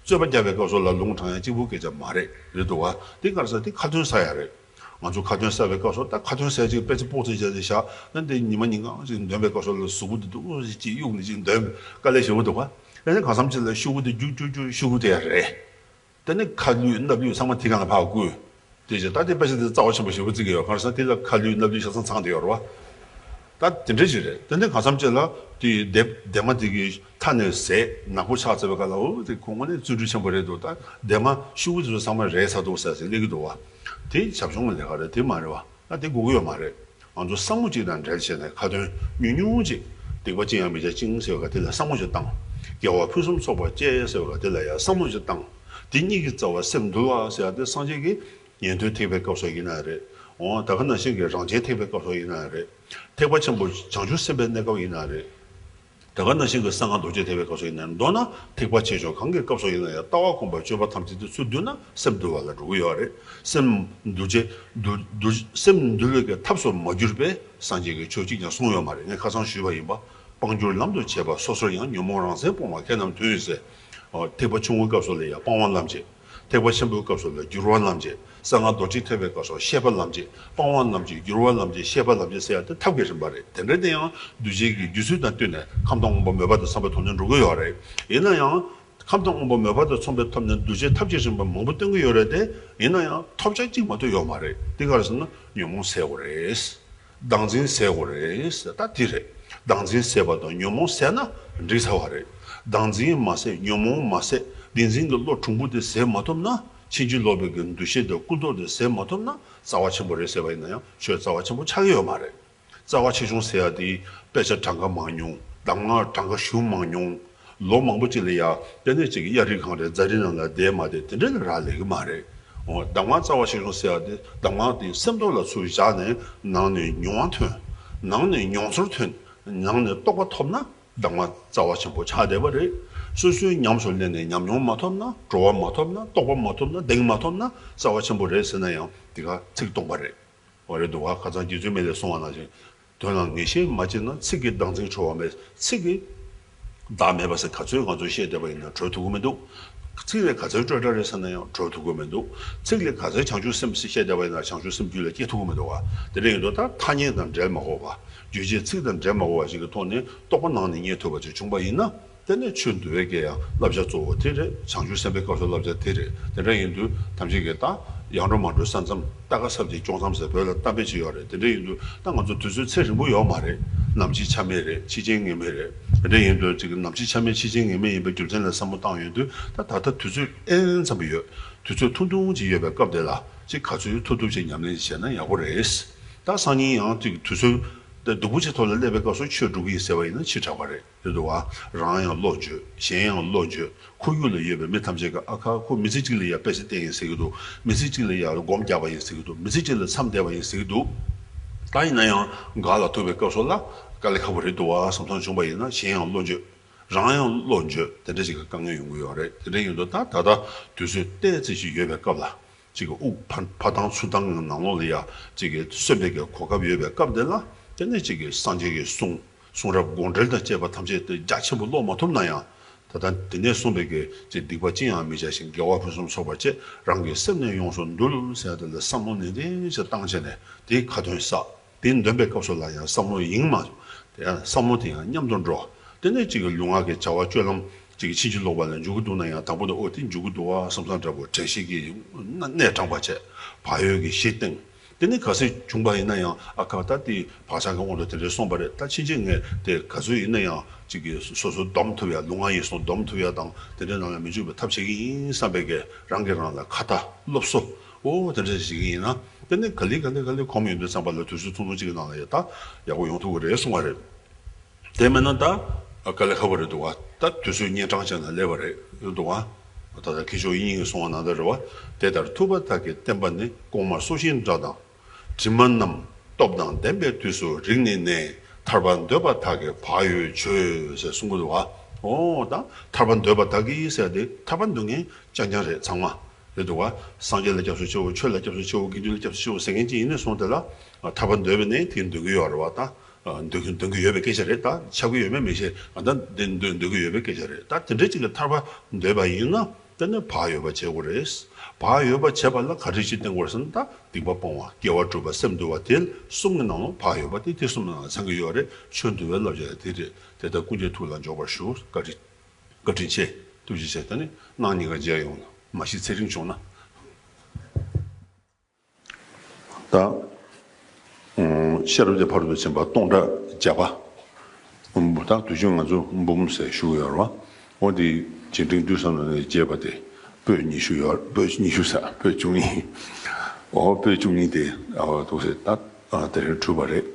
རྩོད་པ་རྒྱག་པའི་སྐབས་སུ་ལ་ལུང་དྲངས་ཡ་གཅིག་པུ་སྐད་ཆ་མ་རེད། རེད་འདུག་བ། དེ་ག་རེ་ཟེར། དེ་ཁ་ཏོན་བསགས་ཡ་རེད། ང་ཚོ་ཁ་ཏོན་བསགས་པའི་སྐབས་སུ་ད་ཁ་ཏོན་བསགས་ཅིག་དཔེ་ཆ་པོག་ཙེ་བྱས་ཏེ་བཞག་ན། དེ་ཉི་མ་ཉིན་གང་ཅིག་འདོན་པའི་སྐབས་སུ་ལ་གཟུགས་པོ་དེ་འདུག་ཅིག་གཡུག་ནས་ཅིག་འདོན་དཀའ་ལས་ཞེ་པོ་འདུག་བ། དེ་ནས་གང་འཚམ་ཅིག་ལ་ཤོག་བུ་དེ་རྒྱུག་རྒྱུག་རྒྱུག་ཤོག་བུ་དེ་ཡ་རེད། དེ་ནས་ཁ་ལུད་སྣབས་ལུད་ཚང་མ་དེ་སྒང་ལ་ཕར་བསྐུར། དེ་བཞིན་ད་ལྟའི་དཔེ་ཆ་དེ་རྩ་བ་ཆེན་པོ་ཞེ་པོ་བརྩི་གི་ཡོད། གང་ཟེར་ན་དེ་ལ་ཁ་ལུད་སྣབས་ལུད་ཆ་ཚང་ཚང་བསྡད་ཡོད་རེད་བ། ད་དེ་འདྲ་ཞིག་རེད། དེ་ནས་གང་འཚམ་ཅིག་ལ་དེ་ལྡེ་ལྡེ་མ་དེ་གི་མཐའ་ནས་ཟད་ནག་པོ་ཆགས་ཚར་བའི་སྐབས་ལ། འོ་དེ་ཁོ་དངོས་གནས་བརྩོན་འགྲུས་ཆེན་པོ་རེད་འདུག་ད་ལྡེ་མ་ཤུ་གུ་དེ་ཚོ་ཚང་མ་རལ་ཚར་འདུག་ཟེར་ཟེར་སླེབས་ཀྱི་འདུག་བ། དེ་བྱབ་ཆུང་གི་ལས་ཀ་རེད། དེ་མ་རེད་བ། ད་དེ་དགོས་ཀྱི་ཡོད་མ་རེད། ང་ཚོ་བསམ་བློ་གཅིག་དང་འབྲེལ་བྱས་ནས་ཁ་ཏོན་ཉུང་ཉུང་ཅིག་སྡིག་པ་ཅི་ཡང་མི་བྱ་ཞིང་ཟེར་བ་དེ་ལ་བསམ་བློ་ཅིག་བཏང་། དགེ་བ་ཕུན་སུམ་ཚོགས་པར་སྤྱད་ཟེར་བ་དེ་ལ་ཡང་བསམ་བློ་ཅིག་བཏང་། དེ་གཉིས་ཀྱི་རྩ་བ་སེམས་འདུལ་བ་ཟེར་བ་དེ་སངས་རྒྱས་ཀྱི་ཉན་ཐོས་ཐེག་པའི་སྐབས་སུ་ཡིན་ན་རེད། འོ་ད་ག་ནང་བཞིན་གྱི་རང་རྒྱལ་ཐེག་པའི་སྐབས་སུ་ཡིན་ན་རེད། ཐེག་པ་ཆེན་པོ་བྱང་ཆུབ་སེམས་དཔའི་གནས་སྐབས་ཡིན་ན་རེད། ད་ག་ནང་བཞིན་གྱི་གསང་སྔགས་རྡོ་རྗེ་ཐེག་པའི་སྐབས་སུ་ཡིན་ན། མདོར་ན་ཐེག་པ་ཆེ་ཆུང་གང་གི་སྐབས་སུ་ཡིན་ན་ཡང་ལྟ་བ་སྒོམ་པ་སྤྱོད་པ་ཐམས་ཅད་དེ་ཚུར་བསྡུས་ན་སེམས་འདུལ་བ་ལ་འགྲོ་གི་ཡོད་རེད། སེམས་འདུལ་བྱེད་འདུལ་འདུལ་སེམས་འདུལ་བའི་གི་ཐབས་སུ་མ་གྱུར་པའི་སངས་རྒྱས་ཀྱིས་ཆོས་གཅིག་ཀྱང་གསུངས་ཡོད་མ་རེད། ངས་ཁ་སང་ཞུས་པ་ཡིན་པ། སྤང་བསྒྱུར་ལམ་དུ་བྱེད་པ་སོ་སོར་ཡང་། ཉོན་མོངས་རང་མཚན་སྤོང་བ་མཁས་རྣམས་མཐུན་ཟེར། ཐེག་པ་ཆུང་ངུའི་སྐབས་སུ་ལ་ཡང་སྤང་བ་ལམ་བྱེད། ཐེག་པ་ཆེན་པོའི་སྐབས་སུ་ལ་བསྒྱུར་བ་ལམ་བྱེད། གསང་སྔགས་རྡོ་རྗེ་ཐེག་པའི་སྐབས་སུ་ཤེས་པ་ལམ་བྱེད། སྤང་བ་ལམ་བྱེད། བསྒྱུར་བ་ལམ་བྱེད། ཤེས་པ་ལམ་བྱེད་ཟེར་ཡ་དེ་ཐབས་ཀྱི་རིམ་པ་རེད། དེ་འདྲ་དེ་ཡང་འདུས་བྱས་ཀྱི་རྒྱུ་ཚུལ་དང་བསྟུན་ནས་ཁམས་དང་དབང་པོ་མོས་པ་དང་འཚམས་པའི་ཐོག་ནས་འགྲོ་གི་ཡོད་རེད། ཡིན་ན་ཡང་ཁམས་དང་དབང་པོ་མོས་པ་དང་འཚམས་པའི་ཐོག་ནས་འདུས་བྱས་ཐབས་ཀྱི་རིམ་པ་མང་པོ་སྟོན་གྱི་ཡོད་རེད་དེ། ཡིན་ན་ཡང་ཐོབ་བྱ་གཅིག་མ་གཏོགས་ཡོད་མ་རེད། དེ་ག་རེ་ཟེར་ན་ཉོན་མོངས་ཟད་དགོས་རེད། བདག་འཛིན་ཟད་དགོས་རེད་ཟེར། ད་དེ་རེད། བདག་འཛིན་ཟད་པ་དང་ཉོན་མོངས་ཟད་ན་འགྲིག་ཚར་བ་རེད། བདག་འཛིན་མ་ཟད་ཉོན་མོངས་མ་ཟད་བདེན་འཛིན་གྱི་བློ་གྲུང་པོ་དེ་ཟད་མ་ཐུབ་ན། ཕྱིན་ཅི་ལོག་པའི་གི་འདུ་ཤེས་དང་ཀུན་རྟོག་དེ་ཟད་མ་ཐུབ་ན། རྩ་བ་ཆེན་པོ་རེད་ཟེར་བ་ཡིན་ན་ཡང་ཆོས་རྩ་བ་ཆེན་པོ་ཆགས་ཀྱི་ཡོད་མ་རེད། རྩ་བ་ཆེ་ཆུང་ཟེར་ཡ་དེ་དཔེ་ཆ་གྲངས་ཀ་མང་ཉུང་། གདམས་ངག་གྲངས་ཀ་ཞུ་མང་ཉུང་། ལོ་མང་པོ་ཅིག་ལ་ཡ་དེ་ནས་ཅིག་གཡའ་རི་གངས་རི་རྫ་རི་ནང་ལ་བསྡད་མ་བསྡད་དེ་འདྲ་ལ་རག་ལས་ཀྱི་མ་རེད། འོ་གདམས་ངག་རྩ་བ་ཆེ་ཆུང་ཟེར་ཡ་དེ་གདམས་ངག་དེ་སེམས་ཐོག་ལ་ཚུར་བཞག་ནས་ནང་ནས་མྱོང་བ་ཐོན། ནང་ནས་མྱོང་ཚོར་ཐོན། ནང་ནས་རྟོགས་པ་ཐོབ་ན་གདམས་ངག་རྩ་བ་ཆེན་པོ་ཆགས་བསྡད་པ་རེད། སོ་སོའི་ཉམས་སུ་ལེན་ནས་ཉམས་མྱོང་མ་ཐོབ་ན། གྲོལ་བ་མ་ཐོབ་ན། རྟོགས་པ་མ་ཐོབ་ན། གདེང་མ་ཐོབ་ན་རྩ་བ་ཆེན་པོ་རེད་ཟེར་ན་ཡང་དེ་ག་ཚིག་སྟོང་པ་རེད། འོ་རེད་འདུག་བ། ཁ་སང་རྗེ་བཙུན་མི་ལས་གསུངས་པ་ནང་བཞིན། དོན་ལ་ངེས་ཤེས་མ་སྐྱེས་ན། ཚིག་གིས་བདག་འཛིན་གྲོལ་བ་མེད། ཚིག་གིས་བདག་མེད་པ་ཟེར་ག་ཚོད་ང་ཚོས་བཤད་བསྡད་པ་ཡིན་ན་གྲོལ་ཐུབ་ཀྱི་མི་འདུག་ཚིག་ལས་ག་ཚོད་སྤྲོས་བྲལ་རེད་ཟེར་ན་ཡང་གྲོལ་ཐུབ་ཀྱི་མི་འདུག་ཚིག་ལས་ག་ཚོད་བྱང་ཆུབ་སེམས་ཟེར་བཤད་བསྡད་པ་ཡིན་ན་བྱང་ཆུབ་སེམས་རྒྱུད་ལ་སྐྱེ་ཐུབ་ཀྱི་མི་འདུག་བ། དེ་འདྲ་ཡིན་དུས་ད་ཐ་སྙད་དང་འབྲེལ་མ་དགོས་པ། རྗོད་བྱེད་ཚིག་དང་འབྲེལ་མ་དགོས་པ་ཞིག་གི་ཐོག་ནས་རྟོགས་པ་ནང་ནས་རྙེད་ཐུབ་པ་ཅིག་བྱུང་པ་ཡིན་ན། དེ་ནས་ཆོས་འདུལ་བའི་གི་ཡང་བསླབ་བྱ་གཙོ་བོ་དེ་རེད། བྱང་ཆུབ་སེམས་དཔའི་སྐབས་སུ་བསླབ་བྱ་དེ་རེད། དེ་འདྲ་ཡིན་དུས་ཐམས་ཅད་ཀྱིས་ད་ཡར་འགྲོ་མར་འགྲོའི་ས་མཚམས། ལྟ་ག་ས་གཅིག་ཅོང་ཙམ་ཟེར་བོད་ལ་གཏམ་དཔེ་ཅིག་ཡོད་རེད། དེ་འདྲ་ཡིན་དུས་ད་ང་ཚོ་དུས་ཚོད་ཚེ་རིང་པོ་ཡོད་མ་རེད། ནམ་འཆི་ཆ་མེད་རེད། འཆི་རྐྱེན་ངེས་མེད་རེད། དེ་འདྲ་ཡིན་དུས་ཅིག་ནམ་འཆི་ཆ་མེད་འཆི་རྐྱེན་ངེས་མེད་ཡིན་པའི་རྒྱུ་མཚན་ལ་བསམ་བློ་བཏང་ཡོང་དུས། ད་ད་ལྟ་དུས་ཚོད་ཨེན་ཙམ་ཡོད། དུས་ཚོད་ཐུང་ཐུང་ཅིག་ཡོད་པའི་སྐབས་དེ་ལ་ཅིག་ག་ཚོད་ཐུབ་ཐུབ་ཅིག་ཉམས་ལེན་བྱས་ན་ཡག་པོ་རེད། ད་སང་ཉིན་ཡང་ཅིག་དུས་ཚོད་དེ་སྡུག་པོ་ཅིག་ཐོག་ལ་སླེབས་པའི་སྐབས་སུ་ཆོས་སྒྲུབ་ཀྱི་ཡིན་ཟེར་བ་ཡིན་ན་ཕྱི་དྲགས་པ་རེད། རེད་འདུག་བ། རང་ཡང་བློ་འགྱོད། གཞན་ཡང་བློ་འགྱོད། ཁོར་ཡུག་ལ་ཡོད་པའི་མི་ཐམས་ཅད་ཀྱིས། ཨ་ཁ། ཁོ་མི་ཚེ་གཅིག་ལ་ཡ་དཔེ་ཆ་བལྟས་ཡིན་ཟེར་གྱི་འདུག་མི་ཚེ་གཅིག་ལ་ཡ་སྒོམ་རྒྱག་པ་ཡིན་ཟེར་གྱི་འདུག་མི་ཚེ་གཅིག་ལ་མཚམས་བསྡད་པ་ཡིན་ཟེར་གྱི་འདུག་ད་ཡིན་ན་ཡང་ག་ལ་ཐུག་པའི་སྐབས་སུ་ལ་དཀའ་ལས་ཁག་པོ་རེད་འདུག་བ་བསམ་བསམ་བྱུང་པ་ཡིན་ན། གཞན་ཡང་བློ་འགྱོད། རང་ཡང་བློ་འགྱོད། དེ་འདྲ་ཞིག་གི་དཀའ་ངལ་ཡོང་གི་ཡོད་རེད། དེ་འདྲ་ཡིན་དུས་ད་ད་ལྟ་དུས་ཚོད་ཏོག་ཙམ་ཞིག་ཡོད་པའི་སྐབས་ལ། ཅིག་གི་དབུགས་ཕ་ཕ་ཐང་ཚུར་བཏང་གི་ནང་ལོགས་ལ་ཡ་ཅིག་གི་གསོན་པའི་གི་གོ་སྐབས་ཡོད་པའི་སྐབས་འདི་ལ། དེ་ནས་ཅིག་གི་སངས་རྒྱས་ཀྱི་གསུང་། གསུང་རབ་དགོངས་འགྲེལ་དང་བཅས་པ་ཐམས་ཅད་དེ་རྒྱ་ཆེན་པོ་ཀློག་མ་ཐུབ་ན་ཡང་། ད་ལྟ་འདི་ནས་གསུངས་པའི་གི་ཅིག་སྡིག་པ་ཅི་ཡང་མི་བྱ་ཞིང་། དགེ་བ་ཕུན་སུམ་ཚོགས་པར་སྤྱད། རང་གི་སེམས་ནི་ཡོངས་སུ་འདུལ་ཟེར་ཡ་དེ་ལ་བསམ་བློ་ནན་ཏན་ཞིག་བཏང་བྱས་ནས་དེའི་ཁ་ཏོན་བསགས། དེ་འདོན་པའི་སྐབས་སུ་ལ་ཡང་བསམ་བློ་ཡེངས་མ། དེ་ཡང་བསམ་བློ་དེ་ཡང་མཉམ་དུ་འགྲོ། དེ་ནས་ཅིག་གི་ལུས་ངག་གི་བྱ་བ་སྤྱོད་ལམ་ཅིག་གི་ཕྱིན་ཅི་ལོག་པ་ལ་འཇུག་གི་འདུག་ན་ཡང་། དང་པོ་དེ་ཨོ་དེ་འཇུག་གི་འདུག་བ་བསམ་བསམ་འདྲ་པོ། དྲན་ཤེས་ཀྱིས་གནས་དྲངས་པ་བྱས། བག་ཡོད་ཀྱི་གཞི་བཏིང་། དེ་ནས་གལ་སྲིད་བྱུང་པ་ཡིན་ན་ཡང་། ཨ་ཁ། ད་དེ་བག་ཆགས་ཀྱི་དབང་དུ་དེ་འདྲའི་སོང་པ་རེད། ད་ཕྱིན་ཆད་ངས་དེ་ག་ཚོད་ཡིན་ན་ཡང་ཅིག་གི་སོ་སོ་སྡོམ་ཐུབ་ཡ། ལུས་ངག་ཡིད་གསུམ་སྡོམ་ཐུབ་ཡ་དང་། དེ་འདྲའི་ནང་ལ་མི་འཇུག་པའི་ཐབས་བྱེད་ཀྱི་ཡིན་བསམ་པའི་གི་རང་གིས་རང་ལ་ཁ་ཏ་སློབ་གསོ། ཨོ་དེ་འདྲ་ཞིག་ཡིན་ན། དེ་ནས་ག་ལེ་ག་ལེ་ག་ལེ་གོམས་ཡོང་དུས་ཙམ་པ་ལ་དུས་ཚོད་ཐུང་ཐུང་ཅིག་གི་ནང་ལ་ཡ་ད་ཡག་པོ་ཡོང་ཐུབ་ཀྱི་རེད་གསུང་བ་རེད། དེ་མིན་ན་ད་དཀའ་ལས་ཁག་པོ་རེད་འདུག་བ། ད་དུས་ཚོད་གཉན་འཕྲང་ཅན་ལ་སླེབས་པ་རེད་འདུག་བ། ད་ལྟ་མཁས་མཆོག་དབྱིག་གཉེན་གྱིས་གསུངས་པ་ནང་ལྟར་རེད་བ། དེ་ལྟར་ཐུབ་པ་དག་གི་བསྟན་པ་ནི། གོང་མ་སྲོག་ཤིང་འདྲ་དང་དྲི་མ་རྣམས། སྟོབས་དང་ལྡན་པའི་དུས་སུ་རིག་ནས་ནི། ཐར་པ་འདོད་པ་དག་གིས་བག་ཡོད་བྱོས་ཟེར་གསུང་གི་འདུག་བ། ཨོ་ད་ཐར་པ་འདོད་པ་དག་གིས་ཟེར་ཏེ་ཐར་པ་འདོད་མཁན་རྐྱང་རྐྱང་རེད་ཚང་མ། རེད་འདུག་བ། སངས་རྒྱས་ལ་སྐྱབས་སུ་མཆིའོ། ཆོས་ལ་སྐྱབས་སུ་མཆིའོ། དགེ་འདུན་ལ་སྐྱབས་སུ་མཆིའོ་ཟེར་མཁན་ཅིག་ཡིན་ནས་བཟུང་དེ་ལ་ཐར་པ་འདོད་པས་ནི་དེ་འདོད་ཀྱི་ཡོད་རེད་བ། ད་འདོད་ཀྱི་འདོད་ཀྱི་ཡོད་པའི་སྐད་ཆ་རེད། ད་ཆགས་ཀྱི་ཡོད་མེད་མི་ཤེས། ད་འདི་འདོད་འདོད་ཀྱི་ཡོད་པའི་སྐད་ཆ་རེད། ད་དེ་འདྲ་ཅིག་གི་ཐར་པ་འདོད་པ་ཡིན་ན། དེ་ནི་བག་ཡོད་པ་བྱེད་དགོས་རེད། བག་ཡོད་པ་བྱེད་པ་ལ་ག་རེ་ཞིག་བསྟེན་དགོས་རེད་ཟེར་ན། ད་སྡིག་པ་སྤོང་བ། དགེ་བ་སྒྲུབ་པ། སེམས་འདུལ་བ། དེ་གསུམ་གྱི་ནང་ལ་བག་ཡོད་པ་དེ་དེ་གསུམ་ནང་ལ་ཚང་གི་ཡོད་རེད། ཆོས་འདུལ་བའི་བསླབ་བྱ་དེ་རེད། དེ་ལྟར་ཀུན་གྱིས་ཐུགས་ལ་འཇོག་པར་ཞུ། བཀའ་དྲིན། བཀའ་དྲིན་ཆེ། ཐུགས་རྗེ་ཆེ། ད་ནི་གནངས་ཉིན་ཀ་མཇལ་ཡོང་། མ་གཞི་ཚེ་རིང་བྱུང་ན། ད། ཨུམ། ཤེས་རབ་ཀྱི་ཕ་རོལ་ཏུ་ཕྱིན་པ་སྟོང་ཕྲག་བརྒྱ་པ། ད་དུས་རྒྱུན་ང་ཚོ་འབུམ་ཟེར་ཞུ་གི་ཡོད་རེད་བ། འོ་དེ་རྗེས་དྲན་དུས་བསམ་ནས་རྒྱས་པ་དེ་པོད་ཉི་ཤུ་ཡོད། པོད་ཉི་ཤུ་ཟེར། པོད་བཅུ་གཉིས། འོ་པོད་བཅུ་གཉིས་དེ་འོ་འདུག་སེ་ད་དེ་རིང་གྲུབ་པ་རེད།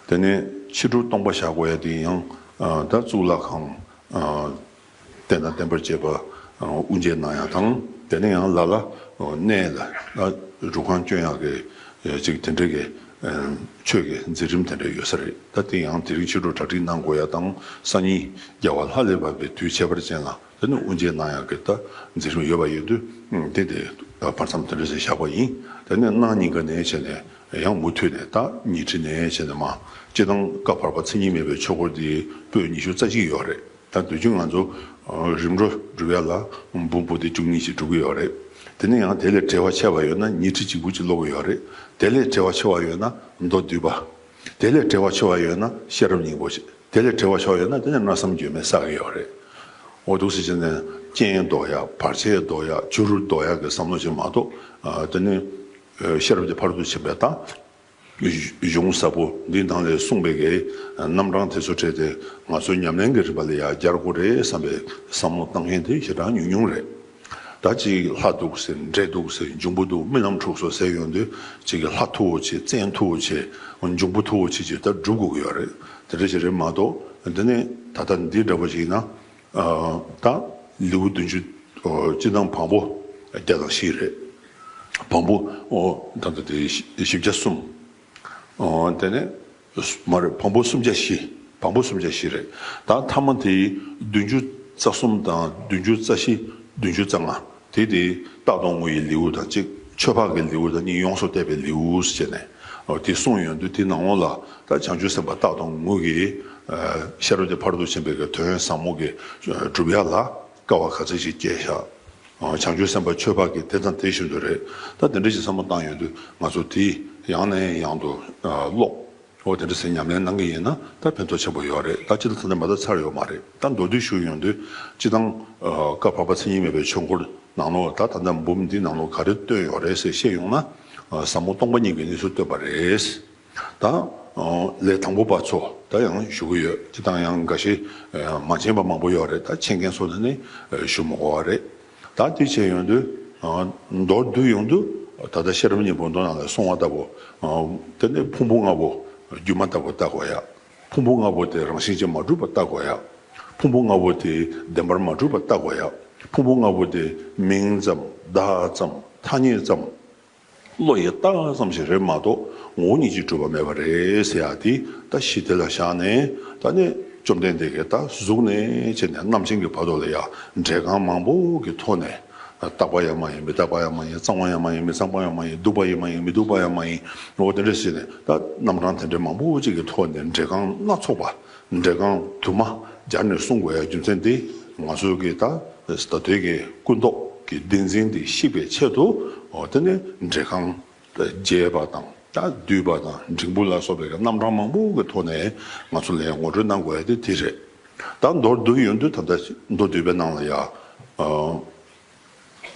དེ་ནས་ཕྱི་དྲོ་སྟོང་པ་བཞག་དགོས་ཡ་དེ་ཡང་ད་གཙུག་ལག་ཁང་། རྟེན་དང་བརྟེན་པར་བཅས་པ་དབུ་འབྱེད་གནང་ཡག་དང་། དེ་ནས་ཡང་ལ་ལ་གནས་ལ་སྒྲུབ་ཁང་སྐྱོན་ཡག་གི་ཅིག་དེ་འདྲ་གི་ཆོས་ཀྱི་མཛད་རིམ་དེ་འདྲ་ཡོད་ས་རེད། ད་དེ་ཡང་དེ་རིང་ཕྱི་དྲོ་གྲ་སྒྲིག་གནང་དགོས་ཡག་དང་། སང་ཉིན་རྒྱལ་བ་ལྷ་ལས་བབས་པའི་དུས་ཁྱད་པར་ཅན་ལ་དེ་ནས་དབུ་འབྱེད་གནང་ཡག་གི་ད་མཛད་རིམ་ཡོད་པ་ཡིན་དུས། དེ་དེ་བར་མཚམས་དེ་འདྲ་ཞིག་བཞག་པ་ཡིན། དེ་ནས་གནངས་ཉིན་ཀ་ནས་བྱས་ནས་ཡང་མུ་མཐུད་ནས་ད་ཉི་ཁྲི་ནས་བྱས་ནས་མ། སྤྱིར་བཏང་བཀའ་བར་པ་མཚན་ཉིད་མེད་པའི་ཆོས་འཁོར་འདི་པོད་ཉི་ཤུ་རྩ་གཅིག་ཡོད་རེད། ད་དུས་རྒྱུན་ང་ཚོ་རིམ་གྲོ་སྒྲུབ་ཡ་ལ་འབུམ་པོ་ཏི་བཅུ་གཉིས་ཤིག་སྒྲུབ་ཀྱི་ཡོད་རེད། དེ་ནས་ཡང་དེ་ལས་བྲེལ་བ་ཆེ་བ་ཡོད་ན་ཉི་ཁྲི་གཅིག་པུ་ཅིག་ཀློག་གི་ཡོད་རེད། དེ་ལས་བྲེལ་བ་ཆེ་བ་ཡོད་ན་མདོ་སྡུད་པ། དེ་ལས་བྲེལ་བ་ཆེ་བ་ཡོད་ན་ཤེས་རབ་སྙིང་པོ་ཞིག་དེ་ལས་བྲེལ་བ་ཆེ་བ་ཡོད་ན་དེ་ནས་མནོ་བསམ་བརྗོད་མེད་བསགས་ཀྱི་ཡོད་རེད། འོ་འདུག་སེ་བྱས་ནས་རྐྱེན་ཟློག་ཡ། བར་ཆད་ཟློག་ཡ། བྱུ་རུ་ཟློག་ཡ་གི་བསམ་བློ་ཞིག་མ་གཏོགས། དེ་ནས་ཤེས་རབ་ཀྱི་ཕ་རོལ་ཏུ་ཕྱིན་པའི་ད། གཞུང་ཟབ་པོ་འདི་ནང་ལས་གསུངས་པའི་གི་རྣམ་གྲངས་དེ་ཚོ་ཁྲིད་དེ་ང་ཚོའི་ཉམས་ལེན་གྱི་རིམ་པ་ལ་ཡང་སྦྱར་དགོས་རེད་བསམ་པའི་བསམ་བློ་བཏང་མཁན་དེ་ཞེ་དྲག་ཉུང་ཉུང་རེད། ད་ཅིག་ལྷ་འདུག་ཟེར། འདྲེ་འདུག་ཟེར། འབྱུང་པོ་འདུག་རྨི་ལམ་འཁྲུགས་སོང་ཟེར་ཡོང་དུས་ཅིག་གི་ལྷ་མཐུ་བོ་ཆེ། བཙན་མཐུ་བོ་ཆེ། འབྱུང་པོ་མཐུ་བོ་ཆེ་ཅིག་ད་སྒྲུབ་དགོས་ཀྱི་ཡོད་རེད། དེ་འདྲ་ཞིག་རེད་མ་གཏོགས། འདི་ནས་ད་ལྟ་འདི་འདྲ་པོ་ཞིག་ཡིན་ན། ད་ལེའུ་བདུན་ཅུ། སྤྱི་དང་བམ་པོ་བརྒྱ་དང་བཞི་རེད། བམ་པོ་ད་ལྟ་དེ་བཞི་བརྒྱ་གསུམ། དེ་ནས་མ་རེད། བམ་པོ་སུམ་བརྒྱ་བཞི། བམ་པོ་སུམ་བརྒྱ་བཞི་རེད། ད་ཐ་མ་དེ་བདུན་ཅུ་རྩ་གསུམ་དང་བདུན་ཅུ་རྩ་བཞི། བདུན་ཅུ་རྩ་ལྔ། དེ་དེ་རྟག་ཏུ་ངུ་ཡི་ལེའུ་དང་གཅིག་ཆོས་འཕགས་ཀྱི་ལེའུ་དང་གཉིས། ཡོངས་སུ་གཏད་པའི་ལེའུ་ཟེར་ནས་དེ་གསུངས་ཡོང་དུས། དེ་ནང་ལོགས་ལ་ད་བྱང་ཆུབ་སེམས་དཔའ་རྟག་ཏུ་ངུ་གི་ཤེས་རབ་ཀྱི་ཕ་རོལ་ཏུ་ཕྱིན་པའི་གི་དོན་ཟབ་མོ་གི་སྒྲུབ་ཡ་ལ་དཀའ་བ་ག་ཚོད་ཞིག་སྤྱད་བཞག་བྱང་ཆུབ་སེམས་དཔའ་ཆོས་འཕགས་ཀྱི་དེ་དང་དེ་བཞིན་དུ་རེད། ད་དེ་འདྲ་ཞིག་བསམ་བློ་བཏང་ཡོང་དུས་ང་ཚོ་དེ་ཡང་ནས་ཡང་དུ་ཀློག་འོ་དེ་འདྲ་ཟེར་ཉམས་ལེན་གནང་གི་ཡིན་ན་ད་ཕན་ཐོགས་ཆེན་པོ་ཡོད་རེད། ད་སྤྱིར་ད་ལྟ་མ་ད་ཚར་ཡོད་མ་རེད། ད་མདོར་བསྡུས་ཞུ་ཡོང་དུས་སྤྱིར་བཏང་བཀའ་བར་པ་མཚན་ཉིད་མེད་པའི་ཆོས་འཁོར་ནང་ལོགས་ད་ད་ལྟ་འབུམ་འདི་ནང་ལོགས་ག་རེ་བཏོན་ཡོད་རེད་ཟེར་བཤད་ཡོང་ན། ཟབ་མོ་སྟོང་པ་ཉིད་ཀྱི་གནས་ཚུལ་བཏོན་པ་རེད། ད་ལས་དང་པོ་པ་ཚོ་ད་ཡང་ཞུ་གི་ཡོད། སྤྱིར་བཏང་ཡང་འགའ་ཤས་མ་མཁྱེན་པ་མང་པོ་ཡོད་རེད། ད་མཁྱེན་མཁན་ཚོ་ལ་ནི་ཞུ་མི་དགོས་པ་རེད། ད་དེ་བྱས་ཡོང་དུས། མདོར་བསྡུས་ཡོང་དུས་ད་ལྟ་ཤེས་རབ་སྙིང་པོ་མདོ་ནང་ལ་གསུངས་པ་ལྟ་བུ། དེ་ནས་ཕུང་པོ་ལྔ་པོ་སྒྱུ་མ་ལྟ་བུ་ལྟ་དགོས་ཡ། ཕུང་པོ་ལྔ་པོ་དེ་རང་བཞིན་གྱིས་མ་གྲུབ་པ་ལྟ་དགོས་ཡ། ཕུང་པོ་ལྔ་པོ་དེ་བདེན་པར་མ་གྲུབ་པ་ལྟ་དགོས་ཡ། ཕུང་པོ་ལྔ་པོ་དེ་མིང་ཙམ་བརྡ་ཙམ་ཐ་སྙད་ཙམ། བློ་ཡིས་བཏགས་ཙམ་ཞིག་རེད་མ་གཏོགས་ངོ་བོ་ཉིད་ཀྱིས་གྲུབ་པ་མེད་པ་རེད་ཟེར་ཡ་དེ་ད་གཞི་དེ་ལ་བཞག་ནས། ད་ནི་བཅོམ་ལྡན་འདས་ཀྱིས་ད་གཟུགས་ནས་བྱས་ནས་རྣམ་མཁྱེན་གྱི་བར་དུ་ལ་ཡ་འགྲེལ་རྐང་མང་པོ་གི་ཐོག་ནས། རྟག་པ་ཡང་མ་ཡིན། མི་རྟག་པ་ཡང་མ་ཡིན། གཙང་བ་ཡང་མ་ཡིན། མི་གཙང་བ་ཡང་མ་ཡིན། སྡུག་པ་ཡང་མ་ཡིན། མི་སྡུག་པ་ཡང་མ་ཡིན། འོ་དེ་འདྲ་ཟེར་ནས་ད་རྣམ་གྲངས་དེ་འདྲའི་མང་པོ་ཅིག་གི་ཐོག་ནས་འགྲེལ་རྐང་སྣ་ཚོགས་པ། འགྲེལ་རྐང་དུ་མ་སྦྱར་ནས་གསུང་དགོས་ཡ་རྒྱུ་མཚན་འདི་ང་ཚོ་གི་ད་ད་ལྟའི་གི་ཀུན་རྟོག་གི་བདེན་འཛིན་འདི་བཤིག་པའི་ཆེད་དུ། འོ་དེ་ནས་འགྲེལ་རྐང་རྒྱས་པ་དང་ད་བསྡུས་པ་དང་འབྲིང་པོ་ལ་སོགས་པའི་གི་རྣམ་གྲངས་མང་པོ་གི་ཐོག་ནས་ང་ཚོ་ལ་ངོ་སྤྲོད་གནང་དགོས་ཡ་དེ་དེ་རེད། ད་མདོར་བསྡུས་ཡོང་དུས་ད་ལྟ་མདོ་སྡུད་པའི་ནང་ལ་ཡ།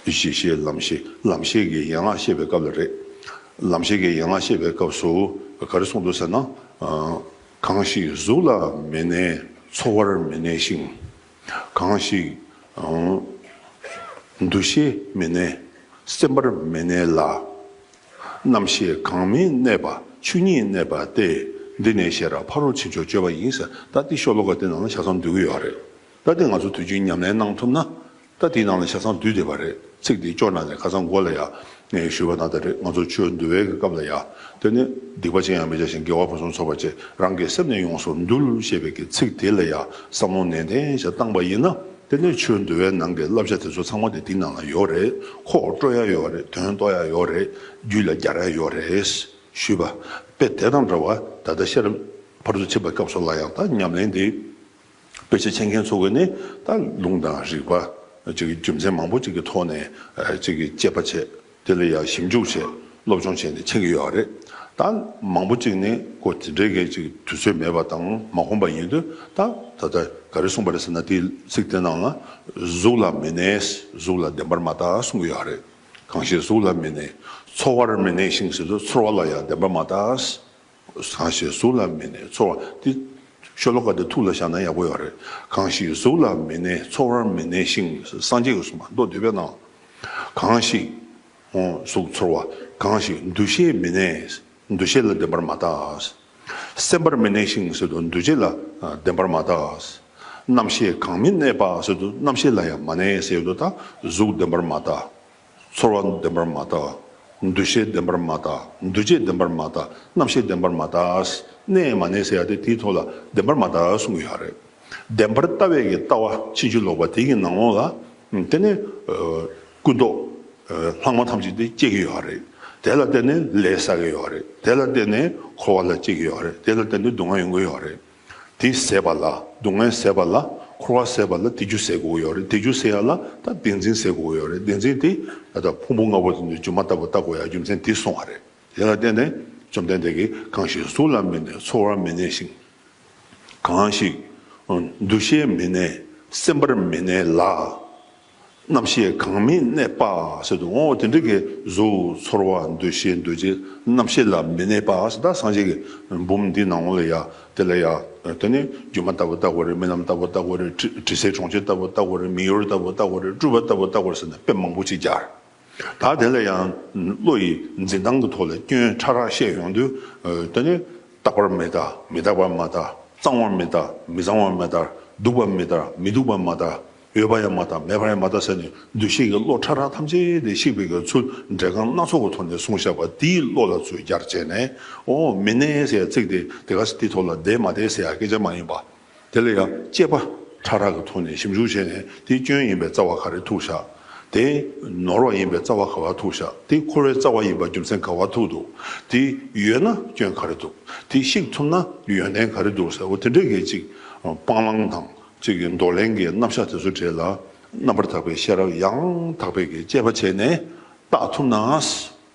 གཞི་ཤེས་ལམ་ཤེས། ལམ་ཤེས་ཀྱི་ཡན་ལག་བཤད་པའི་སྐབས་ལ་རེད། ལམ་ཤེས་ཀྱི་ཡན་ལག་བཤད་པའི་སྐབས་སུ་ག་རེ་གསུངས་འདུག་ཟེར་ན། གང་ཞིག་གཟུགས་ལ་མི་གནས་ཚོར་བར་མི་གནས་ཤིང་། གང་ཞིག་འདུ་ཤེས་མི་གནས་སེམས་པར་མི་གནས་ལ། རྣམ་ཤེས་གང་མི་གནས་པ་ཆོས་ཉིད་གནས་པ་སྟེ། འདི་ནི་ཤེས་རབ་ཕ་རོལ་ཕྱིན་མཆོག་སྤྱོད་པ་ཡིན་ཟེར། ད་འདི་ཤོ་ལོ་ཀ་འདི་ནང་ལ་ཆ་ཚང་འདུས་ཀྱི་ཡོད་རེད། ད་འདི་ང་ཚོ་དུས་རྒྱུན་ཉམས་ལེན་གནང་ཐུབ་ན། ད་དེའི་ནང་ལ་ཆ་ཚང་འདུས་བསྡད་པ་རེད། ཚིག་དེ་སྐྱོར་ན་ནས་ཁ་སང་མགོ་ལ་ཡ་ངས་ཞུས་པ་ནང་ལྟར་རེད། ང་ཚོ་ཆོས་འདུལ་བའི་གི་སྐབས་ལ་ཡ། དེ་ནི་སྡིག་པ་ཅི་ཡང་མི་བྱ་ཞིང་། དགེ་བ་ཕུན་སུམ་ཚོགས་པར་སྤྱད། རང་གི་སེམས་ནི་ཡོངས་སུ་འདུལ་ཞེས་པའི་གི་ཚིག་དེ་ལ་ཡ་བསམ་བློ་ནན་ཏན་ཞིག་བཏང་པ་ཡིན་ན། དེ་ནི་ཆོས་འདུལ་བའི་ནང་གི་བསླབ་བྱ་དེ་ཚོ་ཚང་མ་དེ་དེའི་ནང་ལ་ཡོད་རེད། ཁོག་སྤྲོད་ཡ་ཡོད་རེད། དོན་རྟོགས་ཡ་ཡོད་རེད། རྒྱུད་ལ་སྦྱར་ཡ་ཡོད་རེད། ཞུས་པ། དཔེ་དེ་དང་འདྲ་བ་ད་ལྟ་ཤེས་རབ་ཕ་རོལ་ཏུ་ཕྱིན་པའི་སྐབས་སུ་ལ་ཡང་ད་ཉམས་ལེན་དེ། དཔེ་ཆ་མཁྱེན་མཁན་ཚོ་གིས་ནི་ད་ལུང་དང་རིགས་པ་ཅིག་གི་རྒྱུ་མཚན་མང་པོ་ཅིག་གི་ཐོག་ནས་ཅིག་གི་དཔྱད་པ་བྱས། དེ་ལ་ཡང་ཞིབ་འཇུག་བྱས། སློབ་སྦྱོང་བྱས་ནས་མཁྱེན་གྱི་ཡོད་རེད། ད་མང་པོ་ཅིག་ནི་ཁོ་དེ་འདྲའི་གི་ཅིག་དུས་ཚོད་མེད་པ་དང་མ་ཁོམ་པ་ཡིན་དུས། ད་ད་ལྟ་ག་རེ་གསུངས་པ་རེད་ཟེར་ན། དེའི་ཚིག་དེ་ནང་ལ་གཟུགས་ལ་མི་གནས། གཟུགས་ལ་བདེན་པར་མ་ལྟ་གསུང་གི་ཡོད་རེད། གང་ཞིག་གཟུགས་ལ་མི་གནས་ཚོར་བར་མི་གནས་ཤིང་ཟེར་དུས་ཚོར་བ་ལ་ཡང་བདེན་པར་མ་ལྟ། གང་ཞིག་གཟུགས་ལ་མི་གནས་ཚོར་བ། འདི་ཤོ་ལོ་ཀ་འདི་ཐུགས་ལ་བཞག་ན་ཡག་པོ་ཡོད་རེད། གང་ཞིག་གཟུགས་ལ་མི་གནས་ཚོར་བར་མི་གནས་ཤིང་། སངས་རྒྱས་ཀྱིས་གསུངས་པ་མདོ་སྡུད་པའི་ནང་། གང་ཞིག་གཟུགས་ཚོར་བ། གང་ཞིག་འདུ་ཤེས་མི་གནས། འདུ་ཤེས་ལ་བདེན་པར་མ་ལྟ། སེམས་པར་མི་གནས་ཤིང་ཟེར་དུས་འདུ་བྱེད་ལ་བདེན་པར་མ་ལྟ། རྣམ་ཤེས་གང་མི་གནས་པ་ཟེར་དུས་རྣམ་ཤེས་ལ་ཡང་མ་གནས་ཟེར་དུས་ད་གཟུགས་བདེན་པར་མ་ལྟ། ཚོར་བ་བདེན་པར་མ་ལྟ། འདུ་ཤེས་བདེན་པར་མ་ལྟ། འདུ་བྱེད་བདེན་པར་མ་ལྟ། རྣམ་ཤེས་བདེན་པར་མ་ལྟ། གནས་མ་གནས་ཟེར་ཡ་དེ་དེའི་ཐོག་ལ་བདེན་པར་མ་ལྟ་གསུང་གི་ཡོད་རེད། བདེན་པར་ལྟ་བའི་གི་ལྟ་བ་ཕྱིན་ཅི་ལོག་པ་དེ་གི་ནང་ལོགས་ལ་དེ་ནི་ཀུན་རྟོག་ལྷག་མ་ཐམས་ཅད་དེ་སྐྱེ་གི་ཡོད་རེད། དེ་ལ་བརྟེན་ནས་ལས་བསགས་ཀྱི་ཡོད་རེད། དེ་ལ་བརྟེན་ནས་འཁོར་བ་ལ་སྐྱེ་གི་ཡོད་རེད། དེ་ལ་བརྟེན་ནས་སྡུག་བསྔལ་ཡོང་གི་ཡོད་རེད། དེ་ཟད་པ་ལ་སྡུག་བསྔལ་ཟད་པ་ལ་འཁོར་བ་ཟད་པ་ལ་དེ་རྒྱུ་ཟད་དགོས་ཀྱི་ཡོད་རེད། དེ་རྒྱུ་ཟད་ཡ་ལ་ད་བདེན་འཛིན་ཟད་དགོས་ཀྱི་ཡོད་རེད། བདེན་འཛིན་དེ་ད་ལྟ་ཕུང་པོ་ལྔ་པོ་དེ་ཚོ་སྒྱུ་མ་ལྟ་བུ་ལྟ་དགོས་ཡ་རྒྱུ་མཚན་དེ་གསུངས་པ་རེད། དེ་ལ་བརྟེན་ནས་བཅོམ་ལྡན་འདས་ཀྱིས་གང་ཞིག་གཟུགས་ལ་མི་གནས་ཚོར་བར་མི་གནས་ཤིང་། གང་ཞིག་འདུ་ཤེས་མི་གནས་སེམས་པར་མི་གནས་ལ། རྣམ་ཤེས་གང་མི་གནས་པ་ཟེར་དུས་འོ་དེ་འདྲ་གི་གཟུགས་ཚོར་བ་འདུ་ཤེས་འདུ་བྱེད་རྣམ་ཤེས་ལ་མི་གནས་པ་ཟེར། ད་སངས་རྒྱས་ཀྱི་འབུམ་འདི་ནང་ལ་ཡ་དེ་ལ་ཡ་དེ་ནི་སྒྱུ་མ་ལྟ་བུ་ལྟ་དགོས་རེད། རྨི་ལམ་ལྟ་བུ་ལྟ་དགོས་རེད། དྲི་དྲི་ཟའི་གྲོང་ཁྱེར་ལྟ་བུ་ལྟ་དགོས་རེད། མིག་ཡོར་ལྟ་བུ་ལྟ་དགོས་རེད། སྤྲུལ་པ་ལྟ་བུ་ལྟ་དགོས་རེད་ཟེར་ནས་དཔེ་མང་པོ་ཅིག་སྦྱར། ད་དེ་ལ་ཡང་བློ་ཡི་འཛིན་སྟངས་ཀྱི་ཐོག་ལ་སྐྱོན་ཕྲ་རགས་བཤད་ཡོང་དུས། དེ་ནི་རྟག་པར་མི་ལྟ། མི་རྟག་པར་མ་ལྟ། གཙང་བར་མི་ལྟ། མི་གཙང་བར་མི་ལྟ། སྡུག་པར་མི་ལྟ། མི་སྡུག་པར་མ་ལྟ། ཡོད་པར་ཡང་མ་ལྟ། མེད་པར་ཡང་མ་ལྟ་ཟེར་ནས་འདུ་ཤེས་ཀྱི་བློ་ཕྲ་རགས་ཐམས་ཅད་དེ་བཤིག་པའི་གི་ཚུལ་འགྲེལ་ཁང་སྣ་ཚོགས་ཀྱི་ཐོག་ནས་གསུངས་བཞག་པ་དེའི་བློ་ལ་ཚུར་སྦྱར་བྱས་ནས། འོ་མི་གནས་ཟེར་ཡ་ཚིག་དེ་དེ་ག་ས་དེའི་ཐོག་ལ་བསྡད་མ་བསྡད་ཟེར་ཡ་སྐད་ཆ་མ་ཡིན་པ། དེ་ལ་ཡང་དཔྱད་པ་ཕྲ་རགས་ཀྱི་ཐོག་ནས་ཞིབ་འཇུག་བྱས་ནས་དེ་སྐྱོན་ཡིན་པའི་རྩ་བ་ག་རེ་ཐུག་བཞག་དེ་ནོར་བ་ཡིན་པའི་རྩ་བ་ག་བ་ཐུག་བཞག་དེ་འཁོར་བའི་རྩ་བ་ཡིན་པ་རྒྱུ་མཚན་ག་བ་ཐུག་འདུག་དེ་ཡོད་ན་སྐྱོན་ག་རེ་འདུག་དེ་བཤིག་ཐུབ་ན་ཡོན་ཏན་ག་རེ་འདུག་ཟེར། འོ་དེ་འདྲའི་གི་ཅིག་སྤང་བླང་དང་ཅིག་གི་འདོར་ལེན་གྱི་རྣམ་གཞག་དེ་ཚོ་གྲས་ལ་རྣམ་པར་དག་པའི་ཤེས་རབ་ཡང་དག་པའི་གི་དཔྱད་པ་བྱས་ནས་བརྟག་ཐུབ་ན།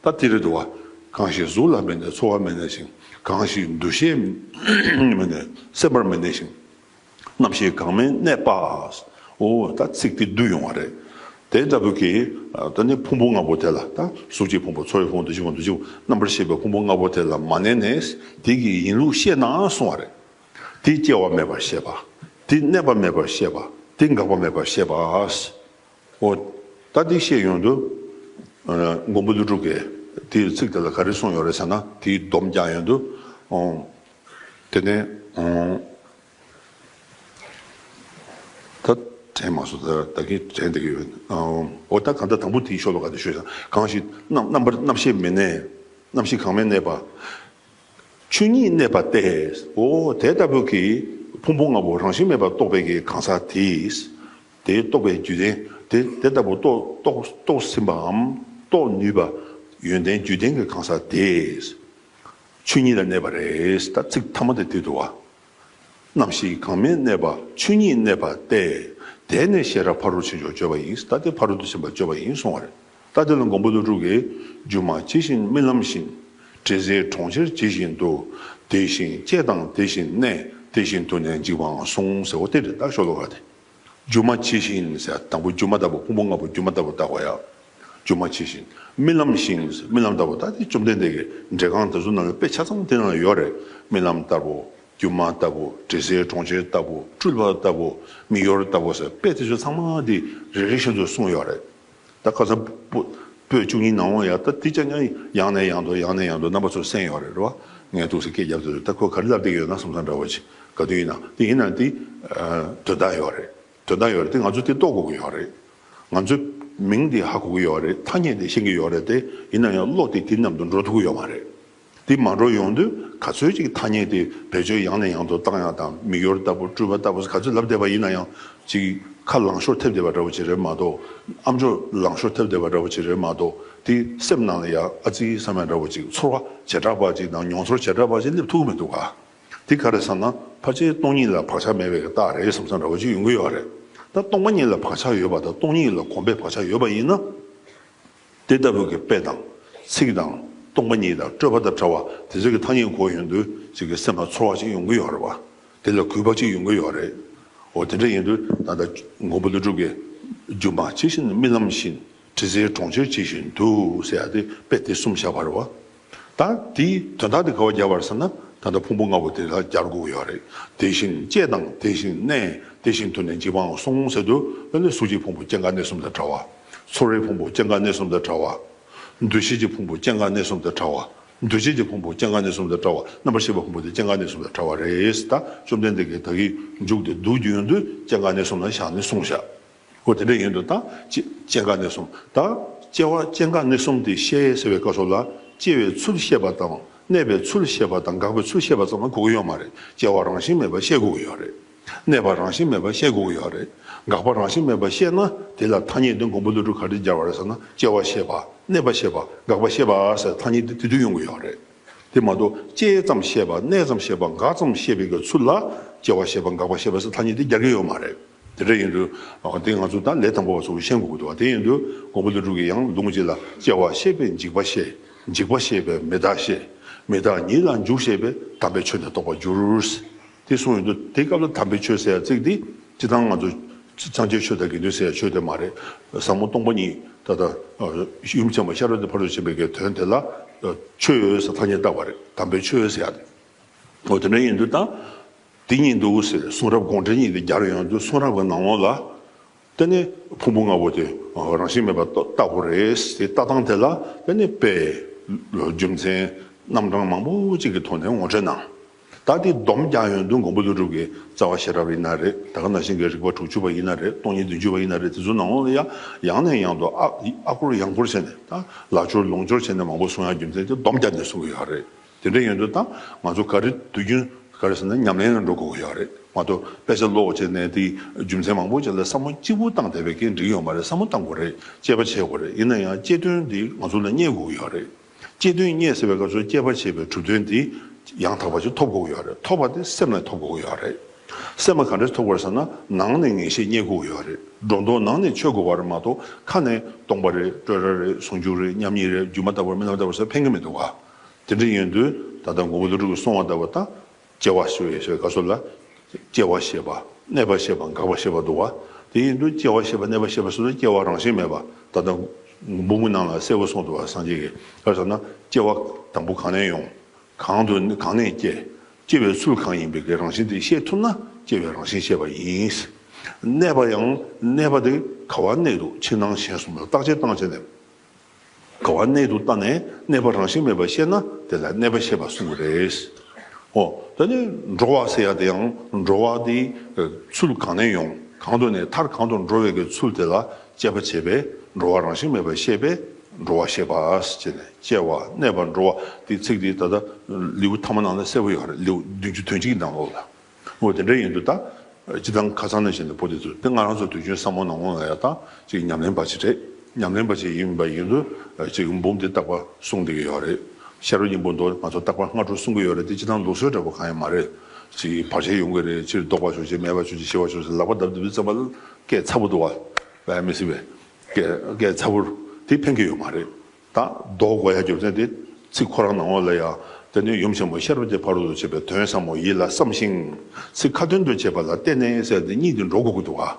ད་དེ་རེད་འདུག་བ། གང་ཞིག་གཟུགས་ལ་མི་གནས་ཚོར་བར་མི་གནས་ཤིང་། གང་ཞིག་འདུ་ཤེས་མི་གནས་སེམས་པར་མི་གནས་ཤིང་། རྣམ་ཤེས་གང་མི་གནས་པ། འོ་ད་ཚིག་དེ་བསྡུས་ཡོང་བ་རེད། དེ་ལྟ་བུ་གི་ད་ནི་ཕུང་པོ་ལྔ་པོ་དེ་ལ་ད་གཟུགས་ཀྱི་ཕུང་པོ་ཚོར་བའི་ཕུང་པོ་འདུ་ཤེས་ཕུང་པོ་འདུ་བྱེད་རྣམ་པར་ཤེས་པའི་ཕུང་པོ་ལྔ་པོ་དེ་ལ་མ་གནས་ནས་དེ་གི་ཡིན་ལུགས་ཤེས་ན་གསུང་བ་རེད། དེ་སྐྱེ་བ་མེད་པར་ཤེས་པ། དེ་གནས་པ་མེད་པར་ཤེས་པ། དེ་འགག་པ་མེད་པར་ཤེས་པ། འོ། ད་འདི་བཤད་ཡོང་དུས། ཨ། མགོན་པོ་ཀླུ་སྒྲུབ་ཀྱིས་དེའི་ཚིག་དེ་ལ་ག་རེ་གསུངས་ཡོད་རེད་ཟེར་ན་དེའི་སྡོམ་རྒྱག་ཡོང་དུས། ཨོ། དེ་ནས། ཨོ། ད་དྲན་མ་སོང་། ད་ད་གིན་དྲན་བསྡད་ཀྱི་ཡོད། ཨོ། ད་གང་ལྟར་དང་པོ་དེའི་ཤོ་ལོ་ཀ་དེ་ཤོད་ཤག་གང་ཞིག་རྣམ་རྣམ་པར་རྣམ་ཤེས་མི་གནས། རྣམ་ཤེས་གང་མི་གནས་པ། ཆོས་ཉིད་གནས་པ་སྟེ། འོ་དེ་ལྟ་བུ་གི་ཕུང་པོ་ལྔ་པོ་རང་བཞིན་མེད་པར་རྟོགས་པའི་གི་གང་ཟག་དེས། དེ་རྟོགས་པའི་རྒྱུད་ལྡན་དེ་དེ་ལྟ་བུ་རྟོགས་རྟོགས་རྟོགས་ཟིན་པའམ་རྟོགས་ནུས་པ་ཡོན་ཏན་རྒྱུད་ལྡན་གྱི་གང་ཟག་དེས། ཆོས་ཉིད་ལ་གནས་པ་རེད། ད་ཚིག་ཐ་མ་དེ་དེ་འདུག་བ། རྣམ་ཤེས་གང་མི་གནས་པ་ཆོས་ཉིད་གནས་པ་སྟེ། དེ་ནི་ཤེས་རབ་ཕ་རོལ་ཕྱིན་མཆོག་སྤྱོད་པ་ཡིན། ད་དེ་ཕ་རོལ་ཏུ་ཕྱིན་པ་སྤྱོད་པ་ཡིན་གསུང་བ་རེད། ད་དེ་ལ་མགོན་པོ་ཀླུ་སྒྲུབ་ཀྱིས། སྒྱུ་མ་ཇི་བཞིན་རྨི་ལམ་བཞིན། དྲི་ཟའི་གྲོང་ཁྱེར་ཇི་བཞིན་དུ། དེ་བཞིན་སྐྱེ་དང་དེ་བཞིན་གནས། དེ་བཞིན་དུ་ནི་འཇིག་པའང་གསུངས་ཟེར། འོ་དེ་རེད། ད་ཤོ་ལོ་ཀ་དེ། སྒྱུ་མ་ཇི་བཞིན་ཟེར། དང་པོ་སྒྱུ་མ་ལྟ་བུ། ཕུང་པོ་ལྔ་པོ་སྒྱུ་མ་ལྟ་བུ་བལྟ་དགོས་ཡ། སྒྱུ་མ་ཇི་བཞིན། རྨི་ལམ་བཞིན་ཟེར། རྨི་ལམ་ལྟ་བུ། ད་དེ་བཅོམ་ལྡན་འདས་ཀྱི་འགྲེལ་ཁང་དེ་ཚོ་ནང་ལ་དཔེ་ཆ་ཚང་དེ་ནང་ལ་ཡོད་རེད། རྨི་ལམ་ལྟ་བུ། སྒྱུ་མ་ལྟ་བུ། དྲི་ཟའི་གྲོང་ཁྱེར་ལྟ་བུ། སྤྲུལ་པ་ལྟ་བུ། མིག་ཡོར་ལྟ་བུ་ཟེར། དཔེ་དེ་ཚོ་ཚང་མ་དེ་རེ་རེ་བཞིན་དུ་གསུངས་ཡོད་རེད། ད་ཁ་སང་པོ་པོད་བཅུ་གཉིས་ནང་ལ་ཡ། ད་དེ་ཅག་ཡང་ཡང་ནས་ཡང་དུ་ཡང་ནས་ཡང་དུ་རྣམ་པ་ཚོ་གསན་ཡོད་རེད། རེད་བ། ངས་ཐུགས་སུ་སྐད་བརྒྱབ་དུས། ད་ཁོས་ག་རེ་ལབ་བསྡད་ཡོད་ན་བསམ་བསམ་འདྲ་བོ་ཅིག་ག་དུས་ཡིན་ན་དེ་ཡིན་ན་དེ། ཨ། དོན་དག་ཡོད་རེད། དོན་དག་ཡོད་རེད། དེ་ང་ཚོས་དེ་རྟོགས་དགོས་ཀྱི་ཡོད་རེད། ང་ཚོས་མིང་དེ་ཧ་གོ་གི་ཡོད་རེད། ཐ་སྙད་དེ་ཤེས་ཀྱི་ཡོད་རེད་དེ། ཡིན་ན་ཡང་བློ་དེ་དེ་མཉམ་དུ་འགྲོ་ཐུབ་ཀྱི་ཡོད་མ་རེད། དེ་མ་འགྲོ་ཡོང་དུས་ག་ཚོད་ཅིག་ཐ་སྙད་དེ་བེད་སྤྱོད་ཡང་ནས་ཡང་དུ་བཏང་ཡག་དང་། མིག་ཡོར་ལྟ་བུ། སྤྲུལ་པ་ལྟ་བུ་ག་ཚོད་ལབ་བསྡད་པ་ཡིན་ན་ཡང་། ཅིག་ཁ་ལང་ཤོར་ཐེབས་བསྡད་པ་འདྲ་བོ་ཅིག་རེད་མ་གཏོགས། ཨ་མཆོག་ལང་ཤོར་ཐེབས་བསྡད་པ་འདྲ་བོ་ཅིག་རེད་མ་གཏོགས། དེ་སེམས་ནང་ལ་ཡ་ཨ་ཙི་བསམ་ཡག་འདྲ་བོ་ཅིག་ཚོར་བ་བྱེ་བྲག་པ་ཅིག་དང་མྱོང་ཚོར་བྱེ་བྲག་པ་ཅིག་སླེབས་ཐུབ་མི་འདུག་ག་དེ་ག་རེ་ཟེར་ན་ཕལ་ཆེར་སྟོང་ཉིད་ལ་བག་ཆགས་མེད་པའི་རྟགས་རེད་བསམ་བསམ་འདྲ་བོ་ཅིག་ཡོང་གི་ཡོད་རེད། ད་སྟོང་པ་ཉིད་ལ་བག་ཆགས་ཡོད་པ་དང་སྟོང་ཉིད་ལ་གོམས་པའི་བག་ཆགས་ཡོད་པ་ཡིན་ན། དེ་ལྟ་བུ་གི་དཔེ་དང་ཚིག་དང་སྟོང་པ་ཉིད་དང་སྤྲོས་པ་དང་བྲལ་བ་དེ་ཚོ་གི་ཐ་སྙད་གོ་ཡོང་དུས་ཅིག་གི་སེམས་ལ་ཚོར་བ་ཅིག་ཡོང་གི་ཡོད་རེད་བ། དེ་ལ་གུས་པ་ཅིག་ཡོང་གི་ཡོད་རེད། འོ་དེ་འདྲ་ཡིན་དུས་ད་ལྟ་མགོན་པོ་ཀླུ་སྒྲུབ་ཀྱིས་སྒྱུ་མ་ཇི་བཞིན་རྨི་ལམ་བཞིན། དྲི་ཟའི་གྲོང་ཁྱེར་ཇི་བཞིན་དུ་ཟེར་ཡ་དེ་དཔེ་དེ་གསུམ་བཞག་པ་རེད་བ། ད་དེའི་དོན་དག་དེ་ག་བར་རྒྱབ་པ་རེད་ཟེར་ན། ད་ལྟ་ཕུང་པོ་ལྔ་པོ་དེ་ལ་སྦྱར་དགོས་ཡོད་རེད། དེ་བཞིན་སྐྱེ་དང་དེ་བཞིན་གནས་དེ་བཞིན་དུ་ནི་འཇིག་པའང་གསུངས་ཟེར་དུས་ཨ་ནི་གཟུགས་ཀྱི་ཕུང་པོ་སྐྱེ་འགག་གནས་གསུམ་དང་བྲལ་བ། ཚོར་བའི་ཕུང་པོ་སྐྱེ་འགག་གནས་གསུམ་དང་བྲལ་བ། འདུ་ཤེས་ཀྱི་ཕུང་པོ་སྐྱེ་འགག་གནས་གསུམ་དང་བྲལ་བ། འདུ་བྱེད་ཀྱི་ཕུང་པོ་སྐྱེ་འགག་གནས་གསུམ་དང་བྲལ་བ། རྣམ་པར་ཤེས་པའི་ཕུང་པོ་དེ་སྐྱེ་འགག་གནས་གསུམ་དང་བྲལ་བ་རེད། ད་བཅོམ་ལྡན་འདས་ཀྱིས་ད་གིན་མཇུག་དེ་བསྡུ་རྒྱུ་ཡོང་དུས་སྐྱེ་འགག་གནས་གསུམ་ལ་བཞག་ནས་གསུངས་བཞག་འོ་དེ་འདྲ་ཡིན་དུས་ད་སྐྱེ་སྐྱེ་འགག་གནས་གསུམ། ད་སྐྱེ་བ་སྐྱེ་འགག་གནས་གསུམ་དེ་ཤེས་ཟེར་བའི་སྐབས་སུ་ལ་སྐྱེ་བའི་ཚུལ་ཤེས་པ་དང་གནས་པའི་ཚུལ་ཤེས་པ་དང་འགག་པའི་ཚུལ་ཤེས་པ་ཙམ་ལ་གོ་གི་ཡོད་མ་རེད། སྐྱེ་བ་རང་བཞིན་མེད་པ་ཤེས་དགོས་ཀྱི་ཡོད་རེད། གནས་པ་རང་བཞིན་མེད་པ་ཤེས་དགོས་ཀྱི་ཡོད་རེད། འགག་པ་རང་བཞིན་མེད་པ་ཤེས་ན་དེ་ལ་ཐ་སྙད་དེ་མགོན་པོ་ཀླུ་སྒྲུབ་ག་རེ་སྦྱར་བ་རེད་ཟེར་ན་སྐྱེ་བ་ཤེས་པ་གནས་པ་ཤེས་པ་འགག་པ་ཤེས་པ་ཟེར་ཐ་སྙད་དེ་དེ་དུས་ཡོང་གི་ཡོད་རེད། དེ་མ་གཏོགས་སྐྱེ་ཙམ་ཤེས་པ་གནས་ཙམ་ཤེས་པ་འགག་ཙམ་ཤེས་པའི་གི་ཚུལ་ལ་སྐྱེ་བ་ཤེས་པ་འགག་པ་ཤེས་པ་ཟེར་ཐ་སྙད་དེ་སྦྱར་གྱི་ཡོད་མ་རེད། དེ་འདྲ་ཡིན་དུས་དེ་ང་ཚོ་ད་ལས་དང་པོ་བ་ཚོ་ཤེས་དགོས་ཀྱི་འདུག་བ། དེ་ཡིན་དུས་མགོན་པོ་ཀླུ་སྒྲུབ་ཀྱིས་ཡང་ལུང་གཅིག་ལ་སྐྱེ་བ་ཤེས་པས་འཇིག་པ་ཤེས། འཇིག་པ་ཤེས་པས་མི་རྟག་ཤེས། མི་རྟག་ཉིད་ལ་འཇུག་ཤེས་པས་དམ་པའི་ཆོས་ནི་རྟོགས་པར་འགྱུར། དེ་གསུངས་ཡོང་དུས་དེ་སྐབས་ལ་དམ་པའི་ཆོས་ཟེར་ཡ་ཚིག་འདི་སྤྱིར་བཏང་ང་ཚོ་སངས་རྒྱས་ཆོས་དང་དགེ་འདུན་ཟེར་ཡ་ཆོས་དེ་མ་རེད། ཟབ་མོ་སྟོང་པ་ཉིད་ད་ལྟ་ཡུམ་ཆེན་མོ་ཤེས་རབ་ཀྱི་ཕ་རོལ་ཏུ་ཕྱིན་པའི་གི་དོན་དེ་ལ་ཆོས་ཟེར་ཐ་སྙད་བཏགས་པ་རེད། དམ་པའི་ཆོས་ཟེར་ཡ་དེ། འོ་དེ་འདྲ་ཡིན་དུས་ད་དེ་ཉིད་དུ་ཟེར་གསུང་རབ་དགོངས་འགྲེལ་གཉིས་དེ་སྦྱར་ཡོང་དུས་གསུང་རབ་ཀྱི་ནང་ལོགས་ལ། དེ་ནི་ཕུང་པོ་ལྔ་པོ་དེ་རང་བཞིན་མེད་པར་ལྟ་དགོས་རེད་ཟེར་ལྟ་སྟངས་དེ་ལ་དེ་ནི་དཔེ་རྒྱུ་མཚན་རྣམ་གྲངས་མང་པོ་ཅིག་གི་ཐོག་ནས་ངོ་སྤྲོད་གནང་། ད་དེ་སྡོམ་རྒྱག་ཡོང་དུས་མགོན་པོ་ཀླུ་སྒྲུབ་ཀྱི་རྩ་བ་ཤེས་རབ་ཡིན་ན་རེད། ད་ག་ནང་བཞིན་གྱི་རིགས་པ་དྲུག་ཅུ་པ་ཡིན་ན་རེད། སྟོང་ཉིད་བདུན་ཅུ་པ་ཡིན་ན་རེད། དེ་ཚོ་ནང་ལོགས་ལ་ཡང་ཡང་ནས་ཡང་དུ་ཨ་ཨ་སྐོར་ཡང་སྐོར་བྱས་ནས་ད་ལ་སྦྱོར་ལུང་སྦྱོར་བྱས་ནས་མང་པོ་གསུང་ཡག་རྒྱུ་མཚན་དེ་སྡོམ་རྒྱག་ནས་གསུང་གི་ཡོད་རེད། དེ་འདྲ་ཡིན་དུས་ད་ང་ཚོ་ག་རེ་དུས་རྒྱུན་ག་རེ་ཟེར་ན་ཉམས་ལེན་ལ་འགྲོ་དགོས་ཀྱི་ཡོད་རེད་མ་གཏོགས་དཔེ་ཆ་ཀློག་བྱས་ནས་དེ་རྒྱུ་མཚན་མང་པོ་ཅིག་ལ་བསམ་བློ་གཅིག་པུ་བཏང་བསྡད་པའི་རྐྱེན་འགྲིག་ཡོད་མ་རེད། བསམ་བློ་བཏང་དགོས་རེད། དཔྱད་པ་བྱེད་དགོས་རེད། ཡིན་ན་ཡང་དཔྱད་དོན་འདི་ང་ཚོ་ལ་རྙེད་དགོས་ཀྱི་ཡོད་རེད། དཔྱད་དོན་རྙེད་ཟེར་བའི་སྐབས་སུ་དཔྱད་པ་བྱས་པའི་གྲུབ་དོན་འདི་ཡང་དག་པ་ཅིག་ཐོབ་དགོས་ཀྱི་ཡོད་རེད། ཐོབ་པ་དེ་སེམས་ནས་ཐོབ་དགོས་ཀྱི་ཡོད་རེད། སེམས་ལ་ག་འདྲས་ཐོབ་དགོས་རེད་ཟེར་ན་ནང་ནས་ངེས་ཤེས་རྙེད་དགོས་ཀྱི་ཡོད་རེད། སྒྲོ་འདོགས་ནང་ནས་ཆོད་དགོས་པ་རེད་མ་གཏོགས་ཁ་ནས་སྟོང་པ་རེད། སྤྲོས་བྲལ་རེད། ཟུང་འཇུག་རེད། མཉམ་ཉིད་རེད། སྒྱུ་མ་ལྟ་བུ་རེད། རྨི་ལམ་ལྟ་བུ་རེད་ཟེར་ཕན་གྱི་མི་འདུག་ག་དེ་འདྲ་ཡིན་དུས་ད་ལྟ་མགོན་པོ་ཀླུ་སྒྲུབ་ཀྱིས་གསུངས་པ་ལྟ་བུ་ད། སྐྱེ་བ་ཤེས་པའི་སྐབས་སུ་ལ། སྐྱེ་བ་ཤེས་པ། གནས་པ་ཤེས་པ། འགག་པ་ཤེས་པ་འདུག་བ། དེ་ཡིན་དུས་སྐྱེ་བ་ཤེས་པ་གནས་པ་ཤེས་པ་སོགས་ལ་སྐྱེ་བ་རང་བཞིན་མེད་པ། ད་ལྟ་འབུམ་གྱི་ནང་ལ་གསལ་པོ་གསུངས་འདུག་བ། སངས་རྒྱས་ཀྱིས་ག་རེ་ཟེར་ན་སྐྱེ་བ་དང་པོ་གང་ནས་ཡོང་། གང་དུ་གང་ནས་སྐྱེ། སྐྱེ་བའི་ཚུལ་གང་ཡིན་པའི་གི་རང་བཞིན་དེ་ཤེས་ཐུབ་ན་སྐྱེ་བའི་རང་བཞིན་ཤེས་པ་ཡིན། གནས་པ་ཡང་གནས་པ་དེ་ག་བ་གནས་འདུག་ཕྱི་ནང་གཞན་གསུམ་ལ་བརྟག་དཔྱད་བཏང་བྱས་ནས། ག་བ་གནས་འདུག་ལྟ་ནས་གནས་པ་རང་བཞིན་མེད་པ་ཤེས་ན་དེ་ལ་གནས་པ་ཤེས་པ་གསུང་གི་རེད། འོ། ད་ནི་འགྲོ་བ་ཟེར་ཡ་དེ་ཡང་འགྲོ་བ་དེ་ཚུལ་གང་ནས་ཡོང་། གང་དུ་གནས། མཐར་གང་དུ་འགྲོ་བའི་གི་ཚུལ་དེ་ལ་དཔྱད་པ་བྱས་པས་འགྲོ་བ་རང་བཞིན་མེད་པ་ཤེས་པས་འགྲོ་བ་ཤེས་པ་ཟེར་ནས་སྐྱེ་བ་གནས་པ་འགྲོ་བ་དེ་ཚིག་དེ་ད་ལྟ་ལེའུ་ཐ་མ་ནང་ལ་གསལ་པོ་ཡོད་རེད། ལེའུ་བདུན་ཅུ་དོན་གཅིག་གི་ནང་ལོགས་ལ། འོ་དེ་འདྲ་ཡིན་དུས་ད། སྤྱིར་བཏང་ཁ་སང་ནས་བྱས་ནས་བོད་དེ་ཚོ་དེ་ང་རང་ཚོ་དུས་རྒྱུན་བསམ་བློ་ནང་ལོགས་ལ་ཡ་ད་ཅིག་ཉམས་ལེན་པ་ཅིག་རེད། ཉམས་ལེན་པ་ཅིག་ཡིན་པ་ཡིན་དུས་ཅིག་འབུམ་དེ་རྟག་པར་གསུང་བསྡད་ཀྱི་ཡོད་རེད། ཤེས་རབ་སྙིང་པོ་མདོ་ང་ཚོ་རྟག་པར་སྔ་དྲོ་གསུང་གི་ཡོད་རེད། དེ་སྤྱིར་བཏང་ལུགས་སྲོལ་འདྲ་པོ་གང་ཡང་མ་རེད། ཅིག་བར་ཆད་ཡོང་གི་རེད། ཕྱིར་ལྡོག་པ་ཤོག་ཅིག་མེད་པ་ཤོག་ཅིག་ཤི་བ་ཤོག་ཅིག་ལག་པ་བརྡབ་བརྡབ་བྱས་ཙམ་པ་ལ་སྐད་ཚ་པོ་འདུག་བ། བས་མི་སྲིད་པས། སྐད་སྐད་ཚ་པོ་དེ་ཕན་གྱི་ཡོད་མ་རེད། ད་ལྡོག་དགོས་ཡ་རྒྱུ་མཚན་དེ་ཚིག་ཁོ་རང་ནང་ལོགས་ལ་ཡ། དེ་ནས་ཡུམ་ཆེན་མོ་ཤེས་རབ་ཀྱི་ཕ་རོལ་ཏུ་ཕྱིན་པའི་དོན་ཟབ་མོ་ཡིད་ལ་བསམ་ཞིང་། ཚིག་ཁ་ཏོན་དུ་བྱེད་པ་ལ་བརྟེན་ནས་ཟེར་ཏེ་གཉིས་དེ་འགྲོ་དགོས་ཀྱི་འདུག་ག་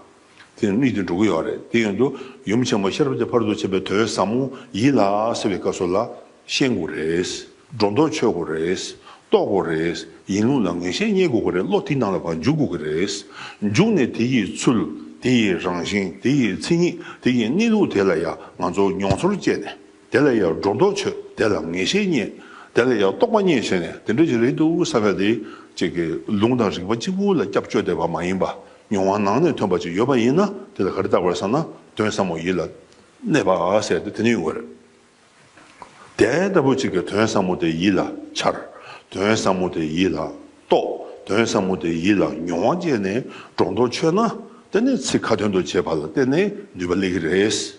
དེ་གཉིས་དེ་འགྲོ་གི་ཡོད་རེད། དེ་ཡིན་དུས་ཡུམ་ཆེན་མོ་ཤེས་རབ་ཀྱི་ཕ་རོལ་ཏུ་ཕྱིན་པའི་དོན་ཟབ་མོ་ཡིད་ལ་ཟེར་བའི་སྐབས་སུ་ལ་ཤེས་དགོས་རེད། སྒྲོ་འདོགས་ཆོད་དགོས་རེད། རྟོགས་དགོས་རེད། ཡིན་ལུགས་ལ་ངེས་ཤེས་རྙེད་དགོས་ཀྱི་རེད། བློ་དེའི་ནང་ལ་ཕར་འཇུག་དགོས་ཀྱི་རེད། འཇུག་ནས་དེ་ཡི་ཚུལ། དེ་ཡི་རང་བཞིན། དེ་ཡི་མཚན་ཉིད། དེ་ཡི་གནས་ལུགས་དེ་ལ་ཡང་ང་ཚོ་མྱོང་ཚོར་སྐྱེས་ནས། དེ་ལ་ཡང་སྒྲོ་འདོགས་ཆོད། དེ་ལ་ངེས་ཤེས་རྙེད། དེ་ལ་ཡང་རྟོགས་པ་རྙེད་བྱས་ནས་དེ་འདྲ་ཞིག་རེད་འདུག་བསམ་པ་དེ་ཅིག་གི་ལུང་དང་རིགས་པ་གཅིག་པུ་ལ་སྐྱབས་བཅོལ་བསྡད་པ་མ་ཡིན་པ། མྱོང་བ་ནང་ནས་ཐོན་པ་ཅིག་ཡོད་པ་ཡིན་ན་དེ་ལ་ག་རེ་བཏགས་པ་རེད་ཟེར་ན་དོན་ཟབ་མོ་ཡིད་ལ་གནས་པ་ཟེར་ཏེ་དེ་ནི་ཡོང་གི་རེད། དེ་ལྟ་བུ་ཅིག་གི་དོན་ཟབ་མོ་དེ་ཡིད་ལ་འཆར། དོན་ཟབ་མོ་དེ་ཡིད་ལ་རྟོགས། དོན་ཟབ་མོ་དེ་ཡིད་ལ་མྱོང་བ་བྱས་ནས་སྒྲོ་འདོགས་ཆོད་ན་དེ་ནི་ཚིག་ཁ་ཏོན་དུ་བྱེད་པ་ལ་བརྟེན་ནས་ནུས་པ་སླེབས་ཀྱི་རེད།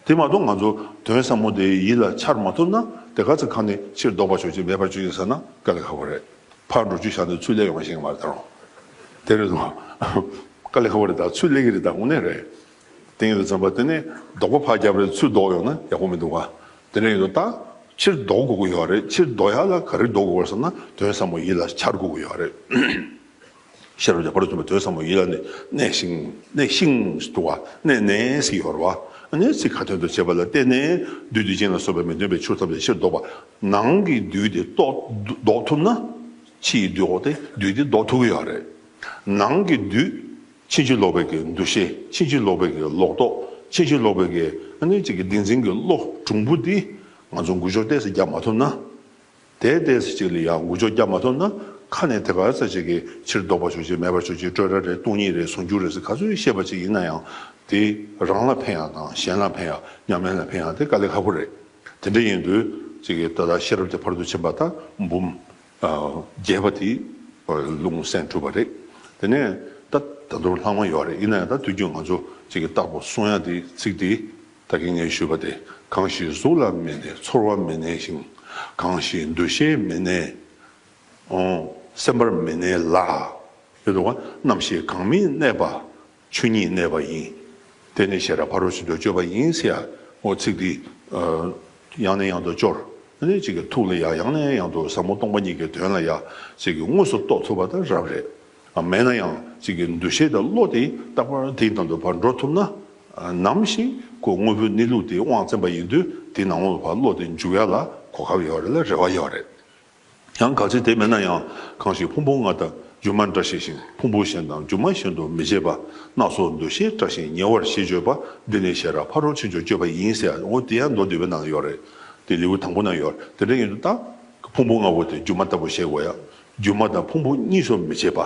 དེ་མ་གཏོགས་ང་ཚོ་དོན་ཟབ་མོ་དེ་ཡིད་ལ་འཆར་མ་ཐུབ་ན་དེ་ག་ཚོད་ཁ་ནས་ཕྱིར་ལྡོག་པ་ཤོག་ཅིག་མེད་པར་བཅུག་ཡིན་ཟེར་ན་དཀའ་ལས་ཁག་པོ་རེད། ཕར་འགྲོ་རྒྱུ་བཞག་ནས་ཚུར་སླེབས་ཡོང་ཤེས་ཀྱི་མ་རེད་ད་རུང་། དེ་རེད་དོ། དཀའ་ལས་ཁག་པོ་རེད། ད་ཚུར་སླེབས་ཀྱི་རེད། ད་དངོས་གནས་རེད། དེ་ཡིན་དུས་ཙམ་པ་དེ་ནས་ལྡོག་པ་ཕར་རྒྱབ་རེད། ཚུར་ལྡོག་ཡོང་ན་ཡག་པོ་མི་འདུག་ག་དེ་འདྲ་ཡིན་དུས་ད་ཕྱིར་ལྡོག་དགོས་ཀྱི་ཡོད་རེད། ཕྱིར་ལྡོག་ཡག་ལ་ག་རེ་ལྡོག་དགོས་རེད་ཟེར་ན་དོན་ཟབ་མོ་ཡིད་ལ་འཆར་དགོས་ཀྱི་ཡོད་རེད། ཤེས་རབ་ཀྱི་ཕ་རོལ་ཏུ་ཕྱིན་པའི་དོན་ཟབ་མོ་ཡིད་ལ་ནི་གནས་ཤིང་། གནས་ཤིང་ཟེར་དུས་གནས་ནས་ཟེར་ཡོད་རེད་བ། ཨ་ནི་ཚིག་ཁ་ཏོན་དུ་བྱེད་པ་ལ་བརྟེན་ནས་བདུད་སྡིག་ཅན་ལ་སོགས་པའི་མི་མཐུན་པའི་ཆོས་ཐམས་ཅད་ཕྱིར་ལྡོག་པ། ནང་གི་བདུད་དེ་ལྡོག་ལྡོག་ཐུབ་ན། ཕྱི་ཡི་བདུད་འོ་དེ་བདུད་དེ་ཟློག་ཐུབ་ཀྱི་ཡོད་རེད། ནང་གི་བདུད། ཕྱིན་ཅི་ལོག་པའི་གི་འདུ་ཤེས། ཕྱིན་ཅི་ལོག་པའི་གི་ལོག་རྟོག་ཕྱིན་ཅི་ལོག་པའི་གི་ཨ་ནི་ཅིག་གི་བདེན་འཛིན་གྱི་བློ་གྲུང་པོ་འདི་ང་ཚོ་འགུལ་སྐྱོད་ཏོག་ཙམ་རྒྱག་མ་ཐུབ་ན། དེ་ཏོག་ཙམ་ཅིག་ལ་ཡང་འགུལ་སྐྱོད་རྒྱག་མ་ཐུབ་ན། ཁ་ནས་དེ་ག་ཚོད་ཅིག་གི་ཕྱིར་ལྡོག་པ་ཞིག་ཅིག་མེད་པ་ཞིག་ཅིག་སྤྲོས་བྲལ་རེད། སྟོང་ཉིད་རེད། ཟུང་འཇུག་རེད་ཟེར་ག་ཚོད་བཤད་པ་ཅིག་ཡིན་ན་ཡང་། དེ་རང་ལ་ཕན་ཡག་དང་གཞན་ལ་ཕན་ཡག་ཉམས་ལེན་ལ་ཕན་ཡག་དེ་དཀའ་ལས་ཁག་པོ་རེད། དེ་འདྲ་ཡིན་དུས་ཅིག་གི་ད་ལྟ་ཤེས་རབ་ཀྱི་ཕ་རོལ་ཏུ་ཕྱིན་པ་དང་འབུམ་རྒྱས་པ་དེ་ལུང་གསན་གྲུབ་པ་རེད། དེ་ནས་ད་ད་དུང་ལྷག་མ་ཡོད་རེད། ཡིན་ན་ཡང་ད་དུས་རྒྱུན་ང་ཚོ་ཅིག་གི་རྟག་པར་གསུང་ཡག་དེ་ཚིག་དེ་ད་གིན་ངས་ཞུས་པ་དེ། གང་ཞིག་གཟུགས་ལ་མི་གནས་ཚོར་བ་མི་གནས་ཤིང་། གང་ཞིག་འདུ་ཤེས་མི་གནས་སེམས་པར་མི་གནས་ལ། རེད་འདུག་ག་རྣམ་ཤེས་གང་མི་གནས་པ། ཆོས་ཉིད་གནས་པ་ཡིན། དེ་ནི་ཤེས་རབ་ཕ་རོལ་ཕྱིན་དུ་སྤྱོད་པ་ཡིན་ཟེར་ཡ། འོ་ཚིག་འདི་ཡང་ནས་ཡང་དུ་སྐྱོར། ཨ་ནི་གཅིག་གི་ཐུགས་ལ་ཡ་ཡང་ནས་ཡང་དུ་ཟབ་མོ་སྟོང་པ་ཉིད་ཀྱི་དོན་ལ་ཡ་གཅིག་གི་དངོས་སུ་རྟོགས་ཐུབ་པ་དང་རབ་རེད། མེད་ན་ཡང་གཅིག་གི་འདུ་ཤེས་དང་བློ་དེ་རྟག་པར་དེའི་དོན་དུ་ཕར་འགྲོ་ཐུབ་ན། ནམ་ཞིག་ཁོ་དངོས་པོའི་གནས་ལུགས་དེ་དབང་བཙན་པ་ཡིན་དུས་དེའི་ནང་ལོགས་ལ་ཕར་བློ་དེ་འཇུག་ཡ་ལ་གོ་སྐབས་ཡོད་རེད་ལ་རེ་བ་ཡོད་རེད། ཡང་གལ་སྲིད་དེ་མེད་ན་ཡང་། གང་ཞིག་ཕུང་པོ་ལྔ་དང་སྒྱུ་མ་འདྲ་ཤེས་ཤིང་། ཕུང་པོ་གཞན་དང་སྒྱུ་མ་གཞན་དུ་མི་བྱེད་པ། སྣ་ཚོགས་འདུ་ཤེས་བྲལ་ཞིང་ཉེ་བར་ཞི་བར་སྤྱོད་པ། འདི་ནི་ཤེས་རབ་ཕ་རོལ་ཕྱིན་མཆོག་སྤྱོད་པ་ཡིན་ཟེར། འོ་དེ་ཡང་མདོ་སྡུད་པའི་ནང་ཡོད་རེད། དེ་ལེའུ་དང་པོ་ན་ཡོད་རེད། དེ་འདྲ་ཡིན་དུས་ད་ཕུང་པོ་ལྔ་པོ་དེ་སྒྱུ་མ་ལྟ་བུ་ཤེས་དགོས་ཡ། སྒྱུ་མ་དང་ཕུང་པོ་གཉིས་སུ་མི་བྱེད་པ།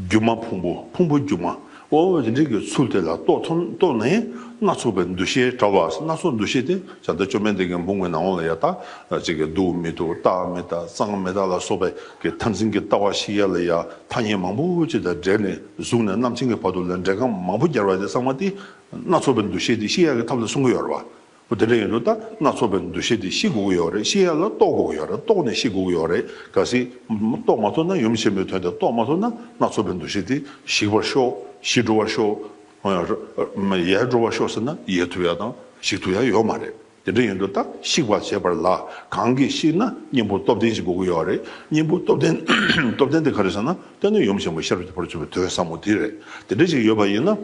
སྒྱུ་མ་ཕུང་པོ། ཕུང་པོ་སྒྱུ་མ། འོ་དེ་འདྲའི་གི་ཚུལ་དེ་ལ་རྟོགས་ཐུབ། རྟོགས་ནས་སྣ་ཚོགས་པའི་འདུ་ཤེས་བྲལ་བ། སྣ་ཚོགས་འདུ་ཤེས་དེ་བྱང་སྟེ་བཅོམ་ལྡན་འདས་ཀྱི་འབུམ་གྱི་ནང་ལོགས་ལ་ཡ་ད་ཅིག་གི་སྡུག་མི་སྡུག་རྟག་མི་རྟག་གཙང་མི་གཙང་ལ་སོགས་པའི་གི་མཐར་འཛིན་གྱི་ལྟ་བ་ཤེས་ཡ་ལ་ཡ་ཐ་སྙད་མང་པོ་ཅིག་དང་འབྲེལ་ནས་གཟུགས་ནས་རྣམ་མཁྱེན་གྱི་བར་དུ་ལ་འགྲེལ་ཁ་མང་པོ་སྦྱར་བ་དེ་ཚང་མ་དེ་སྣ་ཚོགས་པའི་འདུ་ཤེས་དེ་ཤེས་ཡ་གི་ཐབས་ལ་གསུང་གི་ཡོད་རེད་བ། འོ་དེ་འདྲ་ཡིན་དུས་ད་སྣ་ཚོགས་པའི་འདུ་ཤེས་དེ་ཤེས་དགོས་ཀྱི་ཡོད་རེད། ཤེས་ཡ་ལ་རྟོགས་དགོས་ཀྱི་ཡོད་རེད། རྟོགས་ནས་ཤེས་དགོས་ཀྱི་ཡོད་རེད། གལ་སྲིད་རྟོགས་མ་ཐུབ་ན། ཡུམ་ཆེན་མོའི་དོན་དེ་རྟོགས་མ་ཐུབ་ན་སྣ་ཚོགས་པའི་འདུ་ཤེས་དེ་ཞིག་པར་ཤོག་ཞི་འགྲོ་བར་ཤོག་ཡལ་འགྲོ་བར་ཤོག་ཟེར་ན་ཡལ་ཐུབ་ཡ་དང་ཞིག་ཐུབ་ཡ་ཡོད་མ་རེད། དེ་འདྲ་ཡིན་དུས་ད་ཤིག་པར་བྱེད་པ་ལ་གང་གིས་ཤིག་ན་གཉེན་པོ་སྟོབས་ལྡན་ཞིག་དགོས་ཀྱི་ཡོད་རེད། གཉེན་པོ་སྟོབས་ལྡན་སྟོབས་ལྡན་དེ་ག་རེ་ཟེར་ན་དེ་ནི་ཡུམ་ཆེན་མོ་ཤེས་རབ་ཀྱི་ཕ་རོལ་ཕྱིན་པའི་དོན་ཟབ་མོ་དེ་རེད། དེ་འདྲ་ཞིག་ཡོད་པ་ཡིན་ན།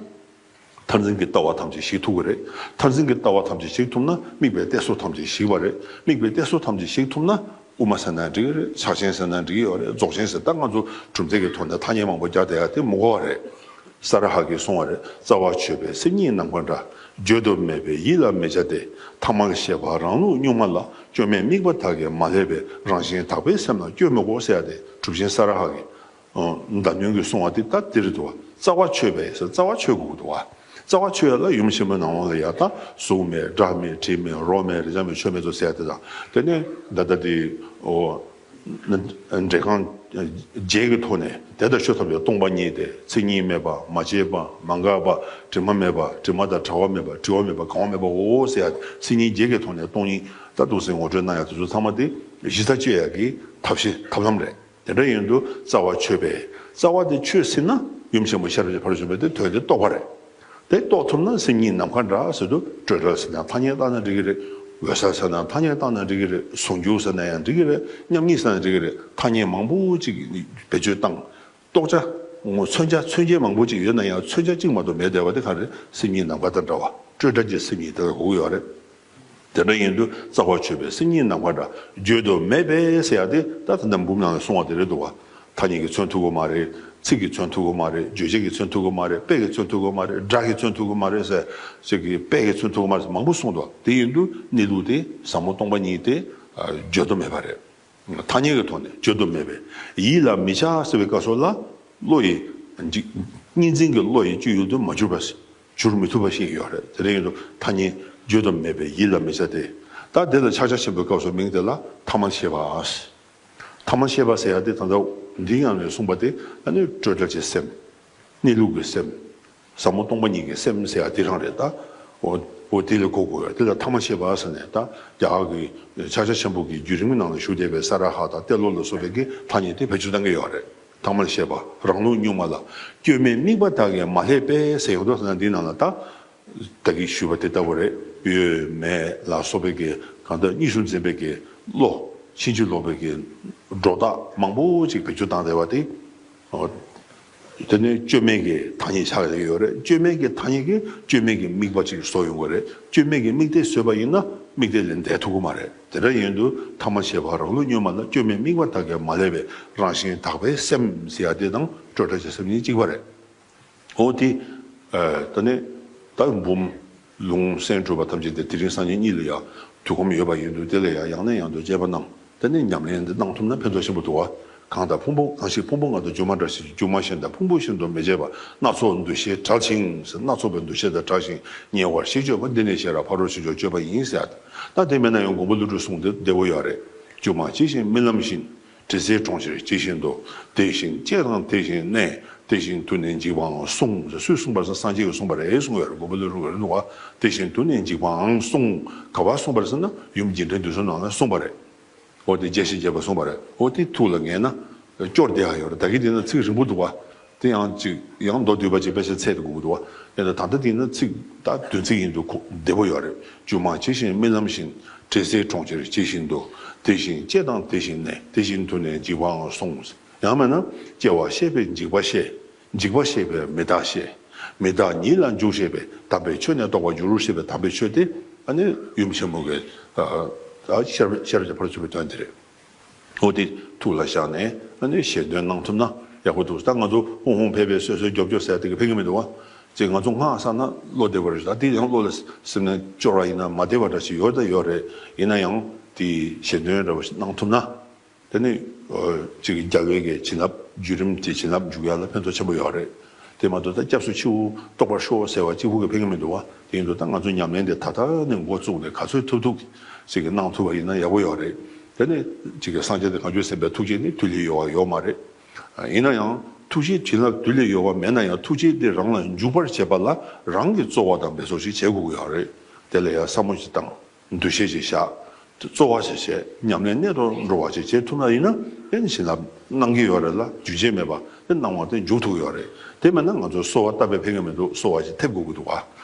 མཐར་འཛིན་གྱི་ལྟ་བ་ཐམས་ཅད་ཞིག་ཐུབ་ཀྱི་རེད། མཐར་འཛིན་གྱི་ལྟ་བ་ཐམས་ཅད་ཞིག་ཐུབ་ན་དམིགས་པའི་གཏད་སོ་ཐམས་ཅད་ཞིག་པ་རེད། དམིགས་པའི་གཏད་སོ་ཐམས་ཅད་ཞིག་ཐུབ་ན་དབུ་མ་ཟེར་ན་འགྲིག་གི་རེད། ཕྱག་ཆེན་ཟེར་ན་འགྲིག་གི་ཡོད་རེད། རྫོགས་ཆེན་ཟེར་ད་ང་ཚོ་གྲུབ་མཐའ་གི་ཐོག་ནས་ཐ་སྙད་མང་པོ་རྒྱག་བསྡད་ཡ་དེ་མི་དགོས་པ་རེད། ས་ར་ཧ་གིས་གསུངས་པ་རེད། རྩ་བ་ཆོད་པས་སེམས་ཉིད་ནམ་མཁའ་འདྲ། བརྗོད་དུ་མེད་པས་ཡིད་ལ་མི་བྱ་སྟེ། ཐ་མལ་ཤེས་པ་རང་ལུགས་གཉུག་མ་ལ། སྐྱོན་མེད་དམིགས་པ་དག་གིས་མ་བསླད་པའི། རང་བཞིན་དག་པས་སེམས་ལ་སྐྱོན་མི་དགོས་ཟེར་ཡ་དེ་གྲུབ་ཆེན་ས་ར་ཧ་གི་མདའ་བསྣུན་གྱིས་གསུངས་པ་དེ་ད་དེ་རེད་འདུག་བ། རྩ་བ་ཆོད་པས་ཟེར། རྩ་བ་ཆོད་དགོས་འདུག་བ། རྩ་བ་ཆོད་ཡ་ལ་ཡུམ་ཆེན་མོའི་ནང་ལོགས་ལ་ཡ་ད་གཟུགས་མེད་སྒྲ་མེད་དྲི་མེད་རོ་མེད་རེག་བྱ་མེད་ཆོས་མེད་དོ་ཟེར་ཡ་དེ་དང་། དེ་ནས་ད་ལྟ་དེ་འོ་འབྲས་གང་བརྒྱད་ཀྱི་ཐོག་ནས་དེ་ལྟར་ཆོས་ཐམས་ཅད་སྟོང་པ་ཉིད་དེ། མཚན་ཉིད་མེད་པ། མ་སྐྱེས་པ། མ་འགགས་པ། དྲི་མ་མེད་པ། དྲི་མ་དང་བྲལ་བ་མེད་པ། བྲི་བ་མེད་པ། གང་བ་མེད་པའོ་ཟེར་ཡ། མཚན་ཉིད་བརྒྱད་ཀྱི་ཐོག་ནས་སྟོང་ཉིད་ད་འདུག་སེ་ངོ་སྤྲོད་གནང་ཡ་དེ་ཚོ་ཚང་མ་དེ་གཞི་རྩ་གཅོད་ཡ་གི་ཐབས་ཤེས་ཐབས་ལམ་རེད། དེ་འདྲ་ཡིན་དུས་རྩ་བ་ཆོད་པས། རྩ་བ་དེ་ཆོད་ཟིན་ན་ཡུམ་ཆེན་མོ་ཤེས་རབ་ཀྱི་ཕ་རོལ་ཕྱིན་པའི་དེ་དོན་དེ་རྟོགས་པ་རེད། དེ་རྟོགས་ཐུབ་ན་སེམས་ཉིད་ནམ་མཁའ་འདྲ་ཟེར་དུས་སྤྲོས་བྲལ་ཟེར་ན་ཐ་སྙད་བཏགས་ན་འགྲིག་གི་རེད། འོད་གསལ་ཟེར་ན་ཐ་སྙད་བཏགས་ན་འགྲིག་གི་རེད། ཟུང་འཇུག་ཟེར་ན་ཡང་འགྲིག་གི་རེད། མཉམ་ཉིད་ཟེར་ན་འགྲིག་གི་རེད། ཐ་སྙད་མང་པོ་ཅིག་བེད་སྤྱོད་བཏང་། རྟོགས་བྱ། མཚོན་བྱ་མཚོན་བྱེད་མང་པོ་ཅིག་ཡོད་ན་ཡང་མཚོན་བྱ་གཅིག་མ་གཏོགས་མེད་བསྡད་པ་དེ་ག་རེ་རེད། སེམས་ཉིད་ནམ་མཁའ་དང་འདྲ་བ། སྤྲོས་བྲལ་གྱི་སེམས་ཉིད་དེ་ལ་གོ་གི་ཡོད་རེད། དེ་འདྲ་ཡིན་དུས་རྩ་བ་ཆོད་པས་སེམས་ཉིད་ནམ་མཁའ་འདྲ། བརྗོད་དུ་མེད་པས་ཟེར་ཡ་དེ་ད་ད་ལྟ་འབུམ་ནང་ལ་གསུངས་པ་དེ་རེད་འདུག་བ། ཐ་སྙད་ཀྱིས་མཚོན་ཐུབ་ཀྱི་མ་རེད། ཚིག་གིས་མཚོན་ཐུབ་ཀྱི་མ་རེད། རྗོད་བྱེད་ཀྱིས་མཚོན་ཐུབ་ཀྱི་མ་རེད། དཔེ་གིས་མཚོན་ཐུབ་ཀྱི་མ་རེད། སྒྲ་གིས་མཚོན་ཐུབ་ཀྱི་མ་རེད་ཟེར། ཚིག་གིས་དཔེ་གིས་མཚོན་ཐུབ་ཀྱི་མ་རེད་ཟེར་མང་པོ་གསུངས་འདུག་དེ་ཡིན་དུས་གནས་ལུགས་དེ་ཟབ་མོ་སྟོང་པ་ཉིད་དེ་བརྗོད་དུ་མེད་པ་རེད། ཐ་སྙད་ཀྱི་ཐོག་ནས་བརྗོད་དུ་མེད་པས་ཡིད་ལ་མི་བྱ་ཟེར་བའི་སྐབས་སུ་ལ་བློ་ཡི་འཇིག་གཉིས་འཛིན་གྱི་བློ་ཡི་སྤྱོད་ཡུལ་དུ་མ་གྱུར་པ་ཞིག་གྱུར་མི་ཐུབ་པ་ཞིག་ཡོད་རེད། དེ་འདྲ་ཡིན་དུས་ཐ་སྙད་བརྗོད་དུ་མེད་པས་ཡིད་ལ་མི་བྱ་སྟེ། ད་དེ་ལ་ཕྱག་རྒྱ་ཆེན་པོའི་སྐབས་སུ་མིང་དེ་ལ་ཐ་མལ་ཤེས་པ། ཐ་མལ་ཤེས་པ་ཟེར་ཡ་དེ་ད་ལྟ་འདིའི་ནང་ནས་གསུངས་པ་དེ་ཨ་ནི་སྤྲོས་བྲལ་གྱི་སེམས། གནས་ལུགས་ཀྱི་སེམས། ཟབ་མོ་སྟོང་པ་ཉིད་ཀྱི་སེམས་ཟེར་ཡ་དེ་རང་རེད་ད། འོ་འོ་དེ་ལ་གོ་དགོས་ཡ་དེ་ལ་ཐ་མལ་ཤེས་པ་ཟེར་ནས་ད་རྒྱ་གར་གྱི་ཕྱག་རྒྱ་ཆེན་པོ་གི་བརྒྱུད་རིམ་གྱི་ནང་ལ་ཞུགས་བསྡད་པའི་ས་ར་ཧ་དང་ཏེ་ལོ་ལ་སོགས་པའི་གི་ཐ་སྙད་དེ་བེད་སྤྱོད་གཏང་གི་ཡོད་རེད། ཐ་མལ་ཤེས་པ་རང་ལུགས་གཉུག་མ་ལ། སྐྱོན་མེད་དམིགས་པ་དག་གིས་མ་བསླད་པས་ཟེར་ཡོང་དུས་ཟེར་ན་འདིའི་ནང་ལ་ད། ད་གིན་ཞུས་པ་དེ་ལྟ་བུ་རེད། ཡོད་མེད་ལ་སོགས་པའི་གི་གང་ལྟར་གཉིས་སུ་འཛིན་པའི་གི་བློ། ཕྱིན་ཅི་ལོག་པའི་གི་སྒྲོ་བཏགས་མང་པོ་ཅིག་བེད་སྤྱོད་བཏང་བསྡད་པ་དེ། འོ། དེ་ནས་སྐྱོན་མེད་ཀྱི་ཐ་སྙད་ཆགས་ཡོད་རེད། སྐྱོན་མེད་ཀྱི་ཐ་སྙད་ཀྱིས་སྐྱོན་མེད་ཀྱི་དམིགས་པ་ཅིག་བཟོ་ཡོང་གི་རེད། སྐྱོན་མེད་ཀྱི་དམིགས་གཏད་བཟོས་པ་ཡིན་ན། དམིགས་གཏད་ལས་འདས་ཐུབ་ཀྱི་མ་རེད། དེ་འདྲ་ཡིན་དུས་ཐ་མལ་ཤེས་པ་རང་ལུགས་བསྙོན་མ་ལ་སྐྱོན་མེད་དམིགས་པ་དག་གིས་མ་བསླད་པའི་རང་བཞིན་དག་པའི་སེམས་ཟེར་ཡ་དེ་དང་སྤྲོས་བྲལ་གྱི་སེམས་གཉིས་གཅིག་པ་རེད། འོ་དེ། ཨ། ད་ནི། ད་འབུམ། ལུང་གསན་གྲུབ་པ་ཐམས་ཅད་དེ་དེ་རིང་སང་ཉིན་གཉིས་ལ་ཡང་དུས་ཁོམ་ཡོད་པ་ཡིན་དུས་དེ་ལ་ཡང་ཡང་ནས་ཡང་དུ་དཔྱད་པ་གནང་། དེ་ནས་ཉམས་ལེན་འདི་གནང་ཐུབ་ན་ཕན་ཐོགས་ཆེན་པོ་འདུག་བ། གང་དང་ཕུང་པོ་གང་ཞིག་ཕུང་པོ་ལྔ་དང་སྒྱུ་མ་འདྲ་ཞིང་སྒྱུ་མ་གཞན་དང་ཕུང་པོ་གཞན་དུ་མི་བྱེད་པ་སྣ་ཚོགས་འདུ་ཤེས་བྲལ་ཞིང་ཟེར། སྣ་ཚོགས་པའི་འདུ་ཤེས་དང་བྲལ་ཞིང་ཉེ་བར་ཞི་སྤྱོད་པ། འདི་ནི་ཤེས་རབ་ཕ་རོལ་ཕྱིན་མཆོག་སྤྱོད་པ་ཡིན་ཟེར། ད་དེ་མེད་ན་ཡང་མགོན་པོ་ཀླུ་སྒྲུབ་གསུང་དེ་བདེ་པོ་ཡོད་རེད། སྒྱུ་མ་ཇི་བཞིན་རྨི་ལམ་བཞིན། དྲི་ཟའི་གྲོང་ཁྱེར་ཇི་བཞིན་དུ། དེ་བཞིན་སྐྱེ་དང་དེ་བཞིན་གནས། དེ་བཞིན་དུ་ནི་འཇིག་པའང་གསུངས། སུས་གསུངས་པ་རེད་ཟེར་ན་སངས་རྒྱས་ཀྱིས་གསུངས་པ་རེད་གསུངས་ཡོད་རེད། མགོན་པོ་ཀླུ་སྒྲུབ་ཀྱིས་རེད་འདུག་བ། དེ་བཞིན་དུ་ནི་འཇིག་པའང་གསུངས། ག་པར་གསུངས་པ་རེད་ཟེར་ན་ཡུམ་རྒྱས་འབྲིང་བསྡུས་གསུམ་ནང་ལ་གསུངས་པ་རེད། འོ་དེ་རྒྱས་བཤད་རྒྱས་པ་གསུངས་པ་རེད། འོ་དེ་ཐུགས་ལ་ངེས་ན་སྐྱོར་བདེ་ཡག་ཡོད་རེད། ད་གིན་དེ་ན་ཚིག་རིང་པོ་འདུག་བ། དེ་ཡང་ཅིག་ཡང་མདོ་སྡུད་པ་ཅིག་དཔེ་ཆ་ཚད་དུ་དགོས་ཀྱི་འདུག་བ། ཡིན་ན་ད་ལྟ་དེ་ན་ཚིག་ད་བདུན་ཚིག་ཡིན་དུས་ཁོ་བདེ་པོ་ཡོད་རེད། སྒྱུ་མ་ཇི་བཞིན་རྨི་ལམ་བཞིན། དྲི་ཟའི་གྲོང་ཁྱེར་ཇི་བཞིན་དུ། དེ་བཞིན་སྐྱེ་དང་དེ་བཞིན་གནས། དེ་བཞིན་དུ་ནི་འཇིག་པའང་གསུངས། ཡང་མིན་ན་སྐྱེ་བ་ཤེས་པས་འཇིག་པ་ཤེས། འཇིག་པ་ཤེས་པས་མི་རྟག་ཤེས། མི་རྟག་ཉིད་ལ་འཇུག་ཤེས་པས་དམ་པའི་ཆོས་ནི་རྟོགས་པར་འགྱུར་ཞེས་པའི་དམ་པའི་ཆོས་དེ་ཨ་ནི་ཡུམ་ཆེན་མོ་གི་ཨ་ཨ་ཤེས་རབ་ཤེས་རབ་ཀྱི་ཕ་རོལ་ཏུ་ཕྱིན་པའི་དོན་དེ་རེད། འོ་དེ་ཐུགས་ལ་བཞག་ནས་ཨ་ནི་ཞལ་འདོན་གནང་ཐུབ་ན་ཡག་པོ་འདུག་ད་ང་ཚོ་ཧུང་ཧུང་ཕེ་ཕེ་སོད་སོད་རྒྱོབ་རྒྱོབ་ཟེར་དེ་གི་ཕན་གི་མི་འདུག་བ། ཅིག་ང་ཚོ་སྔགས་བསགས་ན་བློ་བདེ་བ་རེད། ད་དེ་ཡང་བློ་ལ་སེམས་ནས་སྐྱོར་བ་ཡིན་ན་མ་བདེ་བ་འདྲ་ཞིག་ཡོད་ད་ཡོད་རེད། ཡིན་ན་ཡང་དེ་ཞལ་འདོན་འདྲ་བ་ཞིག་གནང་ཐུབ་ན། དེ་ནི་ཨ་ཅིག་རྒྱལ་བའི་གི་བྱིན་རླབས་བརྒྱུད་རིམ་དེ་བྱིན་རླབས་འཇུག་ཡ་ལ་ཕན་ཐོགས་ཆེན་པོ་ཡོད་རེད། དེ་མ་གཏོགས་ད་སྐྱབས་སུ་མཆིའོ་རྟོགས་པར་ཤོག་ཟེར་བ་གཅིག་པུ་གི་ཕན་གི་མི་འདུག་བ། དེ་ཡིན་དུས་ད་ང་ཚོ་ཉམས་ལེན་དེ་ད་ལྟ་ནས་འགོ་བཙུགས་ནས་ག་ཚོད་ཐུབ་ཐུབ་ཅིག་གི་གནང་ཐུབ་པ་ཡིན་ན་ཡག་པོ་ཡོད་རེད། དེ་ནི་ཅིག་གི་སངས་རྒྱས་དང་བྱང་ཆུབ་སེམས་དཔའི་ཐུགས་རྗེ་ནི་དུས་ལས་ཡོལ་བ་ཡོད་མ་རེད། ཡིན་ན་ཡང་ཐུགས་རྗེ་བྱིན་རླབས་དུས་ལས་ཡོལ་བ་མེད་ན་ཡང་ཐུགས་རྗེ་དེ་རང་ལ་འཇུག་པར་བྱེད་པ་ལ་རང་གི་རྩོལ་བ་དང་འབད་རྩོལ་ཞིག་བྱེད་དགོས་ཀྱི་ཡོད་རེད། དེ་ལ་ཡང་བསམ་བློ་ཞིག་བཏང་། འདུ་ཤེས་ཅིག་བཞག་རྩོལ་བ་ཞིག་བྱས། ཉམས་ལེན་གནད་དུ་འགྲོ་བ་ཞིག་བྱེད་ཐུབ་ན་ཡིན་ན་དེ་ནི་བྱིན་རླབས་གནང་གི་ཡོད་རེད་ལ། རྒྱུན་ཆད་མེད་པ་དེ་གནང་བ་དེ་འཇུག་ཐུབ་ཀྱི་ཡོད་རེད། དེ་མེད་ན་ང་ཚོ་གསོལ་བ་བཏབ་པས་ཕན་གྱི་མི་འདུག་གསོལ་བ་ཞིག་ཐེབས་དགོས་ཀྱི་འདུག་ག་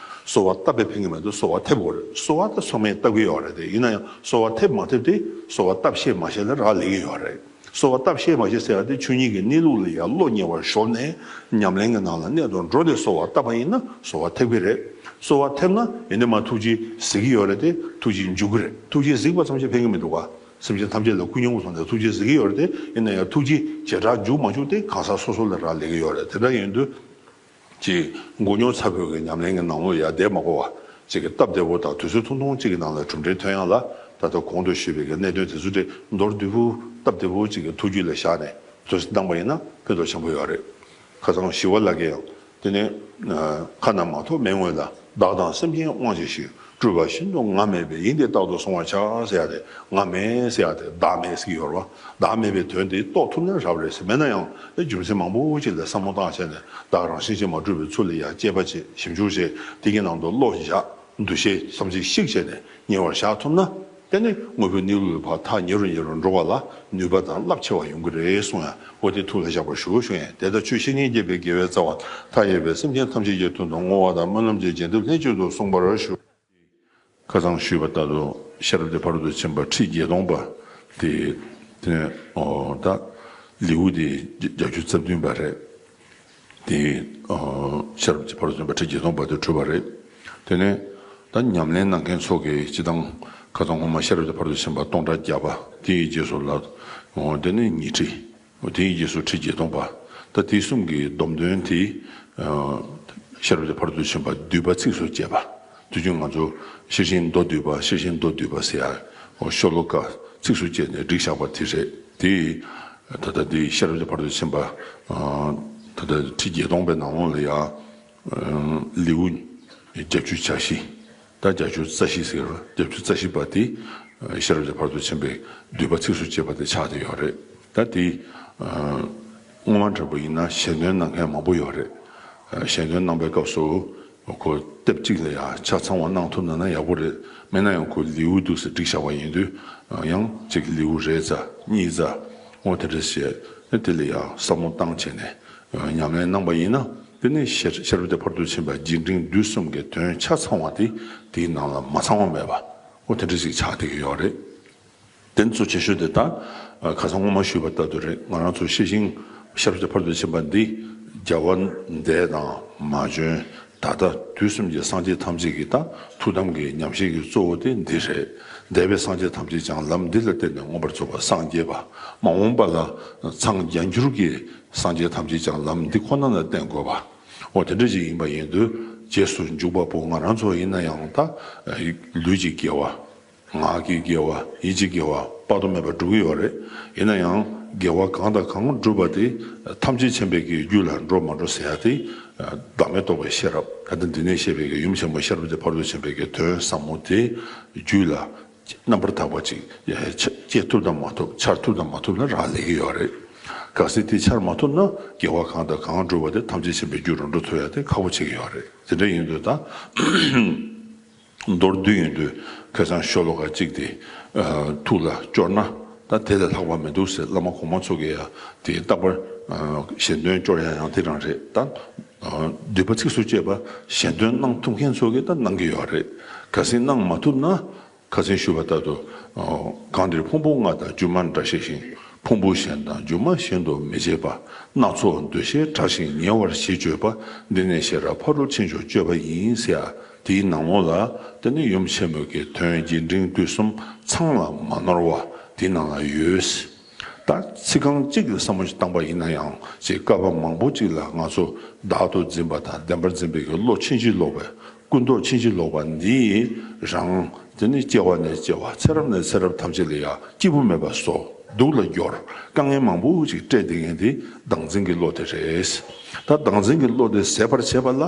གསོལ་བ་བཏབ་པས་ཕན་གྱི་མི་འདུག་གསོལ་བ་ཐེབས་དགོས་རེད། གསོལ་བ་དེ་ཚང་མས་བཏབ་ཀྱི་ཡོད་རེད། དེ་ཡིན་ན་ཡང་གསོལ་བ་ཐེབས་མ་ཐེབས་དེ་གསོལ་བ་བཏབ་ཤེས་མ་ཤེས་ལ་རག་ལས་ཀྱི་ཡོད་རེད། གསོལ་བ་བཏབ་ཤེས་མ་ཤེས་ཟེར་བ་དེ་ཆོས་ཉིད་ཀྱི་གནས་ལུགས་ལ་ཡང་བློ་ཉེ་བར་ཞོག་ནས་ཉམས་ལེན་གྱི་ནང་ལ་གནད་དུ་འགྲོ་ནས་གསོལ་བ་བཏབ་པ་ཡིན་ན་གསོལ་བ་ཐེབས་ཀྱི་རེད། གསོལ་བ་ཐེབས་ན་ཡིན་ནའི་མ་ཐུགས་རྗེ་གཟིགས་ཀྱི་ཡོད་རེད་དེ། ཐུགས་རྗེ་འཇུག་གི་རེད། ཐུགས་རྗེ་གཟིགས་པ་ཙམ་གྱིས་ཕན་གྱི་མི་འདུག་ག་སེམས་ཅན་ཐམས་ཅད་ལ་ཀུན་སྙོམས་སུ་སོང་ནས་ཐུགས་རྗེ་གཟིགས་ཀྱི་ཡོད་རེད་དེ། ཡིན་ན་ཡང་ཐུགས་རྗེ་བྱེ་བྲག་འཇུག་མ་འཇུག་དེ་གང་ཟག་སོ་སོ་ལ་རག་ལས་ཀྱི་ཡོད་རེད། དེ་འདྲ་ཡིན་དུས། ཅིག་མགོ་རྙོག་ཚ་པོའི་གི་ཉམས་ལེན་གྱི་ནང་ལོགས་ཡར་བསྡད་མ་དགོས་པ། ཅིག་གི་སྟབས་བདེ་པོ་དང་དུས་ཚོད་ཐུང་ཐུང་ཅིག་གི་ནང་ལ་གྲུབ་འབྲས་ཐོན་ཡག་ལ་ད་ལྟ་གོང་དུ་ཞུས་པའི་གི་གནད་དོན་དེ་ཚོ་དེ་མདོར་བསྡུས་པོ་སྟབས་བདེ་པོ་ཅིག་གི་ཐུགས་རྒྱུད་ལ་བཞག་ནས་དུས་ཚོད་བཏང་པ་ཡིན་ན་ཕན་ཐོགས་ཆེན་པོ་ཡོད་རེད། ཁ་སང་ཞི་བ་ལྷ་གིས་ཡང་དེ་ནས་ཁ་ན་མ་ཐོ་མེད་སྔོན་ལ། བདག་དང་སེམས་ཅན་དབང་ཆེ་ཞིང་། སྤྲུལ་པ་ཤིན་ཏུ་ང་མེད་པས། ཡིན་ཏེ་རྟག་ཏུ་གཟུང་བར་བྱ་ཟེར་ཡ་དེ་ང་མེད་ཟེར་ཡ་དེ་བདག་མེད་ཟེར་གྱི་ཡོད་རེད་བ། བདག་མེད་པའི་དོན་དེ་རྟོགས་ཐུབ་ན་རབ་རེད་ཟེར། མེད་ན་ཡང་རྒྱུ་མཚན་མང་པོ་ཅིག་ལ་བསམ་བློ་བཏང་བྱས་ནས་བདག་རང་བཞིན་གྱིས་མ་གྲུབ་པའི་ཚུལ་ལ་ཡང་དཔྱད་པ་བྱེད། ཞིབ་འཇུག་བྱེད། དེ་གི་ནང་དུ་བློ་བཞག་འདུ་ཤེས་བསམ་གཞིག་ཞིག་བྱས་ནས་ཉེ་བར་བཞག་ཐུབ་ན། དེ་ནི་དངོས་པོའི་གནས་ལུགས་ལ་ཕར་ཐག་ཉེ་རུ་ཉེ་རུ་འགྲོ་བ་ལ་ནུས་པ་དང་རླབས་ཆེ་བ་ཡོང་གི་རེད་གསུངས་ཡ། འོ་དེ་ཐུགས་ལ་བཞག་པར་ཞུ་ཞུ་ཡིན། དེ་ལྟར་ཆོས་བཤེས་གཉེན་བརྒྱད་པའི་དགེ་བའི་རྩ་བ་མཐའ་ཡས་པའི་སེམས་ཅན་ཐམས་ཅད་ཀྱི་དོན་དུ་བསྔོ་བ་དང་སྨོན་ལམ་གྱི་རྒྱས་འདེབས་ལྷན་ཅིག་ཏུ་གསུངས་པར་ཞུ། ཁ་སང་ཞུས་པ་ལྟར་དུ་ཤེས་རབ་ཀྱི་ཕ་རོལ་ཏུ་ཕྱིན་པ་ཁྲི་བརྒྱད་སྟོང་པ་དེ་དེ་ནས་ཨོ་ད་ལེའུ་དེ་བརྒྱད་ཅུ་རྩ་བདུན་པ་རེད། དེ་ཨོ་ཤེས་རབ་ཀྱི་ཕ་རོལ་ཏུ་ཕྱིན་པ་ཁྲི་བརྒྱད་སྟོང་པ་དེ་གྲུབ་པ་རེད། དེ་ནས་ད་ཉམས་ལེན་གནང་མཁན་ཚོ་གིས་སྤྱི་བཏང་ཁ་སང་སྔོན་མ་ཤེས་རབ་ཀྱི་ཕ་རོལ་ཏུ་ཕྱིན་པ་སྟོང་ཕྲག་བརྒྱ་པ་དེའི་རྗེས་སུ་ལ་ཨོ་དེ་ནས་ཉི་ཁྲི། དེའི་རྗེས་སུ་ཁྲི་བརྒྱད་སྟོང་པ། ད་དེ་གསུམ་གྱི་སྡོམ་དོན་དེ། ཤེས་རབ་ཀྱི་ཕ་རོལ་ཏུ་ཕྱིན་པ་བསྡུས་པ་ཚིགས་སུ་བཅད་པ། དུས་རྒྱུན་ང་ཚོ་ཤེར་ཕྱིན་མདོ་བསྡུས་པ་ཤེར་ཕྱིན་མདོ་བསྡུས་པ་ཟེར་ཡ། ཤོ་ལོ་ཀ་ཚིགས་སུ་བཅད་ནས་བསྒྲིགས་བཞག་པ་དེ་རེད་དེ། ད་ལྟ་འདི་ཤེས་རབ་ཀྱི་ཕ་རོལ་ཏུ་ཕྱིན་པ། ད་ལྟ་ཁྲི་བརྒྱད་སྟོང་པའི་ནང་ལོགས་ལ་ཡ། ལེའུ་བརྒྱད་ཅུ་གྱ་བཞི། ད་བརྒྱད་ཅུ་རྩ་བཞི་ཟེར་བ་བརྒྱད་ཅུ་རྩ་བཞི་པ་དེ་ཤེས་རབ་ཀྱི་ཕ་རོལ་ཏུ་ཕྱིན་པའི་བསྡུས་པ་ཚིགས་སུ་བཅད་པ་དེ་ཆགས་བསྡད་ཡོད་རེད། ད་དེ་སྔོན་མ་འདྲ་པོ་ཡིན་ན་ཞལ་འདོན་གནང་མཁན་མང་པོ་ཡོད་རེད། ཞལ་འདོན་གནང་པའི་སྐབས་སུ་ཁོ་དེབ་གཅིག་ལ་ཡང་ཆ་ཚང་བ་གནང་ཐུབ་ན་ན་ཡག་པོ་རེད། མེད་ན་ཡང་ཁོ་ལེའུ་འདུག་སེ་བསྒྲིགས་བཞག་པ་ཡིན་དུས་ཡང་གཅིག་ལེའུ་རེ་ཙམ་གཉིས་ཙམ་འོ་དེ་འདྲ་བྱས་དེ་ལ་ཡང་བསམ་བློ་བཏང་བྱས་ནས། ཉམས་ལེན་གནང་པ་ཡིན་ན་དེ་ནི་ཤེས་ཤེས་རབ་ཀྱི་ཕ་རོལ་ཏུ་ཕྱིན་པ་རྒྱས་འབྲིང་བསྡུས་གསུམ་གྱི་དོན་ཆ་ཚང་བ་དེ་དེའི་ནང་ལ་མ་ཚང་བ་མེད་པ་འོ་དེ་འདྲ་ཞིག་ཆགས་བསྡད་ཀྱི་ཡོད་རེད། དེ་ཚོ་ཆེ་ཤོས་དེ་ད་ཁ་སང་སྔོན་མ་ཞུས་པ་ལྟར་དུ་རེད། ང་རང་ཚོ་ཤེར་ཕྱིན་ཤེས་རབ་ཀྱི་ཕ་རོལ་ཏུ་ཕྱིན་པ་འདི་རྒྱལ་བ་འདས་དང་མ་བྱོན། ད་ལྟ་དུས་གསུམ་གྱི་སངས་རྒྱས་ཐམས་ཅད་ཀྱི་ད་ཐུགས་དམ་གྱི་ཉམས་བཞེས་ཀྱི་གཙོ་བོ་དེ་འདི་རེད། འདས་པའི་སངས་རྒྱས་ཐམས་ཅད་ཀྱང་ལམ་འདི་ལ་བརྟེན་ནས་མངོན་པར་རྫོགས་པར་སངས་རྒྱས་པ། མ་འོངས་པ་ལ་འཚང་རྒྱ་འགྱུར་གྱི་སངས་རྒྱས་ཐམས་ཅད་ཀྱང་ལམ་འདི་ཁོ་ན་ལ་བརྟེན་དགོས་པ། འོ་དེ་འདྲ་ཞིག་ཡིན་པ་ཡིན་དུས་རྗེས་སུ་འཇུག་པ་པོ་ང་རང་ཚོ་ཡིན་ན་ཡང་ད་ལུས་ཀྱི་དགེ་བ། ངག་གི་དགེ་བ། ཡིད་ཀྱི་དགེ་བ་དཔག་ཏུ་མེད་པ་སྒྲུབ་ཀྱི་ཡོད་རེད། ཡིན་ན་ཡང་དགེ་བ་གང་དང་གང་བསྒྲུབས་པ་དེ་ཐམས་ཅད་མཁྱེན་པའི་གི་རྒྱུད་ལ་འགྲོ་མ་འགྲོ་ཟེར་ཡ་དེ་བདག་མེད་རྟོགས་པའི་ཤེས་རབ། ད་ལྟ་འདི་ནས་བཤད་པའི་གི་ཡུམ་ཆེན་མོ་ཤེས་རབ་ཀྱི་ཕ་རོལ་ཏུ་ཕྱིན་པའི་གི་དོན་ཟབ་མོ་དེ་རྒྱུད་ལ་རྣམ་པར་དག་པ་ཅིག་སྐྱེ་ཐུབ་དང་མ་ཐུབ། འཆར་ཐུབ་དང་མ་ཐུབ་ན་རག་ལས་ཀྱི་ཡོད་རེད། གལ་སྲིད་དེ་འཆར་མ་ཐུབ་ན་དགེ་བ་གང་དང་གང་བསྒྲུབས་པ་དེ་ཐམས་ཅད་མཁྱེན་པའི་རྒྱུད་ལ་འགྲོ་ཐུབ་ཡ་དེ་ཁག་པོ་ཆགས་ཀྱི་ཡོད་རེད། དེ་འདྲ་ཡིན་དུས་ད། མདོར་བསྡུས་ཡིན་དུས་ཁ་སང་ཤོ་ལོ་ཀ་གཅིག་དེ་ཐུགས་ལ་སྐྱོར་ན་ད་དེ་ལས་ལྷག་པ་མི་འདུག་ཟེར། བླ་མ་གོང་མ་ཚོ་གིས་ཡང་དེ་རྟག་པར་གཞན་དོན་སྐྱོར་ཡ་ཡང་དེ་རང་རེད། ད་འདུས་པ་ཚིགས་སུ་བཅད་པ་གཞན་དོན་གནང་ཐུབ་མཁན་ཚོ་གིས་ད་གནང་གི་ཡོད་རེད། གལ་སྲིད་གནང་མ་ཐུབ་ན། ཁ་སང་ཞུས་པ་ལྟར་དུ། གང་འདིར་ཕུང་པོ་ལྔ་དང་སྒྱུ་མ་འདྲ་ཤེས་ཤིང་། ཕུང་པོ་གཞན་དང་སྒྱུ་མ་གཞན་དུ་མི་བྱེད་པ། སྣ་ཚོགས་འདུ་ཤེས་བྲལ་ཞིང་ཉེ་བར་ཞི་སྤྱོད་པ། འདི་ནི་ཤེས་རབ་ཕ་རོལ་ཕྱིན་མཆོག་སྤྱོད་པ་ཡིན་ཟེར་ཡ་དེའི་ནང་ལོགས་ལ། དེ་ནི་ཡུམ་ཆེན་མོ་གི་དོན་རྒྱས་འབྲིང་བསྡུས་གསུམ་ཚང་ལ་མ་ནོར་བ་དེའི་ནང་ལ་ཡོད། ད་ཚིག་རྐང་གཅིག་གི་བསམ་བློ་ཞིག་བཏང་པ་ཡིན་ན་ཡང་ཅིག་བསྐལ་པ་མང་པོ་ཅིག་ལ་ང་ཚོ་བདག་ཏུ་འཛིན་པ་དང་བདེན་པར་འཛིན་པའི་གི་བློ་ཕྱིན་ཅི་ལོག་པའི་ཀུན་རྟོག་ཕྱིན་ཅི་ལོག་པ་འདིས་རང་དེ་ནི་སྐྱེ་བ་ནས་སྐྱེ་བ། ཚེ་རབས་ནས་ཚེ་རབས་ཐམས་ཅད་ལ་ཡང་སྐྱིད་པོ་མེད་པ་བཟོ། སྡུག་ལ་སྦྱོར། དཀའ་ངལ་མང་པོ་ཅིག་སྤྲད་བསྡད་མཁན་དེ་བདག་འཛིན་གྱི་བློ་དེ་རེད། ད་བདག་འཛིན་གྱི་བློ་དེ་ཟད་པར་བྱེད་པ་ལ་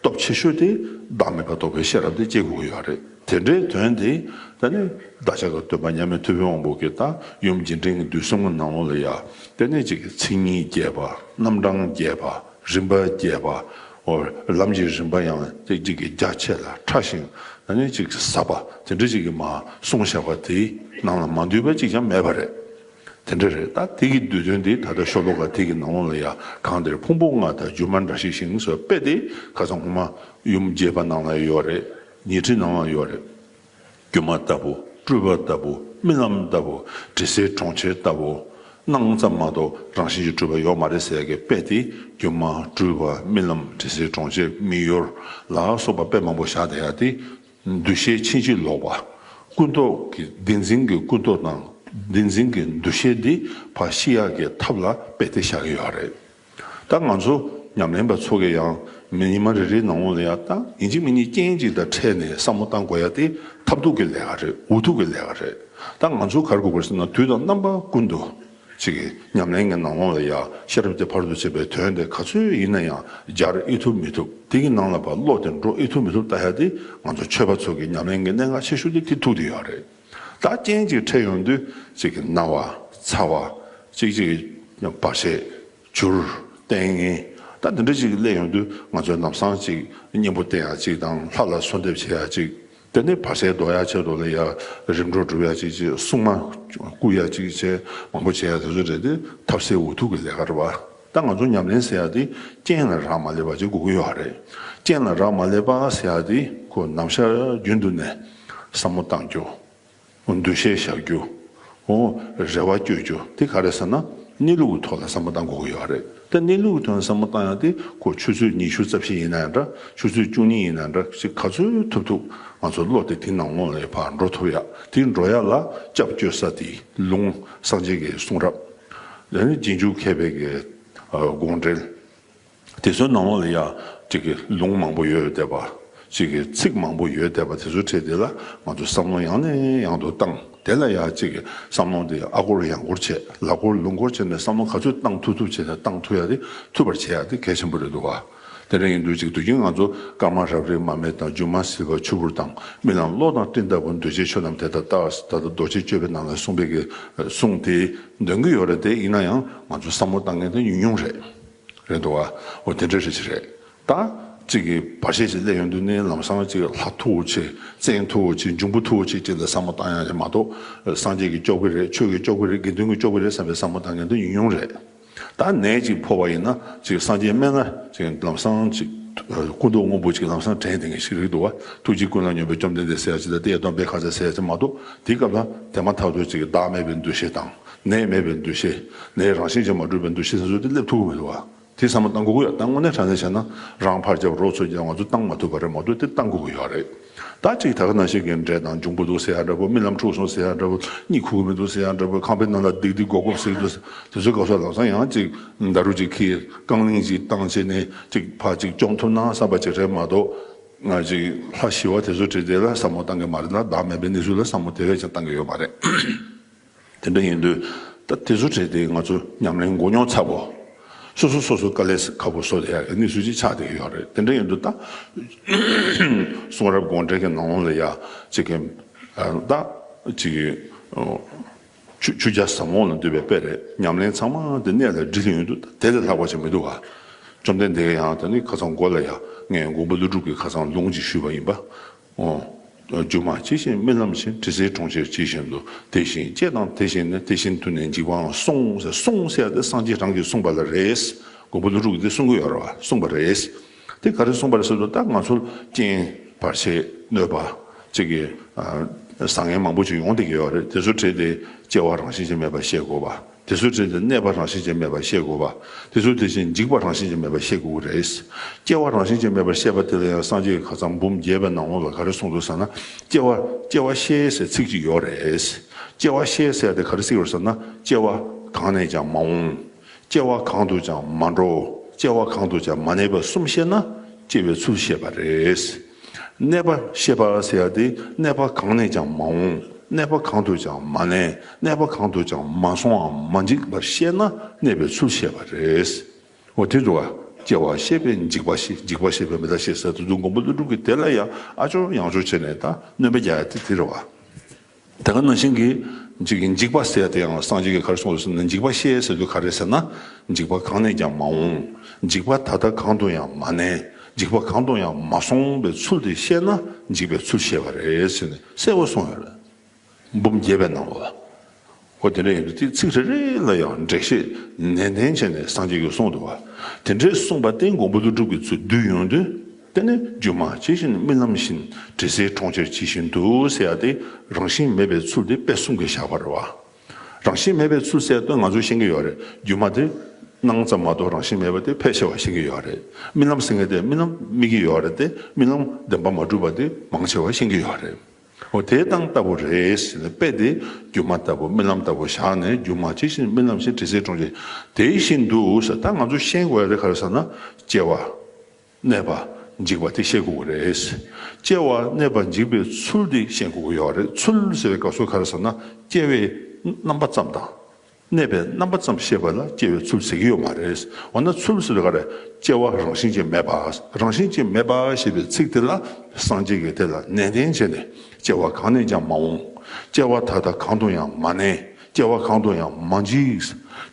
སྟོབས་ཆེ་ཤོས་དེ་བདག་མེད་པ་རྟོགས་པའི་ཤེས་རབ་དེ་སྐྱེ་དགོས་ཀྱི་ཡོད་རེད། དེ་འདྲའི་དོན་དེ་ད་ནི་བདག་ཅག་གི་སྟོན་པ་མཉམ་མེད་ཐུབ་པའི་དབང་པོ་གིས་ད་ཡུམ་རྒྱས་འབྲིང་གི་བསྡུས་གསུམ་གྱི་ནང་ལོགས་ལ་ཡང་དེ་ནས་ཅིག་མཚན་ཉིད་རྒྱས་པ། རྣམ་གྲངས་རྒྱས་པ། རིམ་པ་རྒྱས་པ། འོ་ལམ་གྱི་རིམ་པ་ཡང་ཏིག་ཅིག་གི་རྒྱ་ཆེ་ལ་ཕྲ་ཞིང་ཨ་ནི་ཅིག་ཟབ་པ་དེ་འདྲ་ཅིག་གི་མ་གསུངས་བཞག་པ་དེའི་ནང་ལ་མ་འདུས་པ་ཅིག་ཀྱང་མེད་པ་རེད། དེ་འདྲ་རེད། ད་དེ་གི་བསྡུས་དོན་དེ་ད་ལྟ་ཤོ་ལོ་ཀ་དེ་གི་ནང་ལོགས་ལ་ཡང་གང་འདིར་ཕུང་པོ་ལྔ་དང་སྒྱུ་མ་འདྲ་ཤེས་ཤིང་ཟེར་བ་དཔེ་དེ་ཁ་སང་སྔོན་མ་ཡུམ་རྒྱས་པ་ནང་ལ་ཡོད་རེད། ཉི་ཁྲི་ནང་ལ་ཡོད་རེད། སྒྱུ་མ་ལྟ་བུ། སྤྲུལ་པ་ལྟ་བུ། རྨི་ལམ་ལྟ་བུ། དྲི་ཟའི་གྲོང་ཁྱེར་ལྟ་བུ། སྣང་ཙམ་མ་གཏོགས་རང་བཞིན་གྱིས་གྲུབ་པ་ཡོད་མ་རེད་ཟེར་ཡ་གི་དཔེ་དེ་སྒྱུ་མ། སྤྲུལ་པ། རྨི་ལམ། དྲི་ཟའི་གྲོང་ཁྱེར། མིག་ཡོར་ལ་སོགས་པ་དཔེ་མང་པོ་བཞག་བསྡད་ཡ་དེ། འདུ་ཤེས་ཕྱིན་ཅི་ལོག་པ། ཀུན་རྟོག་གི་བདེན་འཛིན་གྱི་ཀུན་རྟོག་དང་བདེན་འཛིན་གྱི་འདུ་ཤེས་འདི་ཕར་ཞི་ཡག་གི་ཐབས་ལ་དཔེ་དེ་བཞག་གི་ཡོད་རེད། ད་ང་ཚོ་ཉམས་ལེན་པ་ཚོ་གིས་ཡང་མི་ཉི་མ་རེ་རེའི་ནང་ལོགས་ལ་ཡང་ད་ཡིན་གཅིག་མིན་གཉིས་རྐྱེན་གཅིག་དང་འཕྲད་ནས་བསམ་བློ་བཏང་དགོས་ཡ་དེ་ཐབས་སྡུག་གི་ལས་ཀ་རེད། འུ་ཐུག་གི་ལས་ཀ་རེད། ད་ང་ཚོ་ག་རེ་དགོས་ཀྱི་རེད་ཟེར་ན་དུས་དང་རྣམ་པ་ཀུན་ཏུ་ཅིག་གི་ཉམས་ལེན་གྱི་ནང་ལོགས་ལ་ཡང་ཤེས་རབ་ཀྱི་ཕ་རོལ་ཏུ་ཕྱིན་པའི་དོན་དེ་ག་ཚོད་ཡིན་ན་ཡང་སྦྱར་ཨེ་ཐུབ་མི་ཐུབ། དེ་གི་ནང་ལ་ཕར་བློ་དེ་འགྲོ་ཨེ་ཐུབ་མི་ཐུབ་ལྟ་ཡ་དེ་ང་ཚོ་ཆོས་པ་ཚོ་གི་ཉམས་ལེན་གྱི་གནད་འགག་ཆེ་ཤོས་དེ་དེ་ཐུག་བསྡད་ཡོད་རེད། ད་རྐྱེན་གཅིག་འཕྲད་ཡོང་དུས་གཅིག་གི་ན་བ། ཚ་བ། གཅིག་གཅིག་གི་བར་ཆད། འགྱུར། ལྟས་ངན། ད་འདི་འདྲ་གཅིག་གི་སླེབས་ཡོང་དུས་ང་ཚོས་ལམ་སང་གཅིག་གཉེན་པོ་བསྟེན་ཡ་གཅིག་དང་ལྷ་ལ་གསོལ་འདེབས་བྱེད་ཡ་གཅིག་དེ་ནས་བར་ཆད་ཟློག་ཡ་ཆེད་དུ་ལ་ཡ་རིམ་གྲོ་སྒྲུབ་ཡ་གཅིག་བྱེད། སྲུང་མ་བཀུག་ཡ་གཅིག་བྱེད། མང་པོ་བྱེད་ཡ་དེ་ཚོ་རེད་དེ་ཐབས་ཟད་འུ་ཐུག་གི་ལས་ཀ་རེད་བ། ད་ང་ཚོ་ཉམས་ལེན་ཟེར་ཡ་དེ་རྐྱེན་ལ་རག་མ་ལས་པ་ཅིག་དགོས་ཀྱི་ཡོད་རེད། རྐྱེན་ལ་རག་མ་ལས་པ་ཟེར་ཡ་དེ་ཁོ་ནམ་ཞག་རྒྱུན་དུ་ནས་བསམ་བློ་བཏང་རྒྱུ། འདུ་ཤེས་བཞག་རྒྱུ། འོ། རེ་བ་བཅོལ་རྒྱུ་དེ་ག་རེ་ཟེར་ན། གནས་ལུགས་ཀྱི་ཐོག་ལ་བསམ་བློ་བཏང་དགོས་ཀྱི་ཡོད་རེད། ད་གནས་ལུགས་ཀྱི་ཐོག་ལ་བསམ་བློ་བཏང་ཡག་དེ་ཁོ་ཆུ་ཚོད་ཉི་ཤུ་རྩ་བཞི་ཡིན་ན་འདྲ། ཆུ་ཚོད་བཅུ་གཉིས་ཡིན་ན་འདྲ། ཅིག་ག་ཚོད་ཐུབ་ཐུབ་ང་ཚོ་བློ་དེ་དེའི་ནང་ལོགས་ལ་ཕར་འགྲོ་ཐུབ་ཡག་དེ་འགྲོ་ཡག་ལ་སྐྱབས་བཅོལ་ས་དེ་ལུང་། སངས་རྒྱས་ཀྱི་གསུང་རབ། དེ་ནས་རྗེས་འཇུག་མཁས་པའི་གི་དགོངས་འགྲེལ། དེ་ཚོའི་ནང་ལོགས་ལ་ཡ་གཅིག་གི་ལུང་མང་པོ་ཡོད་བསྡད་པ། གཅིག་གི་ཚིག་མང་པོ་ཡོད་བསྡད་པ་དེ་ཚོའི་གྲས་དེ་ལ་ང་ཚོ་བསམ་བློ་ཡང་ནས་ཡང་དུ་བཏང་། དེ་ལ་ཡ་གཅིག་གི་བསམ་བློ་དེ་ཨ་སྐོར་ཡང་སྐོར་བྱས། ལ་སྐོར་ལུང་སྐོར་བྱས་ནས་བསམ་བློ་ག་ཚོད་བཏང་ཐུབ་ཐུབ་བྱས་ནས་བཏང་ཐུབ་ཡ་དེ་ཐུབ་པར་བྱེད་ཡ་དེ་གལ་ཆེན་པོ་རེད་འདུག་བ། དེ་འདྲ་ཡིན་དུས་གཅིག་དུས་རྒྱུན་ང་ཚོ་སྐར་མ་རབ་རིབ་མ་སྨད་དང་། སྒྱུ་མ་བྱིས་པ་ཆུ་བུར་དང་། རྨི་ལམ་གློག་དང་སྤྲིན་ལྟ་བུ། འདུ་བྱེད་ཆོས་རྣམས་དེ་ལྟར་ལྟ། ད་ལྟ་རྡོ་རྗེ་གཅོད་པའི་ནང་ལ་གསུངས་པའི་གི་གསུང་དེ་འདོན་གི་ཡོད་རེད་དེ། ཡིན་ན་ཡང་ང་ཚོ་བསམ་བློ་བཏང་མཁན་དེ་ཉུང་ཉུང་རེད། རེད་འདུག་བ། འོ་དེ་འདྲ་རེད་ཅི་རེད། ད་གཅིག་གི་བར་ཆད་ཅིག་སླེབས་ཡོང་དུས་ནས་ལམ་སང་གཅིག་ལྷ་མཐུ་བོ་ཆེ། བཙན་མཐུ་བོ་ཆེ། འབྱུང་པོ་མཐུ་བོ་ཆེ་ཅིག་ལ་བསམ་བློ་བཏང་ཡག་ཅིག་མ་གཏོགས། སངས་རྒྱས་ཀྱིས་སྐྱོབ་གི་རེད། ཆོས་ཀྱིས་སྐྱོབ་གི་རེད། དགེ་འདུན་གྱིས་སྐྱོབ་གི་རེད་བསམ་པའི་བསམ་བློ་བཏང་མཁན་དེ་ཉུང་ཉུང་རེད། ད་ནད་ཅིག་ཕོག་པ་ཡིན་ན་ཅིག་སངས་རྒྱས་སྨན་བླ་ཅིག་ལམ་སང་ཅིག་སྐུ་མདོག་སྔོན་པོ་ཅིག་ལམ་སང་དྲན་བསྡད་མཁན་ཞིག་རེད་འདུག་བ། ཐུགས་རྗེ་ཀུན་ལ་སྙོམས་པའི་བཅོམ་ལྡན་འདས་ཟེར་ཡག་ཅིག་དང་། གཏེར་སྟོན་པེ་ཁ་ཛ་ཟེར་ཡག་ཅིག་མ་གཏོགས། དེའི་སྐབས་ལ་དེ་མ་ཐག་ཏུ་ཅིག་བདག་མེད་པའི་འདུ་ཤེས་དང་། ནད་མེད་པའི་འདུ་ཤེས། ནད་རང་བཞིན་གྱིས་མ་གྲུབ་པའི་འདུ་ཤེས་སོ་སོ་དེ་སླེབས་ཐུབ་ཀྱི་མི་འདུག་བ། དེ་བསམ་བློ་བཏང་དགོས་ཀྱི་ཡོད། ད་དངོས་གནས་དྲང་གནས་བྱས་ན་རང་ཕར་རྒྱབ་རོགས་ཚུར་རྒྱབ་ང་ཚོ་བཏང་མ་ཐུབ་པ་རེད་མ་གཏོགས་དེ་བཏང་དགོས་ཀྱི་ཡོད་རེད། ད་ཅིག་ད་ག་ནང་བཞིན་གྱི་འདྲེ་དང་འབྱུང་པོ་འདུག་ཟེར་ཡ་འདྲ་པོ། རྨི་ལམ་འཁྲུག་སོང་ཟེར་ཡ་འདྲ་པོ། གཉིད་ཁུག་གི་མི་འདུག་ཟེར་ཡ་འདྲ་པོ། ཁང་པའི་ནང་ལ་ལྡིག་ལྡིག་སྒོ་སྒོ་ཟེར་གྱི་འདུག་ཟེར། དེ་ཚོའི་སྐབས་སུ་ལམ་སང་ཡང་ཅིག་ད་རུ་ཅིག་གིས་རྐང་གླིང་ཅིག་བཏང་བྱས་ནས་ཅིག་ཕར་ཅིག་བཅོམ་ཐུབ་ན་བསམ་པ་ཅིག་རེད་མ་གཏོགས། ང་ཅིག་ལྷ་ཞི་བ་དེ་ཚོ་བྲིས་དེ་ལ་བསམ་བློ་བཏང་གི་མ་རེད་ལ། བདག་མེད་པའི་གནས་ཚུལ་ལ་བསམ་བློ་དེ་བས་ཀྱང་བཏང་གི་ཡོད་མ་རེད། དེ་འདྲ་ཡིན་དུས་ད་དེ་ཚོ་བྲིས་དེ་ང་ཚོ་ཉམས་ལེན་མགོ་རྙོག་ཚ་པོ། སོ་སོ་སོ་སོ་དཀའ་ལས་ཁག་པོ་བཟོ་དེ་ཡ་གི་གནས་ཚུལ་ཅིག་ཆགས་བསྡད་ཀྱི་ཡོད་རེད། དེ་འདྲ་ཡིན་དུས་ད་གསུང་རབ་དགོངས་འགྲེལ་གྱི་ནང་ལོགས་ལ་ཡ་ཅིག་གི་ད་ཅིག་གི་ཆུ་ཆུ་རྒྱ་ཟབ་མོ་ལ་འདུས་པའི་དཔེ་རེད། ཉམས་ལེན་ཚང་མ་དེ་གནད་ལ་དྲིལ་ཡོང་དུས་དེ་ལས་ལྷག་པ་ཅིག་མི་འདུག་ག། བཅོམ་ལྡན་འདས་ཀྱིས་ཡང་ད་ནི་ཁ་སང་མགོ་ལ་ཡ་ངས་མགོན་པོ་ཀླུ་སྒྲུབ་ཀྱི་ཁ་སང་ལུང་ཅིག་ཞུས་པ་ཡིན་པ། འོ། སྒྱུ་མ་ཇི་བཞིན་རྨི་ལམ་བཞིན། དྲི་ཟའི་གྲོང་ཁྱེར་ཇི་བཞིན་དུ། དེ་བཞིན་སྐྱེ་དང་དེ་བཞིན་གནས། དེ་བཞིན་དུ་ནི་འཇིག་པའང་གསུངས་ཟེར། གསུངས་ཟེར་ཡ་དེ་སངས་རྒྱས་རང་གིས་གསུངས་པ་ལ་རེད། མགོན་པོ་ཀླུ་སྒྲུབ་ཀྱིས་དེ་གསུང་གི་ཡོད་རེད་བ། གསུངས་པ་རེད། དེ་ག་རེ་གསུངས་པ་རེད་ཟེར་དུས་ད་ང་ཚོར་རྐྱེན་བར་ཆད་གནོད་པ་ཅིག་གི་ཨ་བཟང་ངན་མང་པོ་ཅིག་ཡོང་བསྡད་ཀྱི་ཡོད་རེད། དེ་ཚོ་བྲིས་ཏེ་སྐྱེ་བ་རང་བཞིན་གྱིས་མེད་པར་ཤེས་དགོས་པ། དེ་ཚོ་བྲིས་ཏེ་གནས་པ་རང་བཞིན་གྱིས་མེད་པར་ཤེས་དགོས་པ། དེ་ཚོ་དེ་བཞིན་འཇིག་པ་རང་བཞིན་གྱིས་མེད་པར་ཤེས་དགོས་ཀྱི་རེད། སྐྱེ་བ་རང་བཞིན་གྱིས་མེད་པར་ཤེས་པ་དེ་ལ་ཡང་སངས་རྒྱས་ཀྱིས་ཁ་སང་འབུམ་རྒྱས་པའི་ནང་ལོགས་ལ་ག་རེ་གསུངས་འདུག་ཟེར་ན། སྐྱེ་བ་སྐྱེ་བ་ཤེས་ཟེར་ཚིག་ཅིག་ཡོད་རེད། སྐྱེ་བ་ཤེས་ཟེར་དེ་ག་རེ་ཟེར་གྱི་ཡོད་རེད་ཟེར་ན། སྐྱེ་བ་གང་ནས་ཀྱང་མ་འོངས། སྐྱེ་བ་གང་དུ་ཀྱང་མ་འགྲོ། སྐྱེ་བ་གང་དུ་ཀྱང་མ་གནས་པ་གསུམ་ཤེས་ན་སྐྱེ་བའི་ཚུལ་ཤེས་པ་རེད། གནས་པ་ཤེས་པ་ཟེར་ཡ་དེ་གནས་པ་གང་ནས་ཀྱང་མ་འོངས། གནས་པ་གང་དུ་ཀྱང་མ་གནས། གནས་པ་གང་དུ་ཀྱང་མ་སོང་བའམ་མ་འཇིག་པར་ཤེས་ན་གནས་པའི་ཚུལ་ཤེས་པ་རེད། འོ་དེ་འདུག་ག། སྐྱེ་བ་ཤེས་པས་འཇིག་པ་ཤེས། འཇིག་པ་ཤེས་པས་མི་རྟག་ཤེས་ཟེར་དུས་མགོན་པོ་ཀླུ་སྒྲུབ་ཀྱིས་དེ་ལ་ཡང་ཨ་ཅོ་ཡང་ཅོ་བྱས་ནས་ད་སྣོན་པ་རྒྱག་ཡ་དེ་དེ་རེད་བ། དེ་ག་ནང་བཞིན་གྱི་འཇིག་འཇིག་པ་ཟེར་ཡ་དེ་ཡང་སངས་རྒྱས་ཀྱིས་ག་རེ་གསུངས་ཟེར་ན། འཇིག་པ་ཤེས་ཟེར་དུས་ག་རེ་ཟེར་ན། འཇིག་པ་གང་ནས་ཀྱང་མ་འོངས། འཇིག་པ་ད་ལྟ་གང་དུ་ཡང་མ་གནས། འཇིག་པ་གང་དུ་ཡང་མ་སོང་བའི་ཚུལ་དེ་ཤེས་ན་འཇིག་པའི་ཚུལ་ཤེས་པ་རེད་ཟེར་ནས་གསལ་པོ་གསུངས་ཡོད་རེད། འབུམ་རྒྱས་པའི་ནང་ལ། འོ་དེ་འདྲ་ཡིན་དུས་དེ་ཚིག་རེ་རེ་ལ་ཡང་འགྲེལ་བཤད་ནན་ཏན་བྱས་ནས་སངས་རྒྱས་ཀྱིས་གསུངས་འདུག་བ། དེ་འདྲའི་གསུངས་པ་དེ་མགོན་པོ་ཀླུ་སྒྲུབ་ཀྱིས་ཚུར་བསྡུས་ཡོང་དུས། དེ་ནི་སྒྱུ་མ་ཇི་བཞིན་རྨི་ལམ་བཞིན། དྲི་ཟའི་གྲོང་ཁྱེར་ཇི་བཞིན་དུ་ཟེར་ཡ་དེ་རང་བཞིན་མེད་པའི་ཚུལ་དེ་དཔེ་གསུམ་གྱིས་བཞག་པ་རེད་བ། རང་བཞིན་མེད་པའི་ཚུལ་ཟེར་དུས་ང་ཚོས་ཤེས་ཀྱི་ཡོད་རེད། སྒྱུ་མ་དེ་སྣང་ཙམ་མ་གཏོགས་རང་བཞིན་མེད་པ་དེ་ཕལ་ཆེ་བ་ཤེས་ཀྱི་ཡོད་རེད། རྨི་ལམ་ཟེར་མཁན་དེ་རྨི་ལམ་རྨི་གི་ཡོད་རེད་དེ། རྨི་ལམ་བདེན་པ་མ་གྲུབ་པ་དེ་མང་ཆེ་བ་ཤེས་ཀྱི་ཡོད་རེད། འོ་དེ་དང་ལྟ་བུ་རེད་ཟེར་ནས། དཔེ་དེ་སྒྱུ་མ་ལྟ་བུ་རྨི་ལམ་ལྟ་བུ་བཞག་ནས། སྒྱུ་མ་ཇི་བཞིན་རྨི་ལམ་བཞིན། དྲི་ཟའི་གྲོང་ཁྱེར་དེ་བཞིན་དུ་ཟེར། ད་ང་ཚོ་ཤེས་དགོས་ཡ་དེ་ག་རེ་ཟེར་ན། སྐྱེ་བ། གནས་པ། འཇིག་པ་དེ་ཤེས་དགོས་ཀྱི་རེད། སྐྱེ་བ་གནས་པ་འཇིག་པའི་ཚུལ་དེ་ཤེས་དགོས་ཀྱི་ཡོད་རེད། ཚུལ་ཟེར་བའི་སྐབས་སུ་ག་རེ་ཟེར་ན། སྐྱེ་བའི་རྣམ་པ་ཙམ་དང་། གནས་པའི་རྣམ་པ་ཙམ་ཤེས་པ་ལ་སྐྱེ་བའི་ཚུལ་ཟེར་གྱི་ཡོད་མ་རེད། འོ་ན་ཚུལ་ཟེར་དུས་ག་རེ། སྐྱེ་བ་རང་བཞིན་གྱིས་མེད་པ། རང་བཞིན་གྱིས་མེད་པ་ཞེས་པའི་ཚིག་དེ་ལ་སངས་རྒྱས་ཀྱིས་དེ་ལ་ནན་ཏན་བྱས་ནས། སྐྱེ་བ་གང་ནས་ཀྱང་མ་འོངས། སྐྱེ་བ་ད་ལྟ་གང་དུ་ཡང་མ་གནས། སྐྱེ་བ་གང་དུ་ཡང་མ་འཇིག།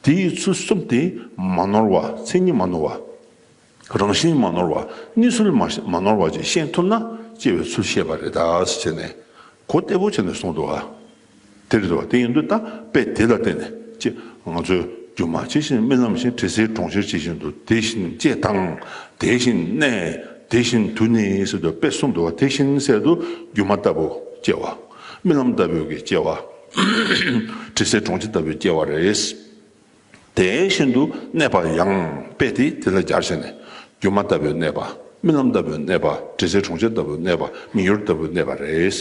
དེའི་ཚུལ་གསུམ་དེ་མ་ནོར་བ། མཚན་ཉིད་མ་ནོར་བ། རང་བཞིན་མ་ནོར་བ། གནས་ཚུལ་མ་མ་ནོར་བ་ཅིག་ཤེས་ཐུབ་ན་སྐྱེ་བའི་ཚུལ་ཤེས་པ་རེད་ད་ཟེར་བྱས་ནས་གོ་བདེ་པོ་བྱས་ནས་གསུངས་འདུག་ཨ། དེ་རེད་འདུག་བ། དེ་ཡིན་དུས་ད་དཔེ་དེ་ལ་བརྟེན་ནས་ཅི། ང་ཚོས་སྒྱུ་མ་ཇི་བཞིན་རྨི་ལམ་བཞིན། དྲི་ཟའི་གྲོང་ཁྱེར་ཇི་བཞིན་དུ། དེ་བཞིན་སྐྱེ་དང་། དེ་བཞིན་གནས། དེ་བཞིན་དུ་ནི་ཟེར་དུས་དཔེ་གསུངས་འདུག་བ། དེ་བཞིན་ཟེར་དུས་སྒྱུ་མ་ལྟ་བུ་སྐྱེ་བ། རྨི་ལམ་ལྟ་བུའི་གི་སྐྱེ་བ། དྲི་ཟའི་གྲོང་ཁྱེར་ལྟ་བུའི་སྐྱེ་བ་རེད། དེ་བཞིན་དུ་གནས་པ་ཡང་། དཔེ་དེ་དེ་ལ་སྦྱར་བྱས་ནས། སྒྱུ་མ་ལྟ་བུའི་གནས་པ། རྨི་ལམ་ལྟ་བུའི་གནས་པ། དྲི་ཟའི་གྲོང་ཁྱེར་ལྟ་བུའི་གནས་པ། མིག་ཡོར་ལྟ་བུའི་གནས་པ་རེད།